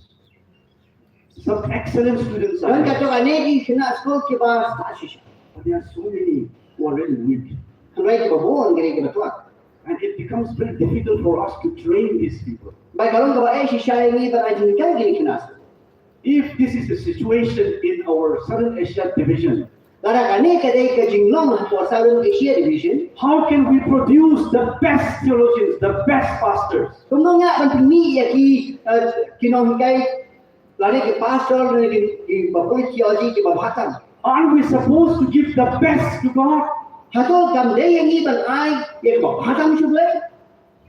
Some excellent students are there. Don katto katne ki khynnah skul kiba stad shisha. But there are so many who are really weak. Hynrei kiba bun kine kiba twad. And it becomes very difficult for us to train these people. Bad ka long kaba eh shisha ïa ngi ban ai jinghikai ïa kine ki khynnah skul. If this is the situation in our Southern Asia division, lada kane ka dei ka jinglong ha ka Southern Asia division, how can we produce the best theologians, the best pastors? Kumno ngin pynmih ïa ki, eh, ki nonghikai, lane ki pastor, lane ki, kiba pule theology kiba bha tam? Aren't we supposed to give the best to God? Hato kam dei ïa ngi ban ai ïa kaba bha tam sha U Blei?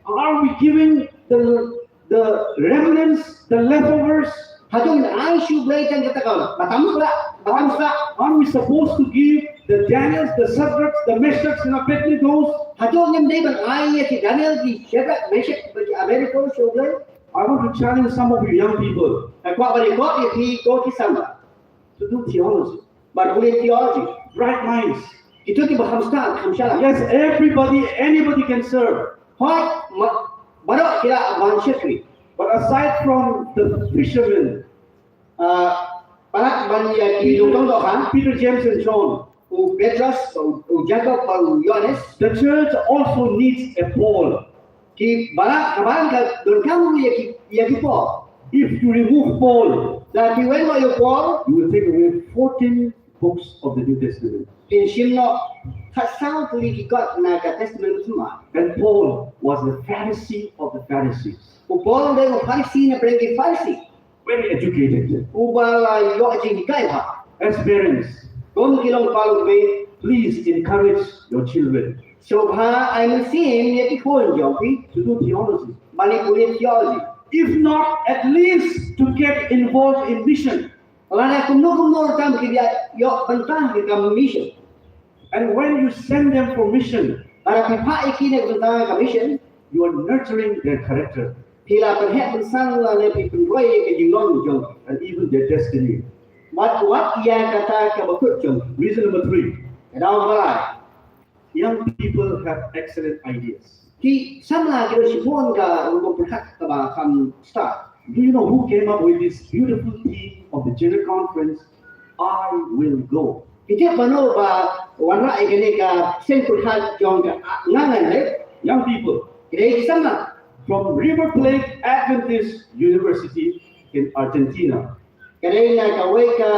Are we giving the, the remnants, the leftovers? Hato ngin ai sha U Blei tang kata kaba tam khlak? Aren't we supposed to give the Daniels, the Shadrachs, the Meshachs, and Abednego's? Hato ngim dei ban ai ïa ki Daniel, ki Shadrach, Meshach bad ki Abednego sha U Blei? I want to challenge some of you young people. Nga kwah ban ïakop ïa phi ko ki samla. To do theology. Ban pule theology. Bright minds. Kito kiba kham stad, kham shalak. Yes, everybody, anybody can serve. Hooid, ma-, baroh ki lah ban shakri. But aside from the fishermen, ah, palat ban ïa ki nongtong dohkha, Peter, James, and John, u Petros, u, u Jakob bad u Ïohannes. The church also needs a Paul. Ki balang, ka balang ka donkam ïa ki, ïa ki Paul. If you remove Paul, lada phi weng noh ïa u Paul, you will take away fourteen books of the New Testament. Phin shim noh khatsaw tylli ki kot na ka Testament Thymmai. And Paul was the Pharisee of the Pharisees. U Paul u dei u Pharisi na pdeng ki Pharisi. Very educated. Uba la ïoh jinghikai bha. As parents, kum ki longkpa longkmie, please encourage your children. Sngewbha ai mynsiem ïa ki khun jong phi. To do theology. Ban ïa pule theology. If not, at least to get involved in mission. Lada kumno kumno ruh tam ki ïa ïoh bynta ha ka mission. And when you send them for mission, lada phi phah ïa ki na ka bynta ka mission, you are nurturing their character. Phi la pynheh pynsang lane phi pynroi ïa ka jinglong jong ki. And even their destiny. Wat wat ïa kata kaba kut jong ki. Reason number three. Ka daw ba lai. Young people have excellent ideas. Ki samla ki don shibun ka rukom pyrkhat kaba kham stad. Do you know who came up with this beautiful theme of the General Conference? I will go. Phi tip mano ba wanrah ïa kane ka seng pyrkhat jong ka, ah, nga ngan leh? Young people. Ki dei ki samla. From River Plate Adventist University in Argentina. Ka dei na kawei ka,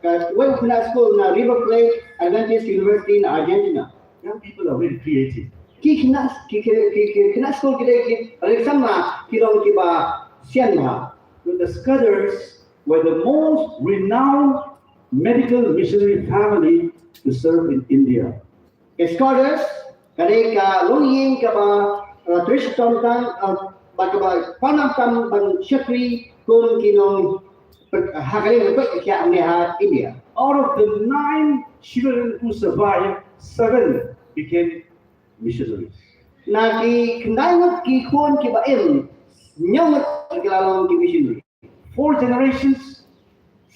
ka, kawei ka khynnah skul na River Plate Adventist University na Argentina. Young people are very creative. Ki khynnah, ki, ki, ki, ki khynnah skul ki dei ki, ki samla ki long kiba sian bha. When the Scuders were the most renowned medical missionary family to serve in India. Ka Scuders ka dei ka longïing kaba, uh, trei shitom tang, uh, ba kaba pawnam tam ban shakri kum ki nong, uh, ha ka liang ka koit ka khiah hangne ha India. Out of the nine children who survived, seven became missionaries. Na ki khyndai ngut ki khun kiba im, hynñiew ngut ki la long ki missionary. Four generations,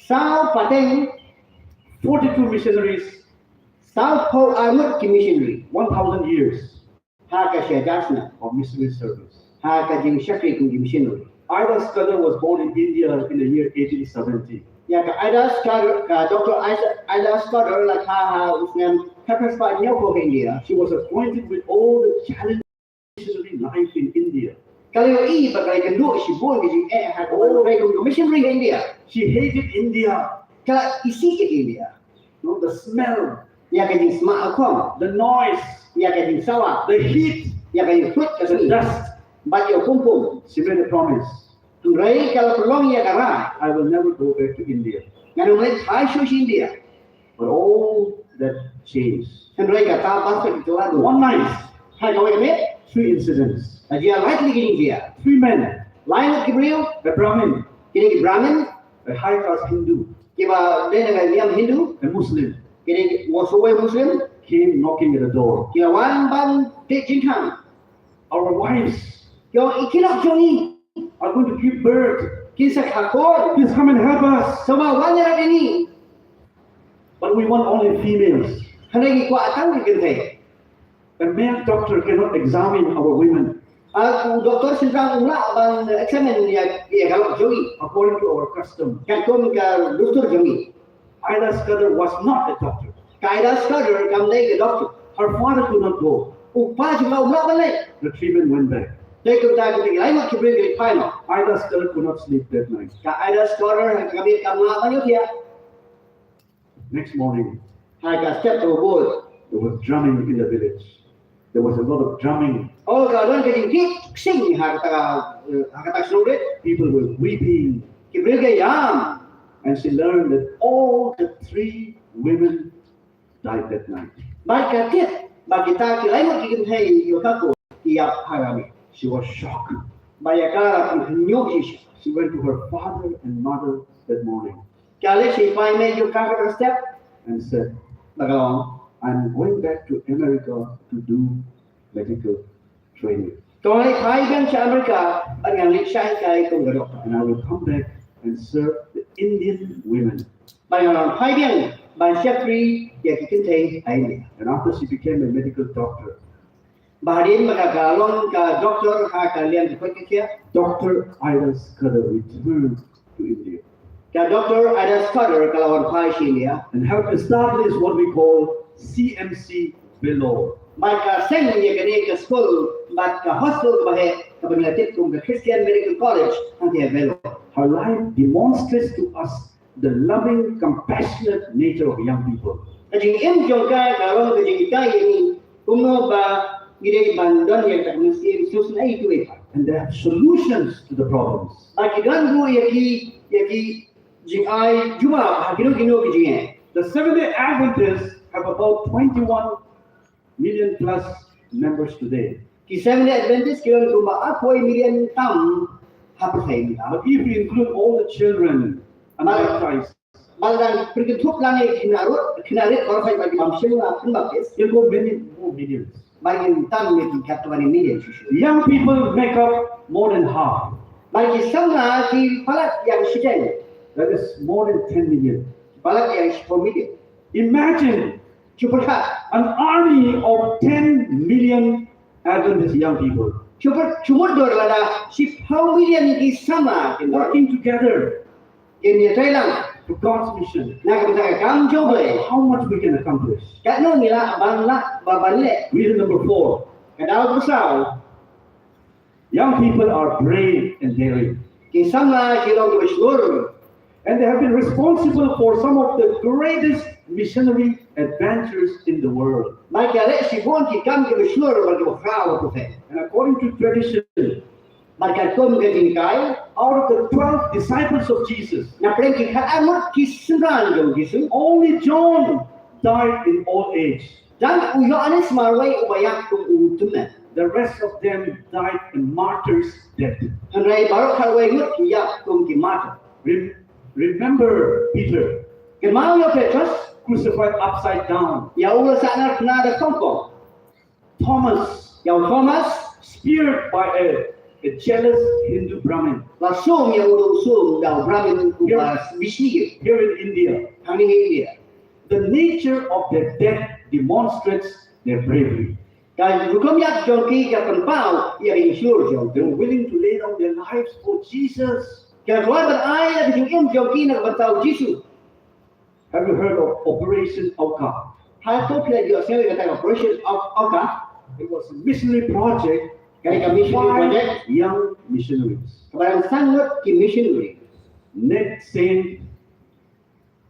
saw pateng, forty-two missionaries, saw phew ar ngut ki missionary. One thousand years. Ha ka shi hajar snem. Of missionary service. Ha ka jingshakri kum ki missionary. Ida Scudder was born in India in the year eighteen seventy. Ïa ka Ida Scudder, ka Doctor Ida, Ida Scudder la kha ha u snem khatphra spah hynñiewphew ha India. She was acquainted with all the challenges missionary life in India. Ka la ïohi bad ka la ïakynduh shibun ki jingeh ha ka ban trei kum ka missionary ha India. She hated India. Ka la isih ïa ka India. You know, the smell. Ïa ka jingsma akhong. The noise. Ïa ka jingsawa. The heat. Ïa ka jingkhuid ka sngi. The dust. Bad ïa u pumpum. She made a promise. Hynrei ka la pynlong ïa ka rai. I will never go back to India. Ngan ym leit phai shuh sha India. But all that changed. Hynrei kata pat ka la kylla. One night. Ha kawei ka miet. Three incidents. La jia lai tylli ki jingjia. Three men. Lai ngut ki briew. A Brahmin. Ki dei ki Brahmin. A high caste Hindu. Kiba dei na ka niam Hindu. A Muslim. Ki dei ki, wa shuwa Muslim. Came knocking at the door. Ki la wan ban tip jingkhang. Our wives. Ki ong, i khynnah jong ngi are going to give birth. Kin sa kha khun. Please come and help us. Sngewbha wan ïarap ïa ngi. But we want only females. Hynrei ngi kwah tang ki kynthei. A male doctor cannot examine our women. Ah, u doktor shynrang um lah ban examine ïa, ïa ka lok jong ngi. According to our custom. Katkum ka dustur jong ngi. Ida Scudder was not a doctor. Ka Ida Scudder kam dei ka doktor. Her father could not go. U kpa jong ka um lah ban leit. The three men went back. Te kumta kita ki lai ngut ki briew ki leit phai noh. Ida Scudder could not sleep that night. Ka Ida Scudder ha ka miet kam lah ban ïohthiah. Next morning, ha ka step kaba bud, there was drumming in the village. There was a lot of drumming. Oh, ka don ka jingkit ksing ha kata ka, eh, ha kata ka shnong rit. People were weeping. Ki briew ki ïam. And she learned that all the three women died that night. Bad ka tip ba kita ki lai ngut ki kynthei ïa ka khun ki ïap ha ka miet. She was shocked. Bad ïa ka la pynhynñiew shisha. She went to her father and mother that morning. Ka leit sha i paidbah jong ka ha ka step. And said, "Bad ka ong, I'm going back to America to do medical training." Ka ong, nga phai biang sha America bad ngan leit shah hikai kum ka doktor. And I will come back and serve the Indian women. Bad ngan phai biang ban shakri ïa ki kynthei ha India. And after she became a medical doctor, Bad hadien ba ka long ka doktor ha ka liang ka koit ka khiah, Doctor Ida Skudder returned to India. Ka Doktor Ida Skudder ka la wan phai sha India. And helped establish what we call C M C Vellore. Bad ka seng ïa kane ka skul bad ka hostel kaba heh kaba ngi la tip kum ka Christian Medical College hangtei ha Vellore. Her life demonstrates to us the loving, compassionate nature of young people. Ka jingim jong ka ka long ka jinghikai ïa ngi kumno ba ngi dei ban don ïa ka mynsiem sngewsynei ïa kiwei pat. And they have solutions to the problems. Bad ki don ruh ïa ki, ïa ki jingai jubab ha kino kino ki jingeh. The Seventh-day Adventists have about twenty-one million plus members today. Ki Seventh-day Adventist ki don kumba arphew million tam ha pyrthei mynta. But if we include all the children unbaptized, bad lada pynkynthup lang ïa ki khynnah ruh, khynnah rit baroh bad ki bym shym la pynbaptis, it'll go many more millions. Bad ngin tam ïa ki katto katne million shuh shuh. Young people make up more than half. Bad ki samla ki palat ïa ka shiteng. That is more than ten million. Palat ïa ka shiphew million. Imagine, shu pyrkhat, an army of ten million Adventist young people. Shu pyr-, shu mutdur lada shiphew million ki samla kin don, working together, kin ïatrei lang for God's mission. Na ka bynta ka kam jong U Blei. How much we can accomplish. Katno ngi lah ban lah, ba ban leh. Reason number four. Ka daw kaba saw. Young people are brave and daring. Ki samla ki long kiba shlur. And they have been responsible for some of the greatest missionary adventures in the world. Bad ki la leh shibun ki kam kiba shlur bad kiba khraw ha pyrthei. And according to tradition, bad katkum ka jinghikai, out of the twelve disciples of Jesus, na pdeng ki khatar ngut ki synran jong U Jisu, only John died in old age. Tang u Ïoannis marwei uba ïap kum u tymmen. The rest of them died a martyr's death. Hynrei baroh khatwei ngut ki ïap kum ki martyr. Rem-, remember Peter. Kynmaw ïa u Petros. Crucified upside down. Ïa u la sahnarphna da kongkong. Thomas. Ïa u Thomas. Speared by a, a jealous Hindu Brahmin. La sum ïa u da u sum da u Brahmin uba bishni. Here in India. Hangne ha India. The nature of their death demonstrates their bravery. Ka rukom ïap jong ki ka pynpaw ïa ka jingshlur jong ki. They were willing to lay down their lives for Jesus. Ki la kwah ban ai ïa ka jingim jong ki na ka bynta U Jisu. Have you heard of Operation Awka? Hato phi la ïohsngew ïa kata ka Operation Aw-, Awka? It was a missionary project. Ka dei ka missionary project. Five young missionaries. Kaba don san ngut ki missionary. Nate Saint,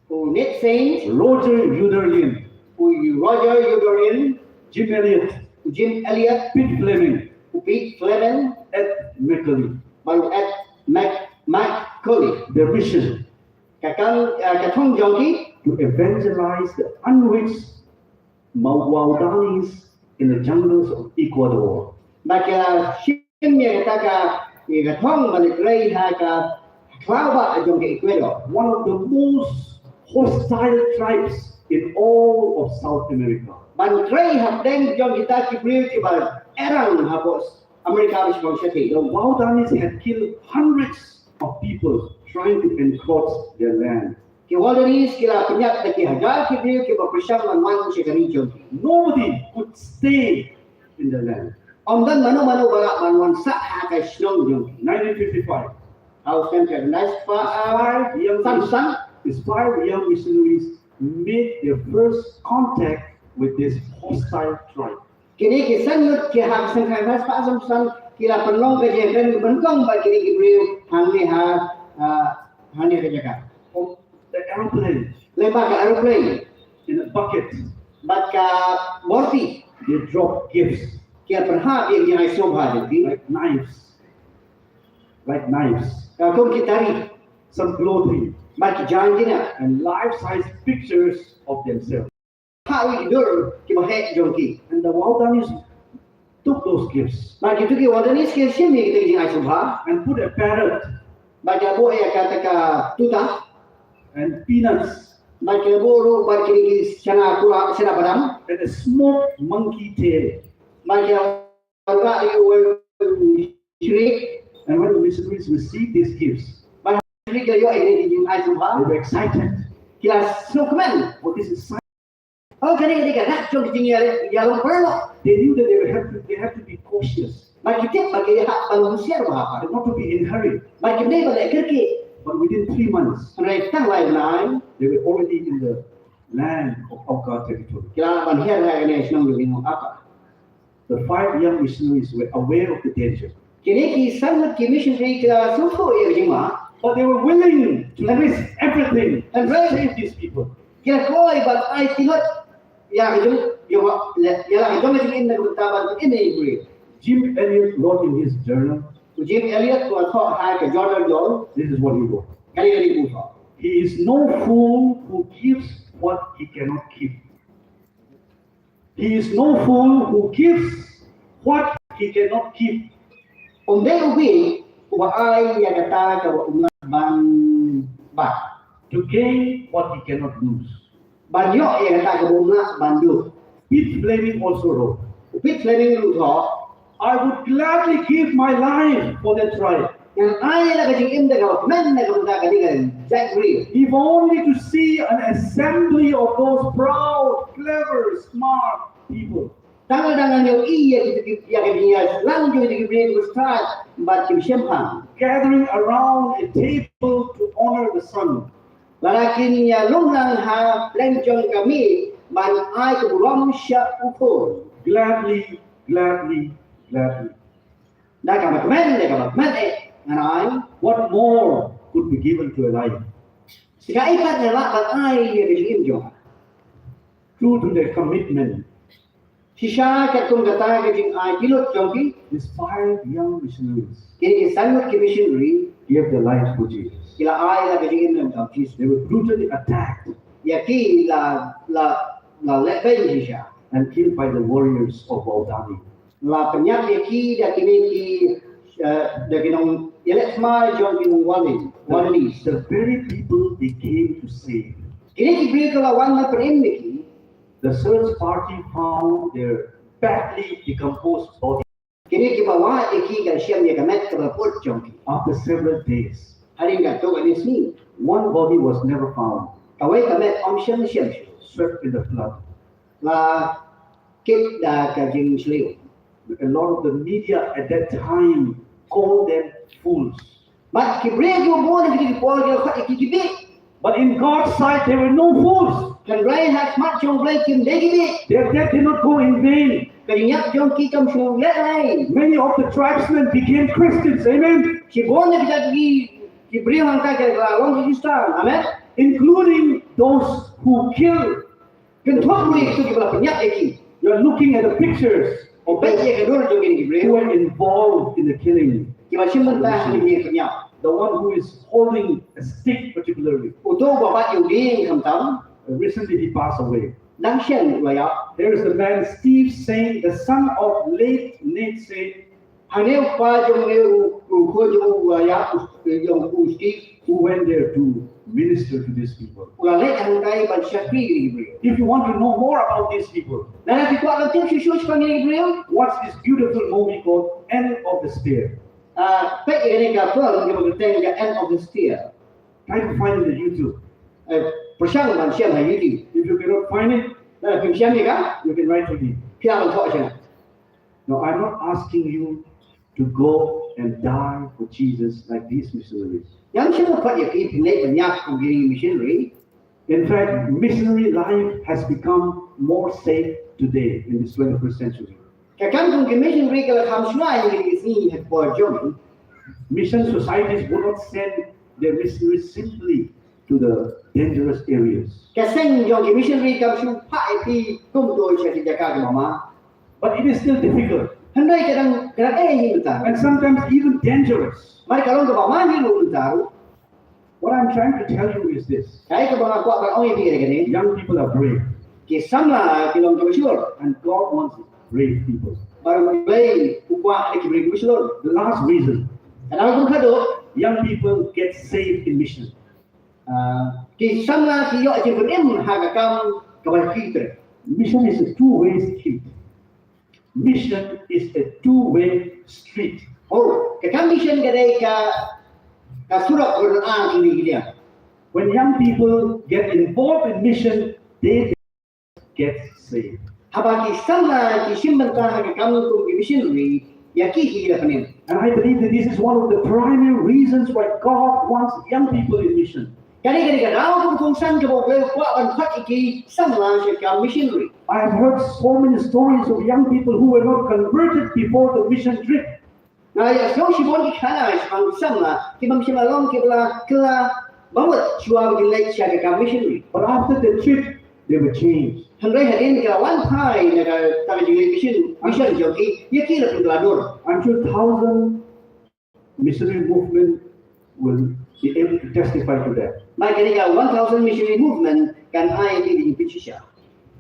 u Nate Saint, Roger Youderian, u Roger Youderian, Jim Elliot, u Jim Elliot, Pete Fleming, u Pete Fleming, Ed McCully, bad u Ed Mac-, McCully. Their mission, ka kam, eh, ka thong jong ki, to evangelize the unreached Mau-, Waodanis in the jungles of Ecuador. Ba ki la shim ïa kata ka, ïa ka thong ban trei ha ka khlaw bah jong ka Ecuador. One of the most hostile tribes in all of South America. Ban trei hapdeng jong kita ki briew kiba erang hapoh America bashiphang shathie. The Waodanis had killed hundreds of people trying to encroach their land. Ki Waodanis ki la pynïap da ki hajar ki briew kiba pyrshang ban wan sha ka ri jong ki. Nobody could stay in the land. Ym don mano mano ba lah ban wan sah ha ka shnong jong ki. Nineteen fifty-five. Hynrei ha u snem khyndai spah, ah, five young san san. These five young missionaries made their first contact with this hostile tribe. Kine ki san ngut ki ha ka snem khyndai spah san san ki la pynlong ka jingïakren kaba nyngkong bad kine ki briew hangne ha, ah, hangne ha ka jaka. On the aeroplane. Lyngba ka aeroplane. In a bucket. Bad ka borti. They drop gifts. Ki la pynhap ïa ki jingai sngewbha jong ki. Like knives. Like knives. Ka kum ki tari. Some clothing. Bad ki jaiñ ki na. And life-size pictures of themselves. Phah ïa ki dur kiba heh jong ki. And the Waodanis took those gifts. Bad kito ki Waodanis ki shim ïa kita ki jingai sngewbha. And put a parrot. Bad ki la buh ïa kata ka tuta. and peanuts, bad ki la buh ruh bad kine ki chana kura, chana badam, and a smoked monkey tail. Bad ki la wanrah ïa u shriek. And when the missionaries received these gifts, Bad ha ki la ïoh ïa kine ki jingai sngewbha, they were excited. Ki la sngewkmen. Oh, this is sign. Oh, kane ka dei ka dak jong ki jingïaleh, ïalong paralok. They knew that they were have to, they have to be cautious. Bad ki tip ba ki hap ban husiar bha. And not to be in hurry. Bad kim dei ban leh kyrkieh. But within three months, hynrei tang lai bnai, they were already in the land of Auca territory. Ki la lah ban hiar ha kane ka shnong jong ki nong Auca. The five young missionaries were aware of the danger. Kine ki san ngut ki missionary ki la sngewthuh ïa ka jingma. But they were willing to risk everything to save these people. Ki la kloi ban ai tylot ïa ka jong, ïa la ka jong ka jingim na ka bynta ban im ïa ki briew. Jim Elliot wrote in his journal. U Jim Elliot u la thoh ha ka journal jong u. This is what he wrote. Kane kane u thoh. He is no fool who gives what he cannot keep. He is no fool who gives what he cannot keep. Um dei u bieit uba ai ïa kata kaba um lah ban bat. To gain what he cannot lose. Ban ïoh ïa kata kaba um lah ban duh. Pete Fleming also wrote. Pete Fleming ruh u thoh, I would gladly give my life for that tribe. Ngan ai la ka jingim da kaba kmen na ka bynta kane ka jaitbynriew. If only to see an assembly of those proud, clever, smart people. Tang lada ngan ïohi ïa kita ki, ïa ka jingïalang jong kita ki briew kiba stad bad kiba shemphang. Gathering around a table to honor the sun. Lada kin ïalong lang ha pdeng jong ka miej ban ai ka burom sha u khun. Gladly, gladly, gladly. Da kaba kmen, da kaba kmen eh, ngan ai. What more could be given to a life? Sa kaei pat nga lah ban ai ïa ka jingim jong nga. True to their commitment, shisha katkum kata ka jingai tylot jong ki, these five young missionaries, kine ki san ngut ki missionary, gave their lives for Jesus. Ki la ai la ka jingim na ka bynta u Jisu. They were brutally attacked. Ïa ki la, la, la leh beiñ shisha. And killed by the warriors of Waodani. La pynïap ïa ki da kine ki, eh, da ki nongïaleh thma jong ki nong Waodani. The very people they came to save. Kine ki briew ki la wan ban pynim ïa ki. The search party found their badly decomposed body. Kine kiba wad ïa ki ki la shem ïa ka met kaba put jong ki. After several days, hadien katto katne sngi, one body was never found. Kawei ka met ym shym la shem shuh. Swept in the flood. La kit da ka jingshlei. A lot of the media at that time called them fools. Bad ki briew kiba bun ha kine ki por ki la khot ïa ki ki bieit. But in God's sight, they were no fools. Hynrei ha khmat jong U Blei kim dei ki bieit. Their death did not go in vain. Ka jingïap jong ki kam shu leh ei. Many of the tribesmen became Christians. Amen. Shibun na kita ki, ki briew hangta ki la long ki Khristan. Amen. Including those who killed. Kynthup ruh ïa kito kiba la pynïap ïa ki. You are looking at the pictures of those who were involved in the killing. Kiba shim bynta ha kine ki pynïap. The one who is holding a stick particularly. Uto uba bat ïa u dieng khamtam. Recently he passed away. Dang shen u la ïap. There is the man Steve Saint, the son of late Nate Saint. Hangne u kpa jong u, u khun jong u, uh, ïa, u, jong u Steve. Who went there to minister to these people. U la leit hangtai ban shakri ïa ki briew. If you want to know more about these people, lada phi kwah ban tip shuh shuh shaphang ïa ki briew, watch this beautiful movie called End of the Stair. Ah, peit ïa kane ka film kaba kyrteng ka End of the Stair. Try to find it on YouTube. Eh, pyrshang ban shem ha YouTube. If you cannot find it, lada phim shem ïa ka, you can write to me. Phi lah ban thoh sha nga. Now, I'm not asking you to go and die for Jesus like these missionaries. Ngam shym la khot ïa phi phin leit ban ïap kum kine ki missionary. In fact, missionary life has become more safe today in this twenty-first century. Ka kam kum ki missionary ka la kham shuwa ha kine ki sngi ha ka por jong ngi. Mission societies would not send their missionaries simply to the dangerous areas. Ka seng jong ki missionary kam shu phah ïa phi kumto sha ki jaka kiba ma. But it is still difficult. Hynrei ka dang, ka dang eh hi mynta. And sometimes even dangerous. Bad ka long kaba ma hi ruh mynta ruh. What I'm trying to tell you is this. Kaei kaba nga kwah ban ong ïa phi ka dei kane. Young people are brave. Ki samla ki long kiba shlur. And God wants brave people. Bad U Blei u kwah ïa ki briew kiba shlur. The last reason. Ka dei kaba khatduh. Young people get saved in mission. Ah, ki samla ki ïoh jingpynim ha ka kam kaba ki trei. Mission is a two-way street. Mission is a two-way street. Oh, ka kam mission ka dei ka, ka surok kaba don ar ïa ki liang. When young people get involved in mission, they get saved. Haba ki samla ki shim bynta ha ka kam kum ki missionary, ïa ki ki la pynim. And I believe that this is one of the primary reasons why God wants young people in mission. Kane ka dei ka daw kaba kongsan kaba U Blei u kwah ban khot ïa ki samla sha ka missionary. I have heard so many stories of young people who were not converted before the mission trip. Nga ïohsngew shibun ki khana shaphang ki samla kiba ym shym la long kiba la kylla ba mut shuwa ba kin leit sha ka kam missionary. But after the trip, they were changed. Hynrei hadien ka la wan phai na kata ka jingleit mission, mission jong ki, ïa ki la pynkylla dur. I'm sure thousand missionary movement will be able to testify to that. Bad kane ka one thousand missionary movement kan ai ïa ki da ka jingshisha.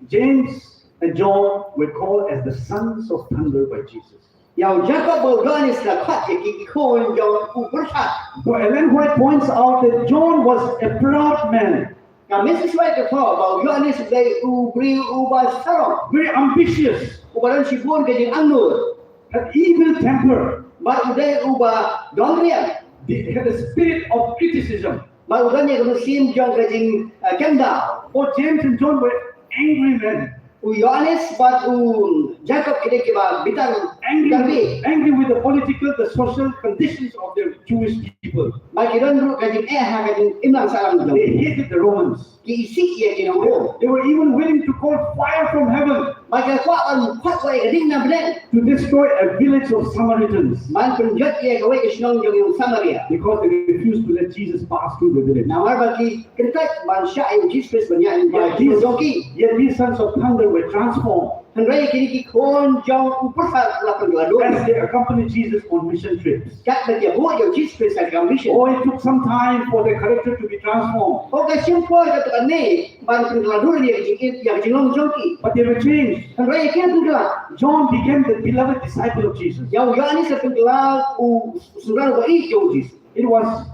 James and John were called as the sons of thunder by Jesus. Ïa u Jakob bad u Ïohannis la khot ïa ki ki khun jong u pyrshah. But Ellen White points out that John was a proud man. Ka Missus White ka thoh ba u Ïohannis u dei u briew uba sarong. Very ambitious. Uba don shibun ka jingangnud. Had evil temper. Bad u dei uba dom riang. He had a spirit of criticism. Bad u don ïa ka mynsiem jong ka jing, eh, kyndaw. Both James and John were angry men. U Ïohannis bad u Jakob ki dei kiba bitar, angry, bitar bha. Angry with the political, the social conditions of the Jewish people. Bad ki don ruh ka jingeh ha ka jingim lang sahlang jong. They hated the Romans. Ki isih ïa ki nong Rom. They were even willing to call fire from heaven. Bad ki kwah ban khot ïa ka ding na bneng. To destroy a village of Samaritans. Ban pynjot ïa kawei ka shnong jong ki nong Samaria. Because they refused to let Jesus pass through the village. Namar ba ki kyntait ban shah ïa u Jisu Khrist ban ïaid, yet these, jong ki. Yet these sons of thunder were transformed. Hynrei kine ki khun jong u pyrshah la pynkylla dur. As they accompanied Jesus on mission trips. Katba ki ïabud ïa u Jisu Khrist ha ka mission. Oh, it took some time for their character to be transformed. Oh, ka shim por katto katne ban pynkylla dur ïa ka jing, ïa ka jinglong jong ki. But they were changed. Hynrei ki la pynkylla. John became the beloved disciple of Jesus. Ïa u Ïohannis la pynkylla u synran uba ïeit jong u Jisu. It was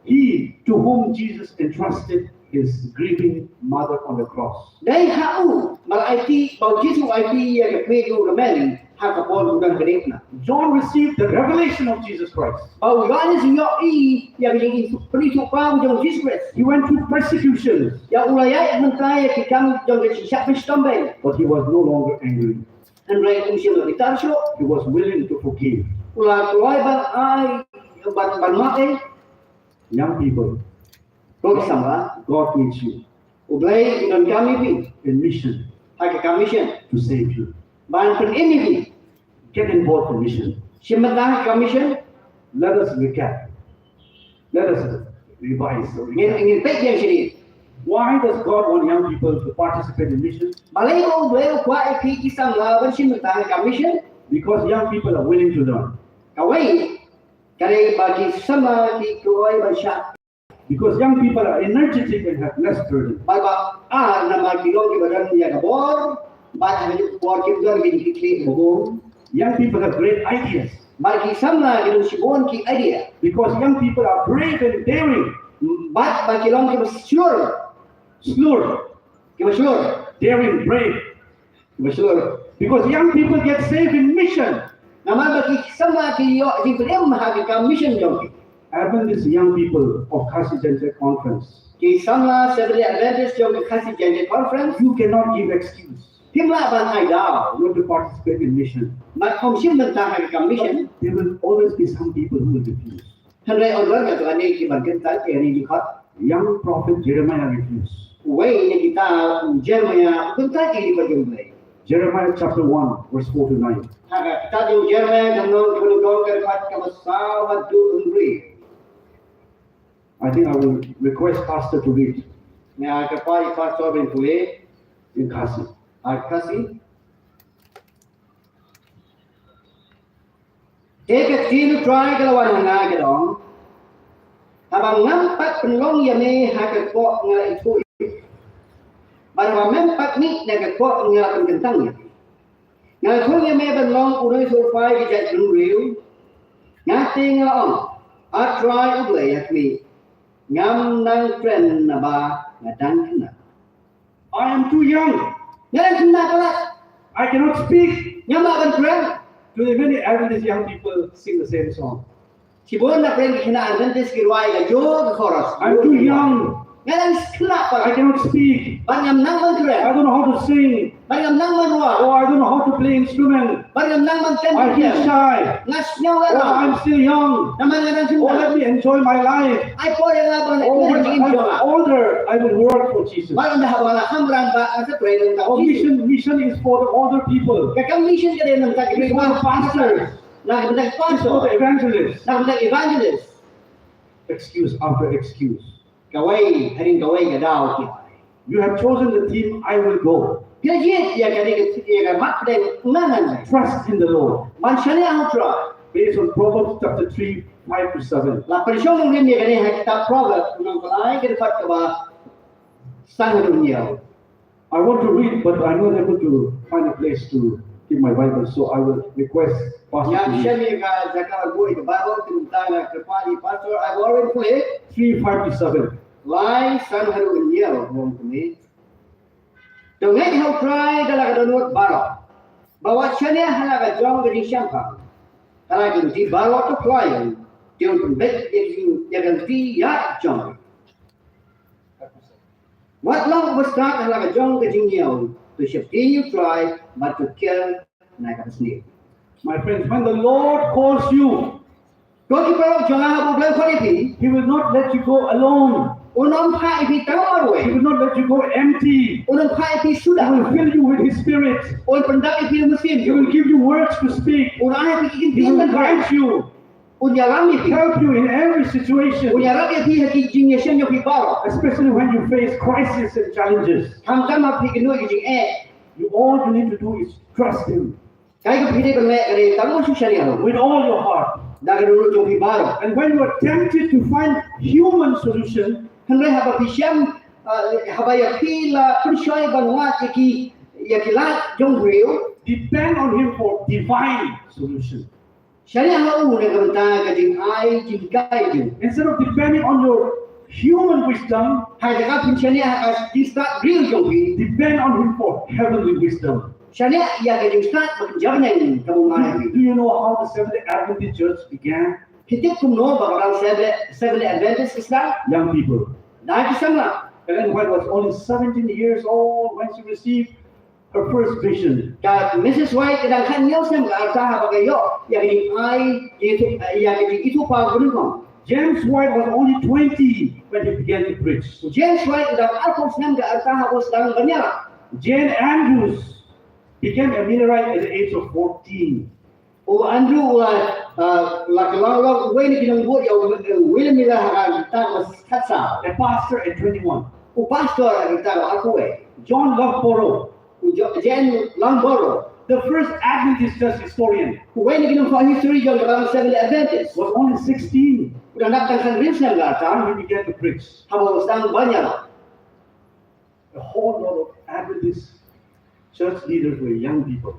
he to whom Jesus entrusted his grieving mother on the cross. Dei ha u ba la aiti, ba u Jisu u aiti ïa ka kmie jong u Mary ha ka por u don ha ka diengphna. John received the revelation of Jesus Christ. Ba u Ïohannis u ïohi ïa ka jingpynithuh paw jong u Jisu Khrist. He went through persecutions. Ïa u la ïaid mynta ïa ki kam jong ka jingshah pynshitom beiñ. But he was no longer angry. Hynrei um shym la bitar shuh. He was willing to forgive. U la kloi ban ai, ban, ban map eh. Young people, ko ki samla, God needs you. U Blei u donkam ïa phi. In mission. Ha ka kam mission. To save you. Ban pynim ïa phi. Get involved in mission. Shim bynta ha ka kam mission. Let us recap. Let us revise. Ngin, ngin peit biang shi. Why does God want young people to participate in mission? Balei ba U Blei u kwah ïa phi ki samla ban shim bynta ha ka kam mission? Because young people are willing to learn. Kawei, ka dei ba ki samla ki kloi ban shah. Because young people are energetic and have less burden. Bad ba ar namar ki long kiba don ïa ka bor, bad ha ka por kim don ki jingkitkhlieh ba bun. Young people have great ideas. Bad ki samla ki don shibun ki idea. Because young people are brave and daring. Bad ba ki long kiba shlur. Shlur. Kiba shlur. Daring, brave. Ba shlur. Because young people get saved in mission. Namar ba ki samla ki ïoh jingpynim ha ka kam mission jong ki. Adventist Young People of Khasi Jaintia Conference. Ki samla Seventh Day Adventist jong ka Khasi Jaintia Conference. You cannot give excuse. Phim lah ban ai daw. Not to participate in mission. Bad ym shim bynta ha ka kam mission. There will always be some people who will refuse. Hynrei yn don katto katne ki ban kyntait ïa kane ka jingkhot. Young prophet Jeremiah refused. Uwei na kita u Jeremiah u kyntait ïa kane ka jingkhot jong U Blei. Jeremiah chapter one, verse four to nine. Ha ka kitab jong u Jeremiah, lynnong kaba nyngkong, ka dkhot kaba saw haduh hynriew. I think I will request pastor to read. Nga kyrpad ïa pastor ban pule. In Khasi. Ha Khasi. Te ka ktien U Trai ka la wan ha nga, ka da ong, haba ngam pat pynlong ïa me ha ka kpoh nga la ithuh ïa me, bad haba mem pat mih na ka kpoh nga la pynkyntang ïa me. Nga la thung ïa me ban long u nongïathuhlypa ïa ki jaitbynriew. Nga te nga la ong, A Trai U Blei ha khmih, Ngam nang kren naba nga dang khynnah. I am too young. Nga dang khynnah palat. I cannot speak. Ngam lah ban kren. To the many Adventist young people sing the same song. Shibun na pdeng ki khynnah Adventist ki rwai kajuh ka chorus. I'm too young. Nga dang khynnah palat. I cannot speak. Bad ngam nang ban kren. I don't know how to sing. Bad ngam nang ban rwai. Oh, I don't know how to play instrument. Bad ngam nang ban tem. I feel shy. Nga sngew nga. Oh, I'm still young. Namar nga dang khynnah. Oh, let me enjoy my life. Ai por ïa nga ban. Oh, when I'm older, I will work for Jesus. Bad ynda haba nga la kham rangah bad nga sa trei na ka bynta. Oh, mission, mission is for the older people. Ka kam mission ka dei na ka bynta ki pastors. Na ka bynta ki pastor. It's for the evangelists. Na ka bynta ki evangelist. Excuse after excuse. Kawei hadien kawei ka daw ki ai. You have chosen the theme, I will go. Phi la jied ïa kane ka, ïa ka mat pdeng, nga ngan leit. Trust in the Lord. Ban shaniah ha U Trai. Based on Proverbs chapter three, five to seven. La pynshong nongrim ïa kane ha kitab Proverbs, lynnong ba lai, ka dkhot kaba san haduh hynñiew. I want to read, but I'm not able to find a place to keep my Bible, so I will request Pastor to read. Ngan shem ïa ka jaka ban buh ïa ka Bible, te mynta nga kyrpad ïa Pastor, I've already put it. Three, five to seven. Lai, san haduh hynñiew, ka ong kumne. To ngeit ha U Trai da la ka dohnud baroh, bad wat shaniah ha la ka jong ka jingshemphang. Ha la ka jong ki baroh to khlaiñ, te un pynbeit ïa ka jing, ïa ka lynti ïaid jong. Wat long uba stad ha la ka jong ka jingñiew, to sheptieng ïa U Trai, bad to kiar na ka basniew. My friends, when the Lord calls you, ko ki paralok jong nga, haba U Blei u khot ïa phi, He will not let you go alone. Un ym phah ïa phi tang marwei. He will not let you go empty. Un ym phah ïa phi suda. He will fill you with His Spirit. Un pyndap ïa phi da u Mynsiem. He will give you words to speak. Un ai ïa phi ki ktien ban kren. He will guide you. Un ïalam ïa phi. Help you in every situation. Un ïarap ïa phi ha ki jingïaseng jong phi baroh. Especially when you face crisis and challenges. Khamtam haba phi kynduh ïa ki jingeh. You, all you need to do is trust Him. Kaei kaba phi dei ban leh ka dei tang ban shu shaniah. With all your heart. Da ka dohnud jong phi baroh. And when you are tempted to find human solution, hynrei haba phi shem, uh, haba ïa phi la pynshoi ban wad ïa ki, ïa ki lad jong briew, depend on Him for divine solution. Shaniah ha u na ka bynta ka jingai jinghikai jong u. Instead of depending on your human wisdom, ha ka jaka phin shaniah ha ka jingstad briew jong phi, depend on Him for heavenly wisdom. Shaniah ïa ka jingstad ba kynja bneng kaba u nang ïa phi. Do you know how the Seventh-day Adventist Church began? Phi tip kumno ba ka Seventh-day, Seventh-day Adventist ka sdang? Young people. Na ki samla. Ellen White was only seventeen years old when she received her first vision. Ka Missus White ka dang khathynñiew snem ka rta haba ka ïoh ïa ka jingai, ïa ka jingithuhpaw kaba nyngkong. James White was only twenty when he began to preach. James White ka dang arphew snem ka rta haba u sdang ban ïalap. Jane Andrews became a millwright at the age of fourteen. U Andrew u la, uh, la kylla long uwei na ki nongbud ïa u, uh, William Miller ha ka rta kaba khatsaw. A pastor at twenty-one. U pastor ha ka rta kaba arphew wei. John Loughborough. U Jo-, John Loughborough. The first Adventist church historian. Uwei na ki nongthoh history jong ka Seventh-day Adventist. Was only sixteen. U dang dap tang san hynriew snem ka rta. When he began to preach. Haba u sdang ban ïalap. A whole lot of Adventist church leaders were young people.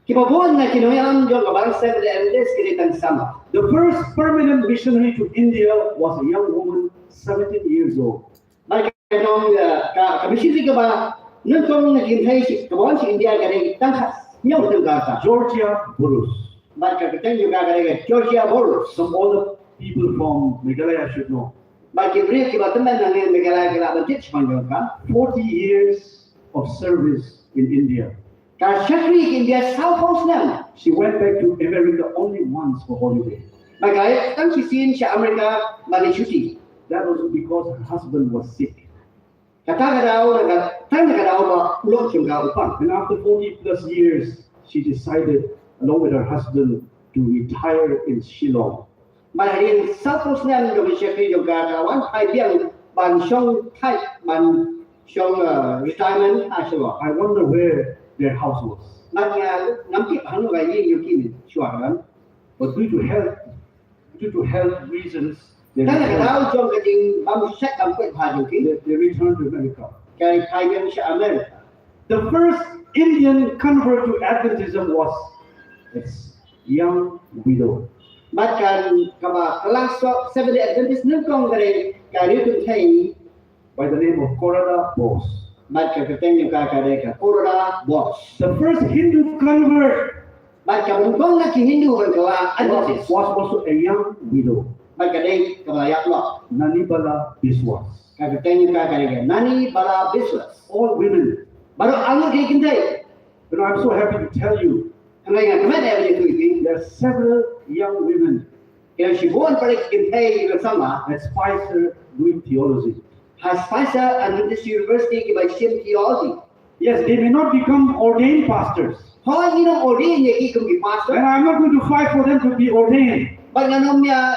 Kiba bun na ki nongïalam jong ka balang Seventh-day Adventist ki dei tang samla. The first permanent missionary to India was a young woman, seventeen years old. Bad ka nong, eh, ka, ka missionary kaba nyngkong na ki kynthei sha, kaba wan sha India ka dei tang khathynñiew snem ka rta. Georgia Burroughs. Bad ka kyrteng jong ka ka dei ka Georgia Burroughs. Some older people from Meghalaya should know. Bad ki briew kiba tymmen na Meghalaya ki lah ban tip shaphang jong ka. Forty years of service in India. Ka shakri ha India sawphew snem. She went back to America only once for holiday. Bad ka leit tang shisien sha America ban ïa shuti. That was because her husband was sick. Kata ka daw na ka, tang na ka daw ba u lok jong ka u pang. And after forty plus years, she decided, along with her husband, to retire in Shillong. Bad hadien sawphew snem jong ka shakri jong ka, ka la wan phai biang ban shong thait, ban shong, uh, retirement ha Shillong. I wonder where their house was. Bad nga ngam tip hangno ka ïing jong ki shuwa ka don. But due to health, due to health reasons, they returned. Tang na ka daw jong ka jingbym shait bym koit bha jong ki. They, they returned to America. Ki la phai biang sha America. The first Indian convert to Adventism was a young widow. Bad kan kaba ka last Seventh Day Adventist nyngkong ka dei ka riew kynthei. By the name of Coretta Bos. Bad ka kyrteng jong ka ka dei ka Coretta Bos. The first Hindu convert. Bad kaba nyngkong na ki Hindu ban kylla Adventist was also a young widow. Bad ka dei kaba ïap noh. Nanibala Biswas. Ka kyrteng jong ka ka dei ka Nanibala Biswas. All women. Baroh arngut ki kynthei. You know, I'm so happy to tell you. Hynrei nga kmen ïa ban ïathuh ïa phi. There are several young women. Ki don shibun pat ki kynthei kiba samla. At Spicer doing theology. Ha Spicer Adventist University kiba shim theology. Yes, they may not become ordained pastors. Hooid, ngi ym ordain ïa ki kum ki pastor. And I'm not going to fight for them to be ordained. Bad ngan ym ïa,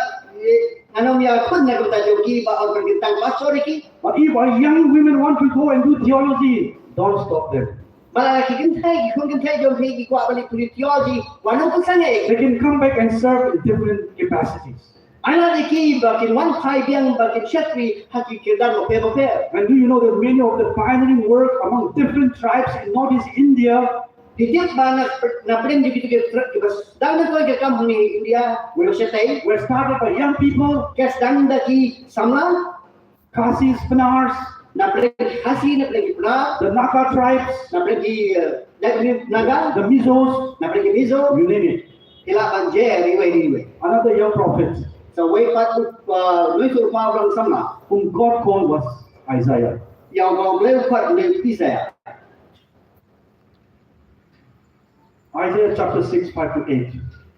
ngan ym ïa khun na ka bynta jong ki ba ong ban kyntang pastor ïa ki. But if our young women want to go and do theology, don't stop them. Bad lada ki kynthei, ki khun kynthei jong phi ki kwah ban leit pule theology, wat nym pynsangeh. They can come back and serve in different capacities. Ai lad ïa ki ba kin wan phai biang, ba kin shakri ha ki kyrdan bapher bapher. And do you know that many of the pioneering work among different tribes in northeast India? Phi tip ba na, na pdeng jong kito ki tribes, dang na kawei ka kam hangne India, were, were shatei, were started by young people. Ki sdang da ki samla. Khasis, Panars. Na pdeng Khasi, na pdeng Panar. The Naga tribes. Na pdeng, eh, Naga. The Mizos. Na pdeng Mizo. You name it. Ki lah ban jer iwei na iwei. Another young prophet. Sa uwei pat, uh, uwei u kpa u nongsamla. Whom God called was Isaiah. Ïa uba U Blei u khot u dei Isaiah. Isaiah chapter six, five to eight.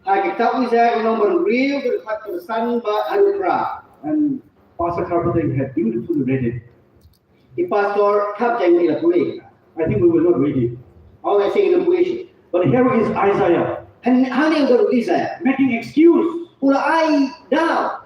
Ha ka kitab Isaiah ka lynnong ba hynriew, ka dkhot ka san bad ka phra. And Pastor Carpenter had beautifully read it. I Pastor Khap Jaiñ i la pule. I think we will not read it. Aw, I think we will. But here is Isaiah. Hangne ka dei Isaiah. Making excuse. U la ai daw.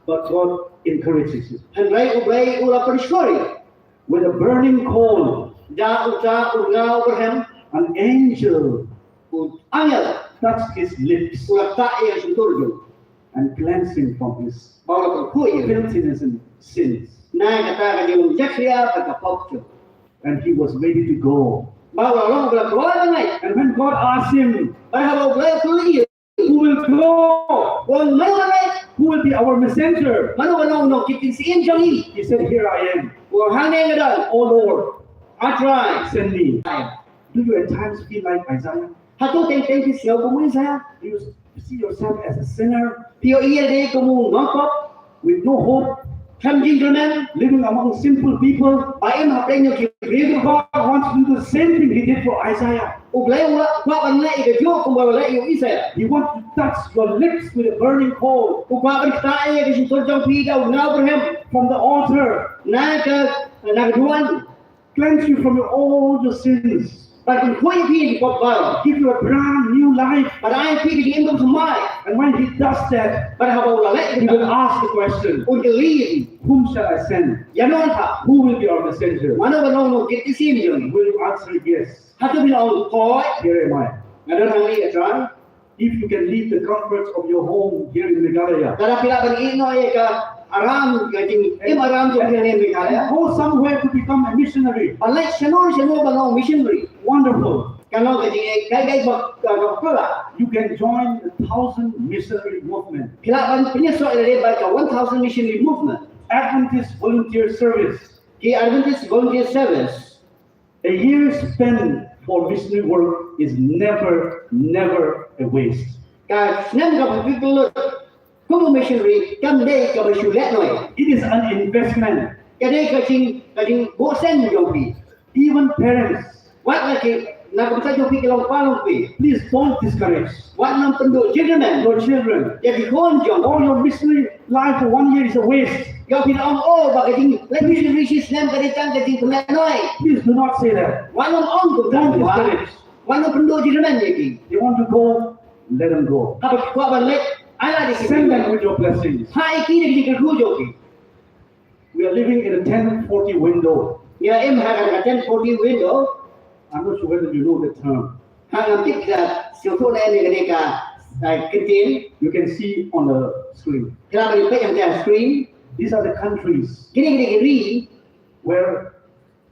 But God encourages him. Hynrei U Blei u la pynshoi. With a burning coal. Da uta u rngaw bahem. An angel. U angel. Touched his lips. U la ktah ïa ka shyntur jong u. And cleansed him from his, ba u la pynkhuid ïa u, filthiness and sins. Na kata ka jingjakhlia bad ka pop jong u. And he was ready to go. Ba u la long ba u la kloi ban leit. And when God asked him, bad haba U Blei u kylli ïa u, who will go? Wan mano ban leit? Who will be our messenger? Mano ban long u nongkit ïing jong ngi? He said, "Here I am." U ong, "Hangne nga don." "Oh Lord, I try, send me." Do you at times feel like Isaiah? Hato teng teng phi sngew kum u Isaiah? Do you see yourself as a sinner? Phi ïohi ïa lade kum u nongpop? With no hope. Khlem jingkyrmen. Living among sinful people. Ba im hapdeng jong ki briew. God wants to do the same thing he did for Isaiah. U Blei u la kwah ban leh ïa kajuh kumba u la leh ïa u Isaiah. He wants to touch your lips with a burning coal. U kwah ban ktah ïa ka shyntur jong phi da u rngaw bahem. From the altar. Na ka, na ka duwan. Cleanse you from your, all your sins. Ban pynkhuid ïa phi na ki pop baroh. Give you a brand new life. Ban ai ïa phi ka jingim kaba thymmai. And when he does that, bad haba u la leh, he will ask the question, un kylli ïa phi, "Whom shall I send? Ïano ngan phah? Who will be our messenger?" Mano ban long u nongkit ïing jong ngi? Will you answer, "Yes"? Hato phin ong, "Hooid. Here am I." Nga don hangne, A Trai. If you can leave the comforts of your home here in Meghalaya, lada phi lah ban ïeh noh ïa ka aram, ka jingim aram jong phi hangne Meghalaya, and go somewhere to become a missionary. Ban leit shano shano ban long missionary. Wonderful. Kan long ka jingïaid kai kai ba, ka, ka, ka. You can join a thousand missionary movement. Phi lah ban pynïasoh ïa lade bad ka one thousand missionary movement. Adventist Volunteer Service. Ki Adventist Volunteer Service. A year spent for missionary work is never, never a waste. Ka snem kaba phi pynlut kum u missionary kam dei kaba shu lehnoh. It is an investment. Ka dei ka jing, ka jingbuh seng jong phi. Even parents, wat la ki, na ka bynta jong phi ki long kpa long kmie, please don't discourage. Wat nym pynduh jingkyrmen. Your children. Ïa ki khun jong phi. All your missionary life for one year is a waste. Ïoh phi ong, "Oh, ba ka jingleit missionary shi snem ka dei tang ka jingkmen." Please do not say that. Wat nym ong kumta. Don't discourage. Wat nym pynduh jingkyrmen ïa ki. They want to go, let them go. Haba ki kwah ban leit, ai lad ïa ki. Send them with your blessings. Phah ïa ki da ka jingkyrkhu jong phi. We are living in a ten forty window. Ngi im ha ka ten forty window. I'm not sure whether you know the term. Ngam tip ba phi sngewthuh ne em ïa kane ka, eh, kyntien. You can see on the screen. Phi lah ban peit hangta ha screen. These are the countries. Kine ki dei ki ri. Where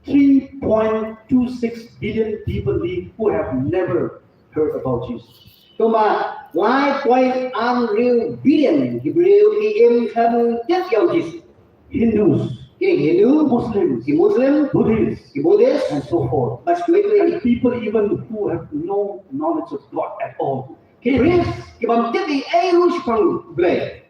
three point two six billion people live who have never heard about Jesus. Kumba lai point ar hynriew billion ki briew ki im khlem tip ïa u Jisu. Hindus, ki Hindu, Muslims, ki Muslim, Buddhists, ki Buddhist, and so forth. Bad kiwei kiwei. And people even who have no knowledge of God at all. Ki briew ki bym tip ei ei ruh shaphang Blei.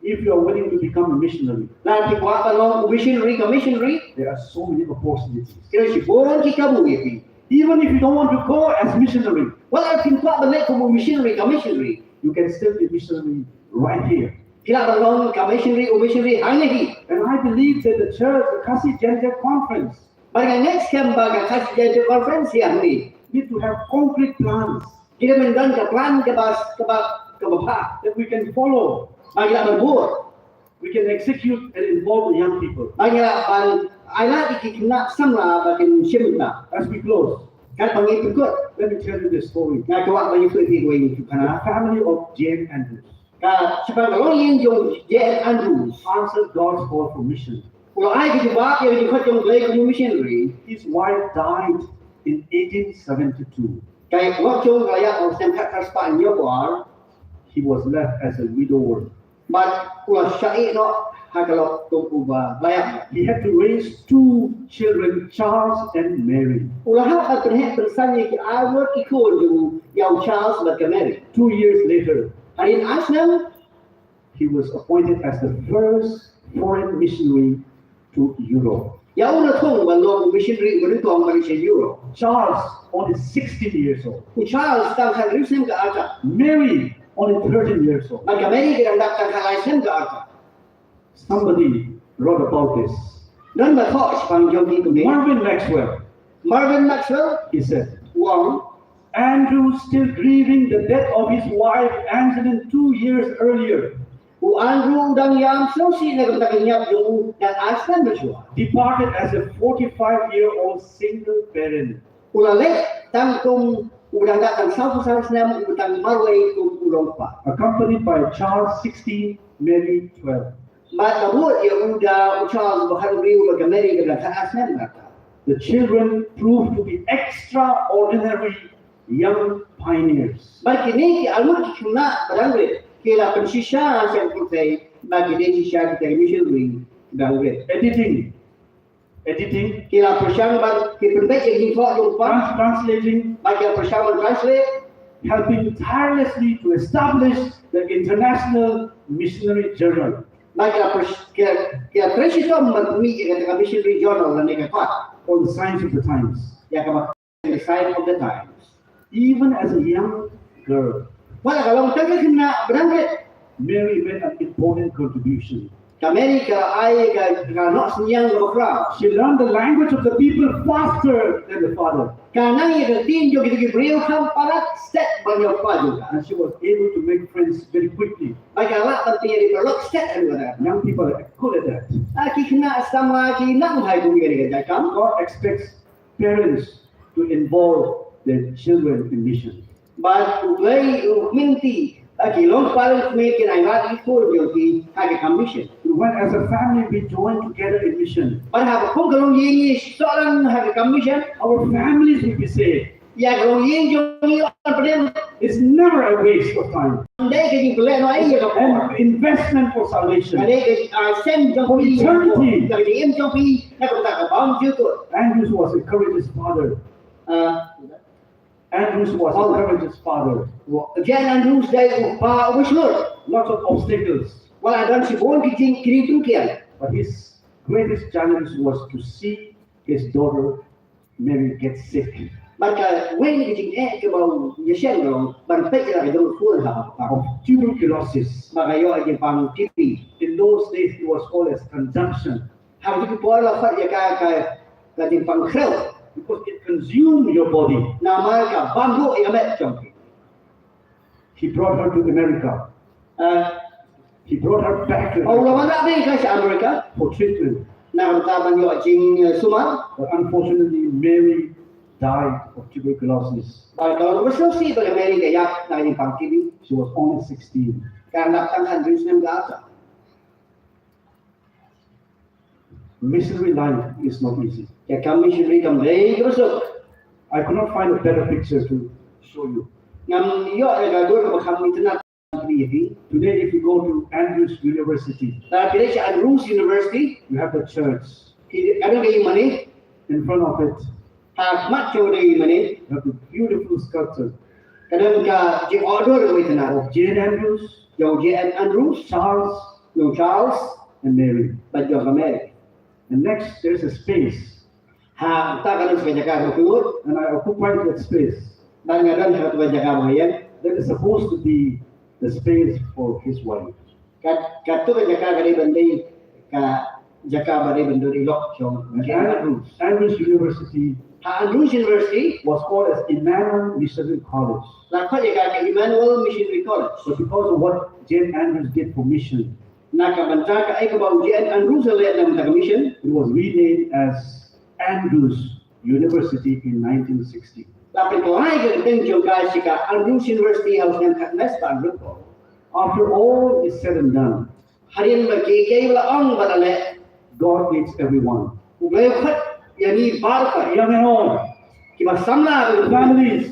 If you are willing to become a missionary, lada phi kwah ban long u missionary ka missionary, there are so many opportunities. Ki don shibun ki kabu ïa phi. Even if you don't want to go as missionary, wat la phi kwah ban leit kum u missionary ka missionary, you can still be missionary right here. Phi lah ban long ka missionary, u missionary hangne hi. And I believe that the church, the Khasi Jaintia Conference, bad nga ngeit skhem ba ka Khasi Jaintia Conference ïa hangne, need to have concrete plans. Ki dei ban don ka plan kaba, kaba, kaba bha that we can follow, ba ki lah ban bud, we can execute and involve the young people. Ba ki lah ban ailad ïa ki khynnah samla ba kin shim bynta. As we close, katba ngi pynkut, let me tell you this story. Nga kwah ban ïathuh ïa phi kawei ka khana. The family of J N Andrews, ka, shaphang ka longïing jong J N Andrews, answered God's call for mission. U la ai ka jubab ïa ka jingkhot jong U Blei kum u missionary. His wife died in eighteen seventy-two. Ka wad jong u ka la ïap ha u snem khat spah hynñiew phew ar. He was left as a widower. Bad u la shah ïeh noh ha ka lok kum uba la ïap. He had to raise two children, Charles and Mary. U la hap ban pynheh pynsan ïa ki ar ngut ki khun jong u, ïa u Charles bad ka Mary. Two years later, hadien ar snem, he was appointed as the first foreign missionary to Europe. Ïa u la thung ban long u missionary uba nyngkong ban leit sha Europe. Charles, only sixteen years old. U Charles tang khathynriew snem ka rta. Mary, only thirteen years old. Bad ka Mary ka dang dap tang khatlai snem ka rta. Somebody wrote about this. Don ba thoh shaphang jong ki kumne. Marvin Maxwell. Marvin Maxwell, he said, u ong, Andrew, still grieving the death of his wife Angeline two years earlier, u Andrew u dang ïam sngewsih na ka bynta ka jingïap jong u naduh ar snem mynshuwa, departed as a forty-five-year-old single parent. U la leit tang kum uba dang dap tang sawphew saw snem, uba tang marwei kum u longkpa. Accompanied by Charles, sixteen, Mary, twelve. Bad la bud ïa u da u Charles uba khathynriew bad ka Mary kaba dang khatar snem ka rta. The children proved to be extraordinary young pioneers. Bad kine ki arngut ki khynnah ba dang rit ki la pynshisha sha ka pyrthei, bad ki dei shisha kita ki missionary ba dang rit. Editing, editing, ki la pyrshang ban, ki pynbeit ïa ki jingthoh jong u kpa. Trans-, translating, bad ki la pyrshang ban translate, helping tirelessly to establish the International Missionary Journal. Bad ki la pyrsh-, ki la, ki la trei shitom ban pynmih ïa kata ka Missionary Journal lane ka kot. On the Signs of the Times. Ïa kaba The Sign of the Times. Even as a young girl, wat la ka long tang ka khynnah ba dang rit, Mary made an important contribution. Ka Mary ka ai ka, ka noh synñiang kaba khraw. She learned the language of the people faster than the father. Ka nang ïa ka ktien jong kita ki briew kham palat stet ban ïa u kpa jong ka. And she was able to make friends very quickly. Bad ka lah ban pynïaid paralok stet haduh katta. Young people are good at that. Ah, ki khynnah samla ki nang bha ïa kane ka jait kam. God expects parents to involve their children in mission. Bad U Blei u kmen ïa ki, ah, ki longkpa longkmie kin ailad ïa ki khun jong ki ha ka kam mission. When as a family we join together in mission, bad haba kum ka longïing ngi sahlang ha ka kam mission, our families will be saved. Ïa ka longïing jong ngi la pynïap. It's never a waste of time. Ym dei ka jingpynlehnohei ïa ka por. An investment for salvation. Ka dei ka, ah, seng jong phi. For eternity. Ka dei ka jingim jong phi na ka bynta ka bymjukut. Andrews was a courageous father. Ah, Andrews was a courageous father. J N Andrews dei u kpa uba shlur. Lots of obstacles. Wat la don shibun ki jing, ki jingtrungkiang. But his greatest challenge was to see his daughter Mary gets sick. Bad kawei na ki jingeh kaba u ïashem ka long ban peit ïa la ka jong ka khun ha ka bak. Of tuberculosis. Ba ka ïoh jingpang T B. In those days it was called as consumption. Ha kito ki por la khot ïa ka, ka, ka jingpang khrew. Because it consumed your body. Namar ka bam ruh ïa ka met jong phi. He brought her to America. Ah. He brought her back to America. Oh, u la wanrah biang ïa ka sha America. For treatment. Na ka bynta ban ïoh jingsumar. But unfortunately, Mary died of tuberculosis. Bad ka long kaba sngewsih ba ka Mary ka ïap na ka jingpang T B. She was only sixteen. Ka dang dap tang khathynriew snem ka rta. Missionary life is not easy. Ïa ka kam missionary kam dei kaba suk. I could not find a better picture to show you. Ngam ïoh ïa ka dur kaba kham itynnad. Today, if you go to Andrews University, Lada phi leit sha Andrews University, you have the church. Phi, ka don ka ïingmane. In front of it, ha khmat jong ka ïingmane, you have the beautiful sculpture. Ka don ka jingïoh dur kaba itynnad. Of Jane Andrews, jong Jane Andrews, Charles, jong Charles, and Mary, bad jong ka Mary. And next, there's a space. Ha, ta ka don sa ka jaka kaba kut. And I occupied that space. Bad nga don ha kata ka jaka ba ïeng. That is supposed to be the space for his wife. Ka, kata ka jaka ka dei ban dei ka jaka ba dei ban don i lok jong Jane Andrews. Andrews University, ha Andrews University, was called as Emmanuel Missionary College. La khot ïa ka ka Emmanuel Missionary College. But because of what Jane Andrews did for mission, na ka bynta kaei kaba u Jane Andrews u la leh na ka bynta ka mission, it was renamed as Andrews University in nineteen sixty. La pynkylla ïa ka kyrteng jong ka sha ka Andrews University ha u snem khatsan spah hynriewphew. After all is said and done, hadien ba kiei kiei ba la ong ba la leh, God needs everyone. U Blei u khot ïa ngi baroh, young and old, kiba samla, families,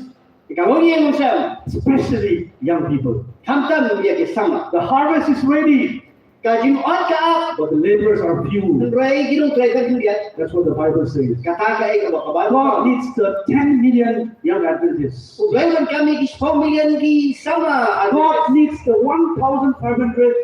ïa ka longïing longsem, especially young people. Khamtam ïa ki samla. The harvest is ready, ka jingïoh ka ap, but the laborers are few. Hynrei ki nongtrei ka khyndiat. That's what the Bible says. Kata kaei kaba ka Baibl ka ong. God needs the ten million young Adventists. U Blei u donkam ïa ki shiphew million ki samla Adventist. God needs the one thousand five hundred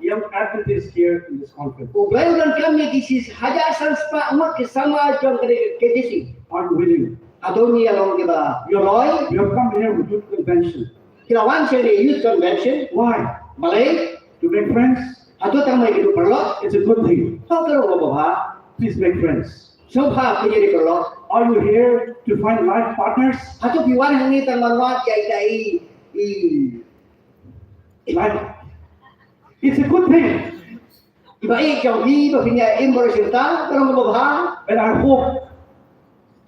young Adventists here in this conference. U Blei u donkam ïa ki shi hajar san spah ngut ki samla jong ka K J C. Aren't willing. Hato ngi ïa long kiba ïoh roi? You have come here with youth convention. Phi la wan sha kane ka youth convention. Why? Balei? To make friends. Hato tang ban ïakynduh paralok? It's a good thing. Hato ka long kaba bha? Please make friends. Sngewbha phin ïa ri paralok. Are you here to find life partners? Hato phi wan hangne tang ban wad ïa ita i, i Like, it's a good thing. Iba ïeit jong phi ba phin ïa im bad i sngewthuh, ka long kaba bha. And I hope,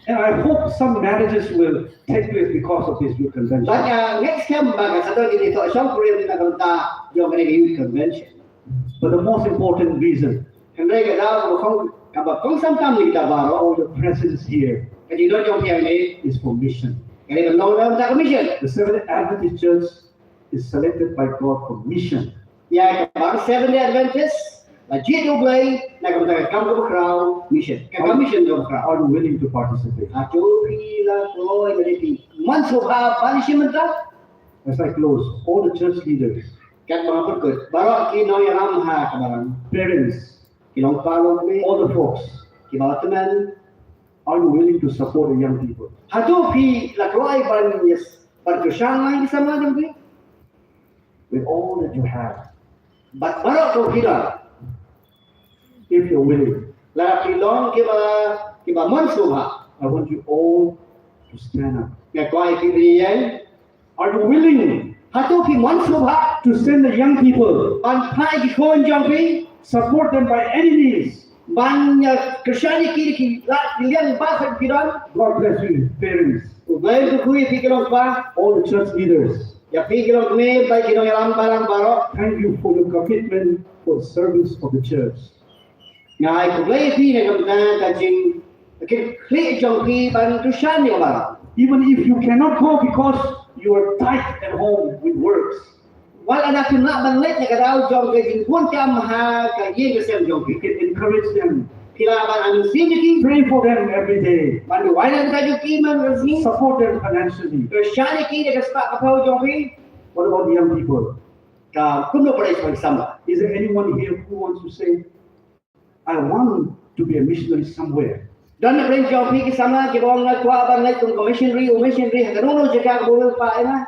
and I hope some marriages will take place because of this youth convention. Bad nga ngeit skhem ba ka sdang ki ïathoh shongkurim na ka bynta jong kane ka youth convention. But the most important reason, hynrei ka daw kaba kong, kaba kongsan tam na kita baroh, for your presence here, ka jingdon jong phi hangne, is for mission. Ka dei ban long na ka bynta ka mission. The Seventh Adventist Church is selected by God for mission. Ïa ka bang Seventh Day Adventist la jied da U Blei na ka bynta ka kam kaba khraw, mission. Ka kam mission kaba khraw. Are you willing to participate? Hato phi la kloi, lane phi mon sngewbha ban ïashim bynta? As I close, all the church leaders, katba nga pynkut, baroh ki nongïalam ha ka balang, parents, ki longkpa longkmie, all the folks, kiba la tymmen, are you willing to support the young people? Hato phi la kloi ban ïa, ban kyrshan lang ki samla jong phi? With all that you have. Bad baroh kaba phi don. If you're willing, lada phi long kiba, kiba mon sngewbha, I want you all to stand up. Nga kwah ïa phi ban ïeng. Are you willing, hato phi mon sngewbha, to send the young people, ban phah ïa ki khun jong phi, support them by any means, ban ïa kyrshan ïa ki da ki lad ki liang baroh kaba phi don? God bless you, parents. U Blei un kyrkhu ïa phi ki nongkpa. All the church leaders, ïa phi ki longkmie bad ki nongïalam balang baroh, thank you for your commitment for the service of the church. Nga ai khublei ïa phi na ka bynta ka jingkyrkhu jong phi ban kyrshan ïa ka balang. Even if you cannot go because you are tight at home with works, wat lada phim lah ban leit na ka daw jong ka jingbun kam ha ka ïing ka sem jong phi, you can encourage them. Phi lah ban ai mynsiem ïa ki. Pray for them every day. Ban duwai na ka bynta jong ki man la ka sngi. Support them financially. Kyrshan ïa ki da ka spah ka phew jong phi. What about the young people? Ka kumno pat ïa ki samla? Is there anyone here who wants to say, I want to be a missionary somewhere? Don na pdeng jong phi ki samla kiba ong nga kwah ban leit kum ka missionary, u missionary ha kano kano jaka kaba u Blei u phah ïa nga?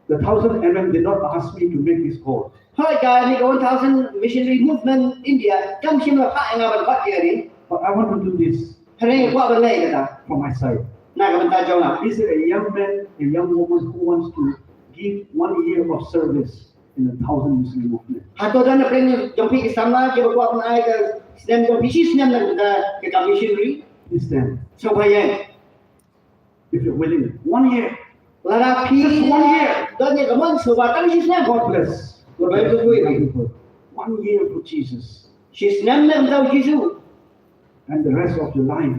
The thousand M M did not ask me to make this call. Hooid, kane ka one thousand Missionary Movement India kam shym la phah ïa nga ban khot ïa kane. But I want to do this. Hynrei nga kwah ban leh kata. From my side. Na ka bynta jong nga. Is there a young man, a young woman who wants to give one year of service in the thousand missionary movement? Hato don na pdeng jong phi ki samla kiba kwah ban ai ka snem jong phi shi snem na ka, ka missionary? Please stand. Sngewbha ïeng. If you're willing, one year. Lada phi, just one year, don ïa ka mon sngewbha tang shi snem. God bless. Lada phi, one year for Jesus. Shi snem na ka bynta u Jisu. And the rest of your life,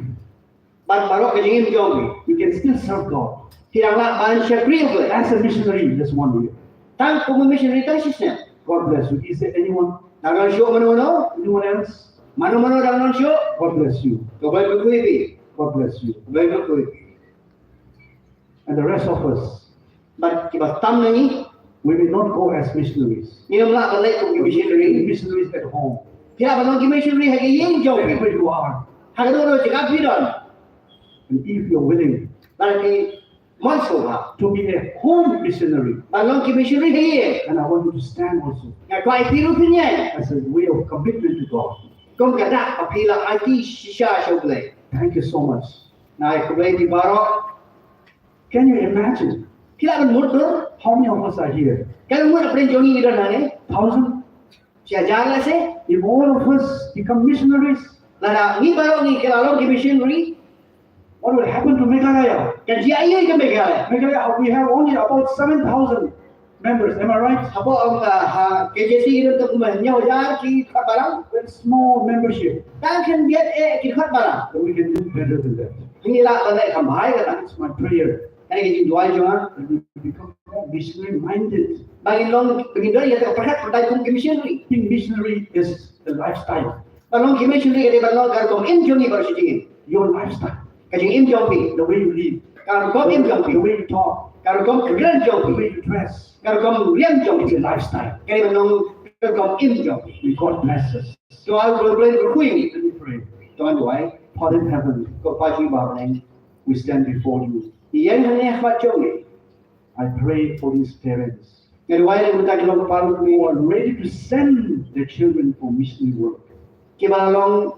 bad baroh ka jingim jong phi, you can still serve God. Phi dang lah ban shakri ïa U Blei. As a missionary, just one year. Tang kum u missionary tang shisien. God bless you. Is there anyone? Dang don shuh mano mano? Anyone else? Mano mano dang don shuh? God bless you. Ka Blei kyrkhu ïa phi. God bless you. Ka Blei kyrkhu ïa phi. And the rest of us, bad kiba tam na ngi, we will not go as missionaries. Ngim lah ban leit kum ki missionary. Missionaries at home. Phi lah ban long ki missionary ha ka ïing jong phi. Wherever you are. Ha kano kano ka jaka phi don. And if you're willing, lada phi mon sngewbha, to be a home missionary, ban long ki missionary ha ïing, and I want you to stand also, nga kwah ïa phi ruh phin ïeng as a way of commitment to God. Kum ka dak ba phi la aiti shisha sha U Blei. Thank you so much. Nga ai khublei ïa phi baroh. Can you imagine? Phi lah ban mutdur? How many of us are here? Katno ngut hapdeng jong ngi ki don hangne? Thousand? Shi hajar lehse? If all of us become missionaries, lada ngi baroh ngi ki la long ki missionary, what will happen to Meghalaya? Kan jia aiu ka Meghalaya? Meghalaya, we have only about seven thousand members, am I right? Hapoh, um, uh, ha, K J C ki don tang kumba hynñiew hajar ki khot balang. Very small membership. Tang khyndiat eh ki khot balang. But we can do better than that. Ngi lah ban leh kham bha ïa kata. It's my prayer. Kane ka jingduwai jong nga. That we become more missionary minded. Ba ngin long, ba ngin don ïa ka pyrkhat pyrthei kum ki missionary. Being missionary is a lifestyle. Ban long ki missionary ka dei ban long ka rukom im jong ngi baroh shi jingim. Your lifestyle. Ka jingim jong phi. The way you live. Ka rukom im jong phi. The way you talk. Ka rukom kren jong phi. The way you dress. Ka rukom riam jong phi. It's a lifestyle. Ka dei ban long ka rukom im jong phi. May God bless us. To ai U Blei kyrkhu ïa ngi. Let me pray. To ngan duwai. Father in heaven, ko Kpa jong ngi ba ha bneng, we stand before you. Ngi ïeng hangne ha khmat jong me. I pray for these parents. Nga duwai na ka bynta ki long kpa long kmie who are ready to send their children for missionary work. Kiba long,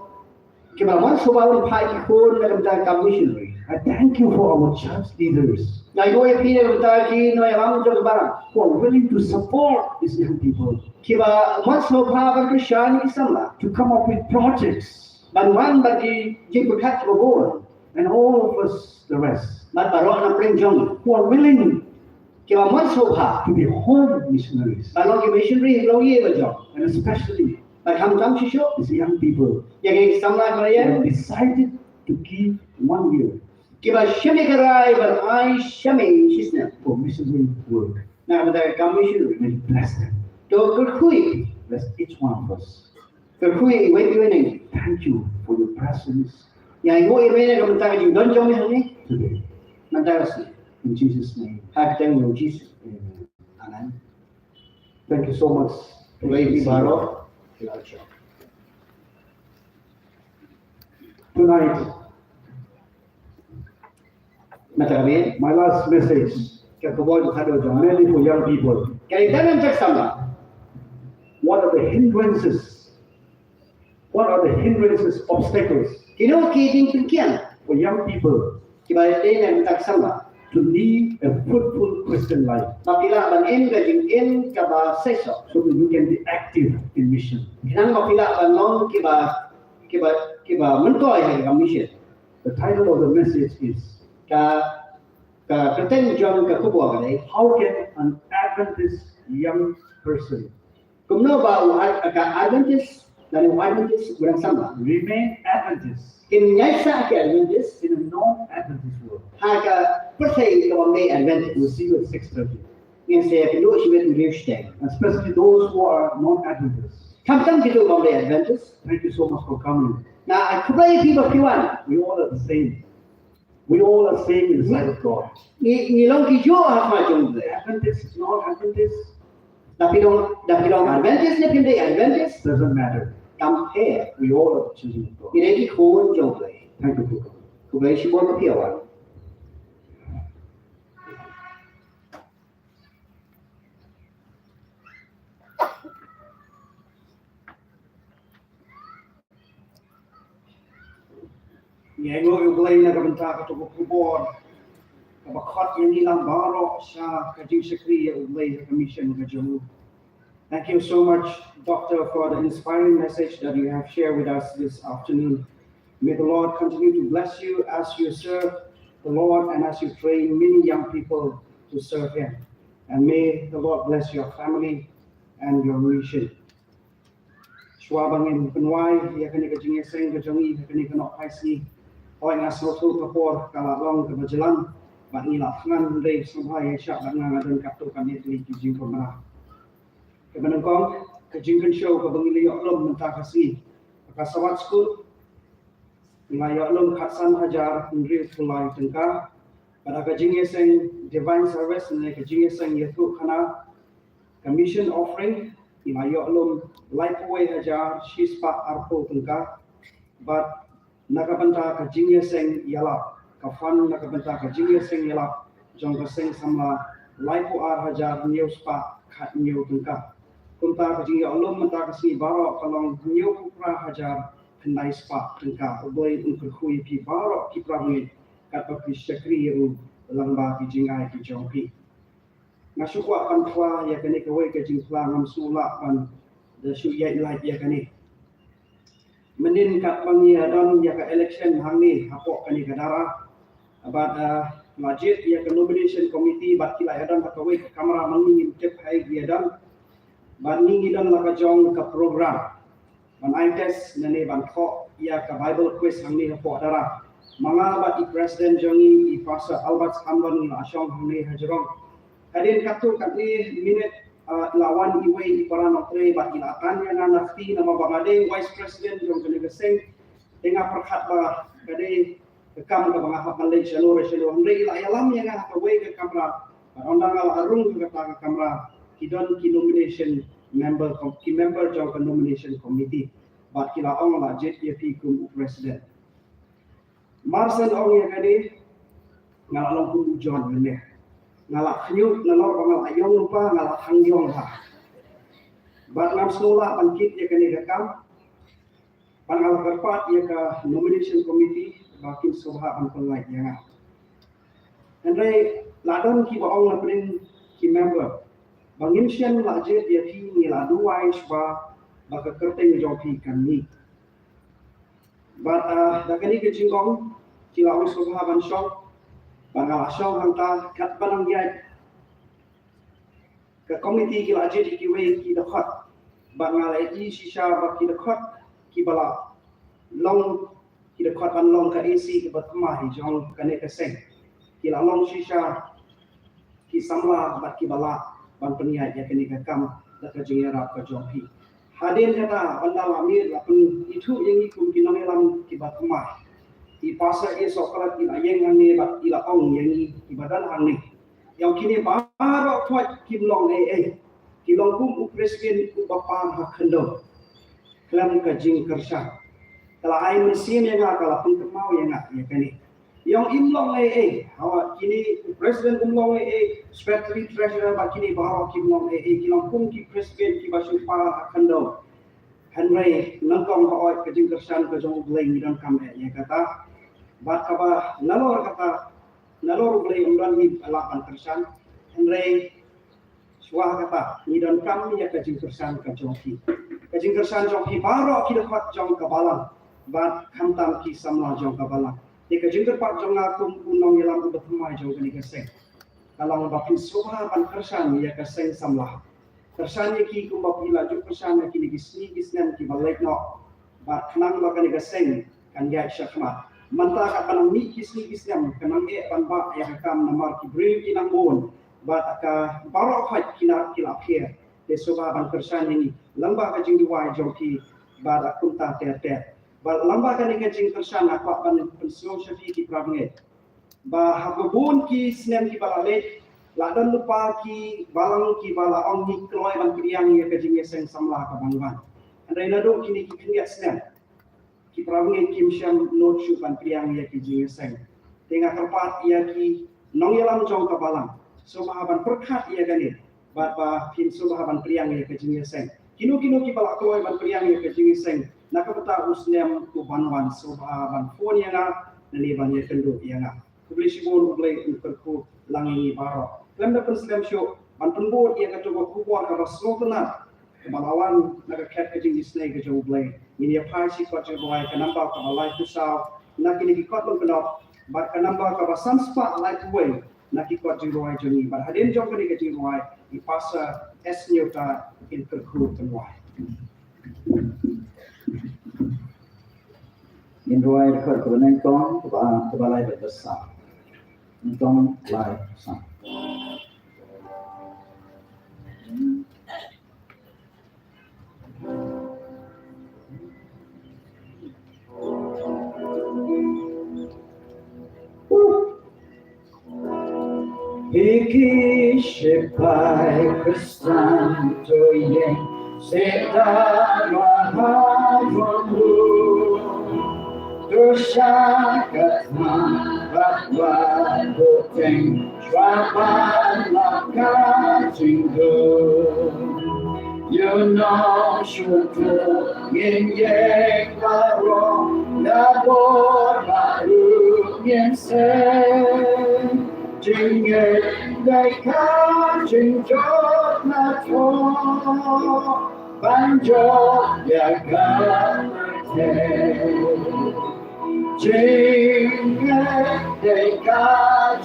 kiba mon sngewbha ban phah ki khun na ka bynta ka kam missionary. I thank you for our church leaders. Nga ai nguh ïa phi na ka bynta ki nongïalam jong ka balang who are willing to support these young people. Kiba mon sngewbha ban kyrshan ïa ki samla. To come up with projects. Ban wan bad ki jingpyrkhat kiba bun. And all of us, the rest, bad baroh na pdeng jong ngi, who are willing, kiba mon sngewbha, to be home missionaries, ban long ki missionary ha ka longïing la jong. And especially, bad khamtam shisha, these young people, ïa ki samla kiba ïeng, who have decided to give one year, kiba shim ïa ka rai ban ai sha me shisnem for missionary work. Na ka bynta ka kam missionary. May you bless them. To kyrkhu ïa phi. Bless each one of us. Kyrkhu ïa iwei pa iwei na ngi. Thank you for your presence. Nga ai nguh ïa me na ka bynta ka jingdon jong me hangne. Today. Mynta ka sngi. In Jesus' name. Ha ka kyrteng u Jisu. Amen. Amen. Thank you so much. Khublei ïa phi baroh. Tonight, my last message, ka khubor kaba khadduh jong nga, mainly for young people. Ka dei tang na ka bynta ki samla. What are the hindrances? What are the hindrances, obstacles, kino ki jingpynkhiang for young people, kiba dei na ka bynta ki samla, to live a fruitful Christian life, ba ki lah ban im ka jingim kaba shisha, so that you can be active in mission? Khnang ba ki lah ban long kiba, kiba, kiba myntoi ha ka mission. The title of the message is, ka, ka kyrteng jong ka khubor ka dei, how can an Adventist young person, kumno ba u Ad-, ka Adventist, lane u Adventist u nongsamla, remain Adventist, kin ïaishah ki Adventist in a non-Adventist world? Ha ka pyrthei kaba ym dei Adventist. We'll see you at six thirty. Ngin sa ïakynduh shibit hynriew shiteng. Especially those who are non-Adventist. Khamtam kito kiba ym dei Adventist. Thank you so much for coming. Nga ai khublei ïa phi ba phi wan. We all are the same. We all are same in the sight of God. Ngi, ngi long kijuh ha khmat jong U Blei. Adventist, non-Adventist. Da phi long, da phi long Adventist ne phim dei Adventist, doesn't matter. Kam pher. We all are the children of God. Ngi dei ki khun jong U Blei. Thank you for coming. Khublei shibun ba phi wan. Ngi ainguh ïa U Blei na ka bynta kato ka khubor kaba khot ïa ngi lang baroh sha ka jingshakri ïa U Blei ha ka mission ka jong u. Thank you so much, Doctor, for the inspiring message that you have shared with us this afternoon. May the Lord continue to bless you as you serve the Lord and as you train many young people to serve Him. And may the Lord bless your family and your mission. Shuwa ba ngin pynwai ïa kane ka jingïaseng ka jong ngi ha kane ka nohphai sngi, hooid nga sngewthuh ka por ka la long kaba jlang. Bad ngi la thngan hynrei sngewbha ïa shah bad nga nga don katto katne tylli ki jingkynmaw. Kaba nyngkong, ka jingkynshew kaba ngi la ïoh lum mynta ka sngi. Ka Sabbath School ngi la ïoh lum khatsan hajar hynriewphew lai tyngka. Bad ka jingïaseng Divine Service ne ka jingïaseng ïathuhkhana, ka mission offering ngi la ïoh lum laiphew wei hajar shispah arphew tyngka. Bad na ka bynta ka jingïaseng ïalap, ka fund na ka bynta ka jingïaseng ïalap jong ka seng samla laiphew ar hajar hynñiew spah khathynñiew tyngka. Kumta ka jingïoh lum mynta ka sngi baroh ka long hynñiewphew phra hajar khyndai spah tyngka. U Blei un kyrkhu ïa phi baroh ki para bangeit katba phi shakri ïa u lyngba ki jingai ki jong phi. Nga shu kwah ban phla ïa kane kawei ka jingphla, ngam shu lah ban da shu ïaid lait ïa kane. Mynnin katba ngi ïa don ïa ka election hangne hapoh kane ka dara. Bad, ah, la jied ïa ka nomination committee bad ki la ïa don ha kawei ka kamra, ma ngi ngim tip ha ei ki ïa don. Bad ngi ngi don la ka jong ka program ban ai test ne ban thoh ïa ka Bible quiz hangne hapoh dara. Ma nga bad i president jong ngi, i Pastor Albert Hamdan, ngi la shong hangne ha jrong. Hadien katto katne minit, ah, la wan iwei i para nongtrei bad i la tan ïa nga na kti namar ba nga dei vice president jong kane ka seng. Te nga pyrkhat ba ka dei ka kam kaba nga hap ban leit shano re shano, hynrei i la ïalam ïa nga ha kawei ka kamra. Bad ynda nga la rung ha kata ka kamra, ki don ki nomination member, ki member jong ka nomination committee. Bad ki la ong la jied ïa phi kum u president. Mar shen ong ïa kane, nga la long kum u John mynne. Nga la khñiuh nalor ba nga la ïong lypa, nga la thang ïong ha. Bad ngam sngewlah ban kit ïa kane ka kam. Bad nga la kyrpad ïa ka nomination committee ba kin sngewbha ban pynlait ïa nga. Hynrei la don kiba ong na pdeng ki member ba ngim shym la jied ïa phi, ngi la duwai shwa ba ka kyrteng jong phi kan mih. Bad, ah, da kane ka jingong ki la ong sngewbha ban shong. Bad nga la shong hangta katba nang ïaid. Ka committee ki la jied ïa kiwei ki dkhot. Bad nga la ïohi shisha ba ki dkhot kiba la long, ki dkhot ban long ka A C kaba thymmai jong kane ka seng. Ki la long shisha ki samla bad kiba lah ban pynïaid ïa kane ka kam da ka jingïarap ka jong phi. Hadien kata, ynda la miet la pynithuh ïa ngi kum ki nongïalam kiba thymmai, i Pastor A Sohkhraw i la ïeng hangne bad i la ong ïa ngi kiba don hangne, ïa kine baroh khoit kim long ei ei, ki long kum u president uba par ha khyndew. Khlem ka jingkyrshan, ka la ai mynsiem ïa nga, ka la pynkynmaw ïa nga ïa kane. Ïa im long ei ei, hawa kine u president um long ei ei, secretary, treasurer bad kine baroh kim long ei ei, ki long kum ki president kiba shu par ha khyndew. Hynrei nyngkong haoid ka jingkyrshan ka jong U Blei ngi donkam eh ïa kata. Bad kaba nalor kata, nalor U Blei um don ngi lah ban kyrshan. Hynrei shuwa kata ngi donkam ïa ka jingkyrshan ka jong phi. Ka jingkyrshan jong phi baroh ki dkhot jong ka balang bad khamtam ki samla jong ka balang. Te ka jingkyrpad jong nga kum u nongïalam uba thymmai jong kane ka seng, ka long ba phin sngewbha ban kyrshan ïa ka seng samla. Kyrshan ïa ki kumba phi la ju kyrshan ha kine ki sngi ki snem kiba leit noh. Bad khnang ba kane ka seng kan ïaid shakhmat. Mynta katba nang mih ki sngi ki snem kan nang eh ban bah ïa ka kam namar ki briew ki nang bun. Bad ka baroh khoit ki la, ki la pher. Te sngewbha ban kyrshan ïa ngi lyngba ka jingduwai jong phi bad kumta ter ter. Bad lyngba kane ka jingkyrshan nga kwah ban pynsngew sha phi ki para bangeit ba haba bun ki snem kiba la leit, la don lypa ki balang kiba la ong ngi kloi ban pdiang ïa ka jingïaseng samla ka ban wan. Hynrei naduh kine ki khyndiat snem ki para bangeit kim shym nud shuh ban pdiang ïa ki jingïaseng. Te nga kyrpad ïa ki nongïalam jong ka balang, sngewbha ban pyrkhat ïa kane bad ba phin sngewbha ban pdiang ïa ka jingïaseng. Kino kino kiba la kloi ban pdiang ïa ka jingïaseng na ka bynta u snem u ban wan, sngewbha ban phone ïa nga ne ban ïakynduh ïa nga. Khublei shibun, U Blei un kyrkhu lang ïa ngi baroh. Khlem da pynslem shuh, ban pynbud ïa katu ka khubor kaba sngewtynnat kaba la wan na ka khet ka jingisynei ka jong U Blei, ngin ïa phai sha ki kot jingrwai, ka number kaba laiphew saw na kine ki kot lyngkdop bad ka number kaba san spah laiphew wei na ki kot jingrwai jong ngi. Bad hadien jong kane ka jingrwai, i Pastor S Nyota in kyrkhu pynrwai. Ngin rwai dkhot kaba nyngkong, kaba, kaba lai bad kaba saw. Nyngkong lai san. Phi ki shipai Khristan to ïeng seh da ma ha jong u. To sha ka thma bad wat bteng shuwa ban lap ka jingdum. Ïa u nongshun to ngin ïeng baroh, da bor baroh ngin seng. Jingngeit dei ka jingjop na thoh ban jop ïa ka pyrthei. Jingngeit dei ka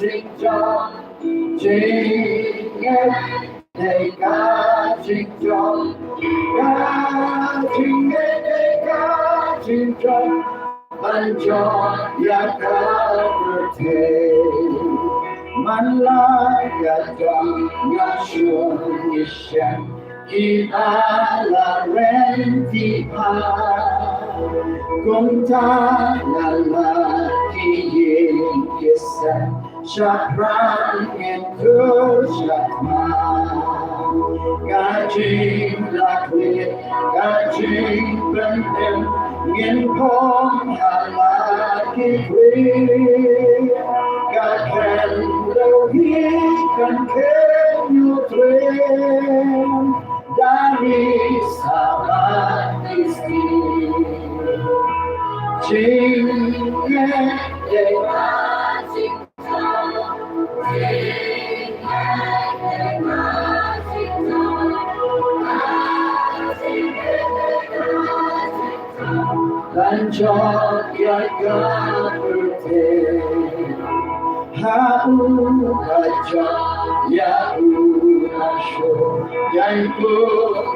jingjop, jingngeit dei ka jingjop, ka jingngeit dei ka jingjop ban jop ïa ka pyrthei. Man la ka jong nga shun ngi shem ki ba la rem ki pha. Kumta la la ki ïing ki sem. Shaphrang ngin tur shaphrang. Ka jingïakhun, ka jingpynim, ngin phong ha la ki khwai. Ka kyndoh hi kan kynñiuh triem. Dari Sabbath is King. Jingngeit dei ka jingthoh. Jingngeit dei ka jingthoh. Ban jop ïa ka pyrthei. Ha u ba jop ïa u nongshun, ïa u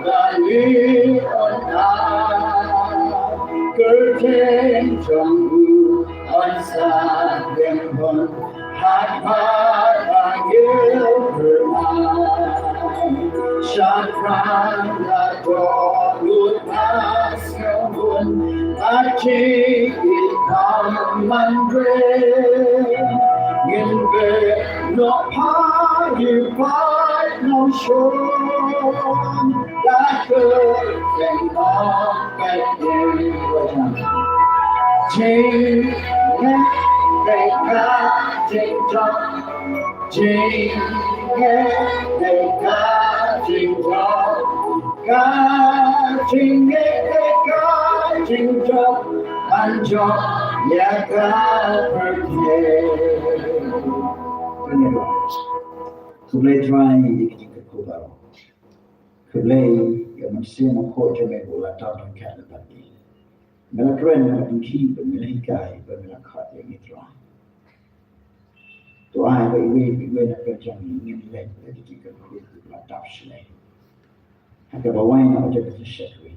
ba lion ai. Kyrteng jong u yn sa biang bun ha khmat angel kyrpang. Shaphrang la dohnud na sngewbun, ha jingim man ring. Ngin beh noh ha u paid nongshun, da kyrteng nongpeit ïing. Jingngeit dei ka jingjop. Jingngeit dei ka jingjop, ka jingngeit dei ka jingjop, ban jop ïa ka pyrthei. Khublei Trai ïa ka jingkyrkhu baroh. Khublei ïa u Mynsiem Bakhuid jong me ba u la don ryngkat bad ngi. Me la kren, me la pynkhih, me la hikai, me la khot ïa ngi Trai. To ai ba iwei pa iwei na pdeng jong ngi ngin leit da ka jingkyrkhu ba la dap shlei ha kaba wai na ka jingkyrkhu.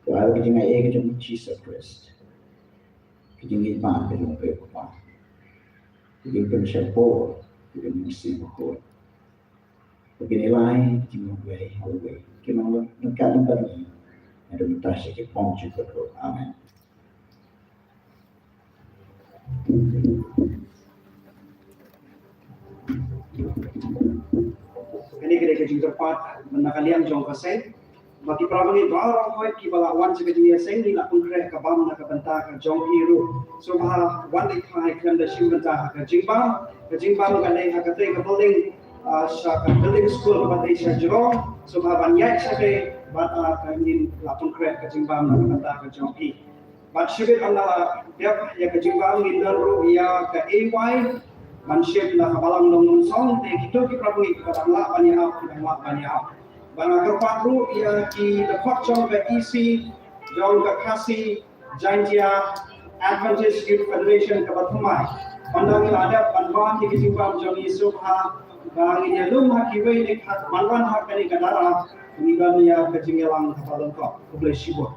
To ai ba ka jingaiei ka jong u Jisu Khrist, ka jingïeit ka jong u Kpa, ka jingpynshai bor ka jong u Mynsiem Bakhuid, ba kin ïalai jinglong wei ha uwei, kin long ryngkat lem bad ngi naduh mynta sha ki por jong ka doh. Amen. Kane ka dei ka jingkyrpad na ka liang jong ka seng. Ba ki para bangeit baroh kiba la wan sha ka jingïaseng, ngi la pynkhreh ka bam na ka bynta ka jong phi ruh. Sngewbha wan leit phai khlem da shim bynta ha ka jingbam. Ka jingbam ka dei ha katei ka building, ah, sha ka building school kaba dei sha jrong. Sngewbha ban ïaid shatei bad, ah, ka ngin la pynkhreh ka jingbam na ka bynta ka jong phi. Bad shibit ynda la dep ïa ka jingbam, ngin don ruh ïa ka A Y ban shim na ka balang nongmynsong, te kito ki para bangeit kiba dang lah ban ïa ap, ki dang lah ban ïa ap. Bad nga kyrpad ruh ïa ki dkhot jong ka E C jong ka Khasi Jaintia Adventist Youth Federation kaba thymmai, ynda ngi la dep ban wan ïa ka jingbam jong ngi, sngewbha ba ngin ïalum ha kiwei ne khat ban wan ha kane ka dara, ngi don ïa ka jingïalang kaba lyngkot. Khublei shibun.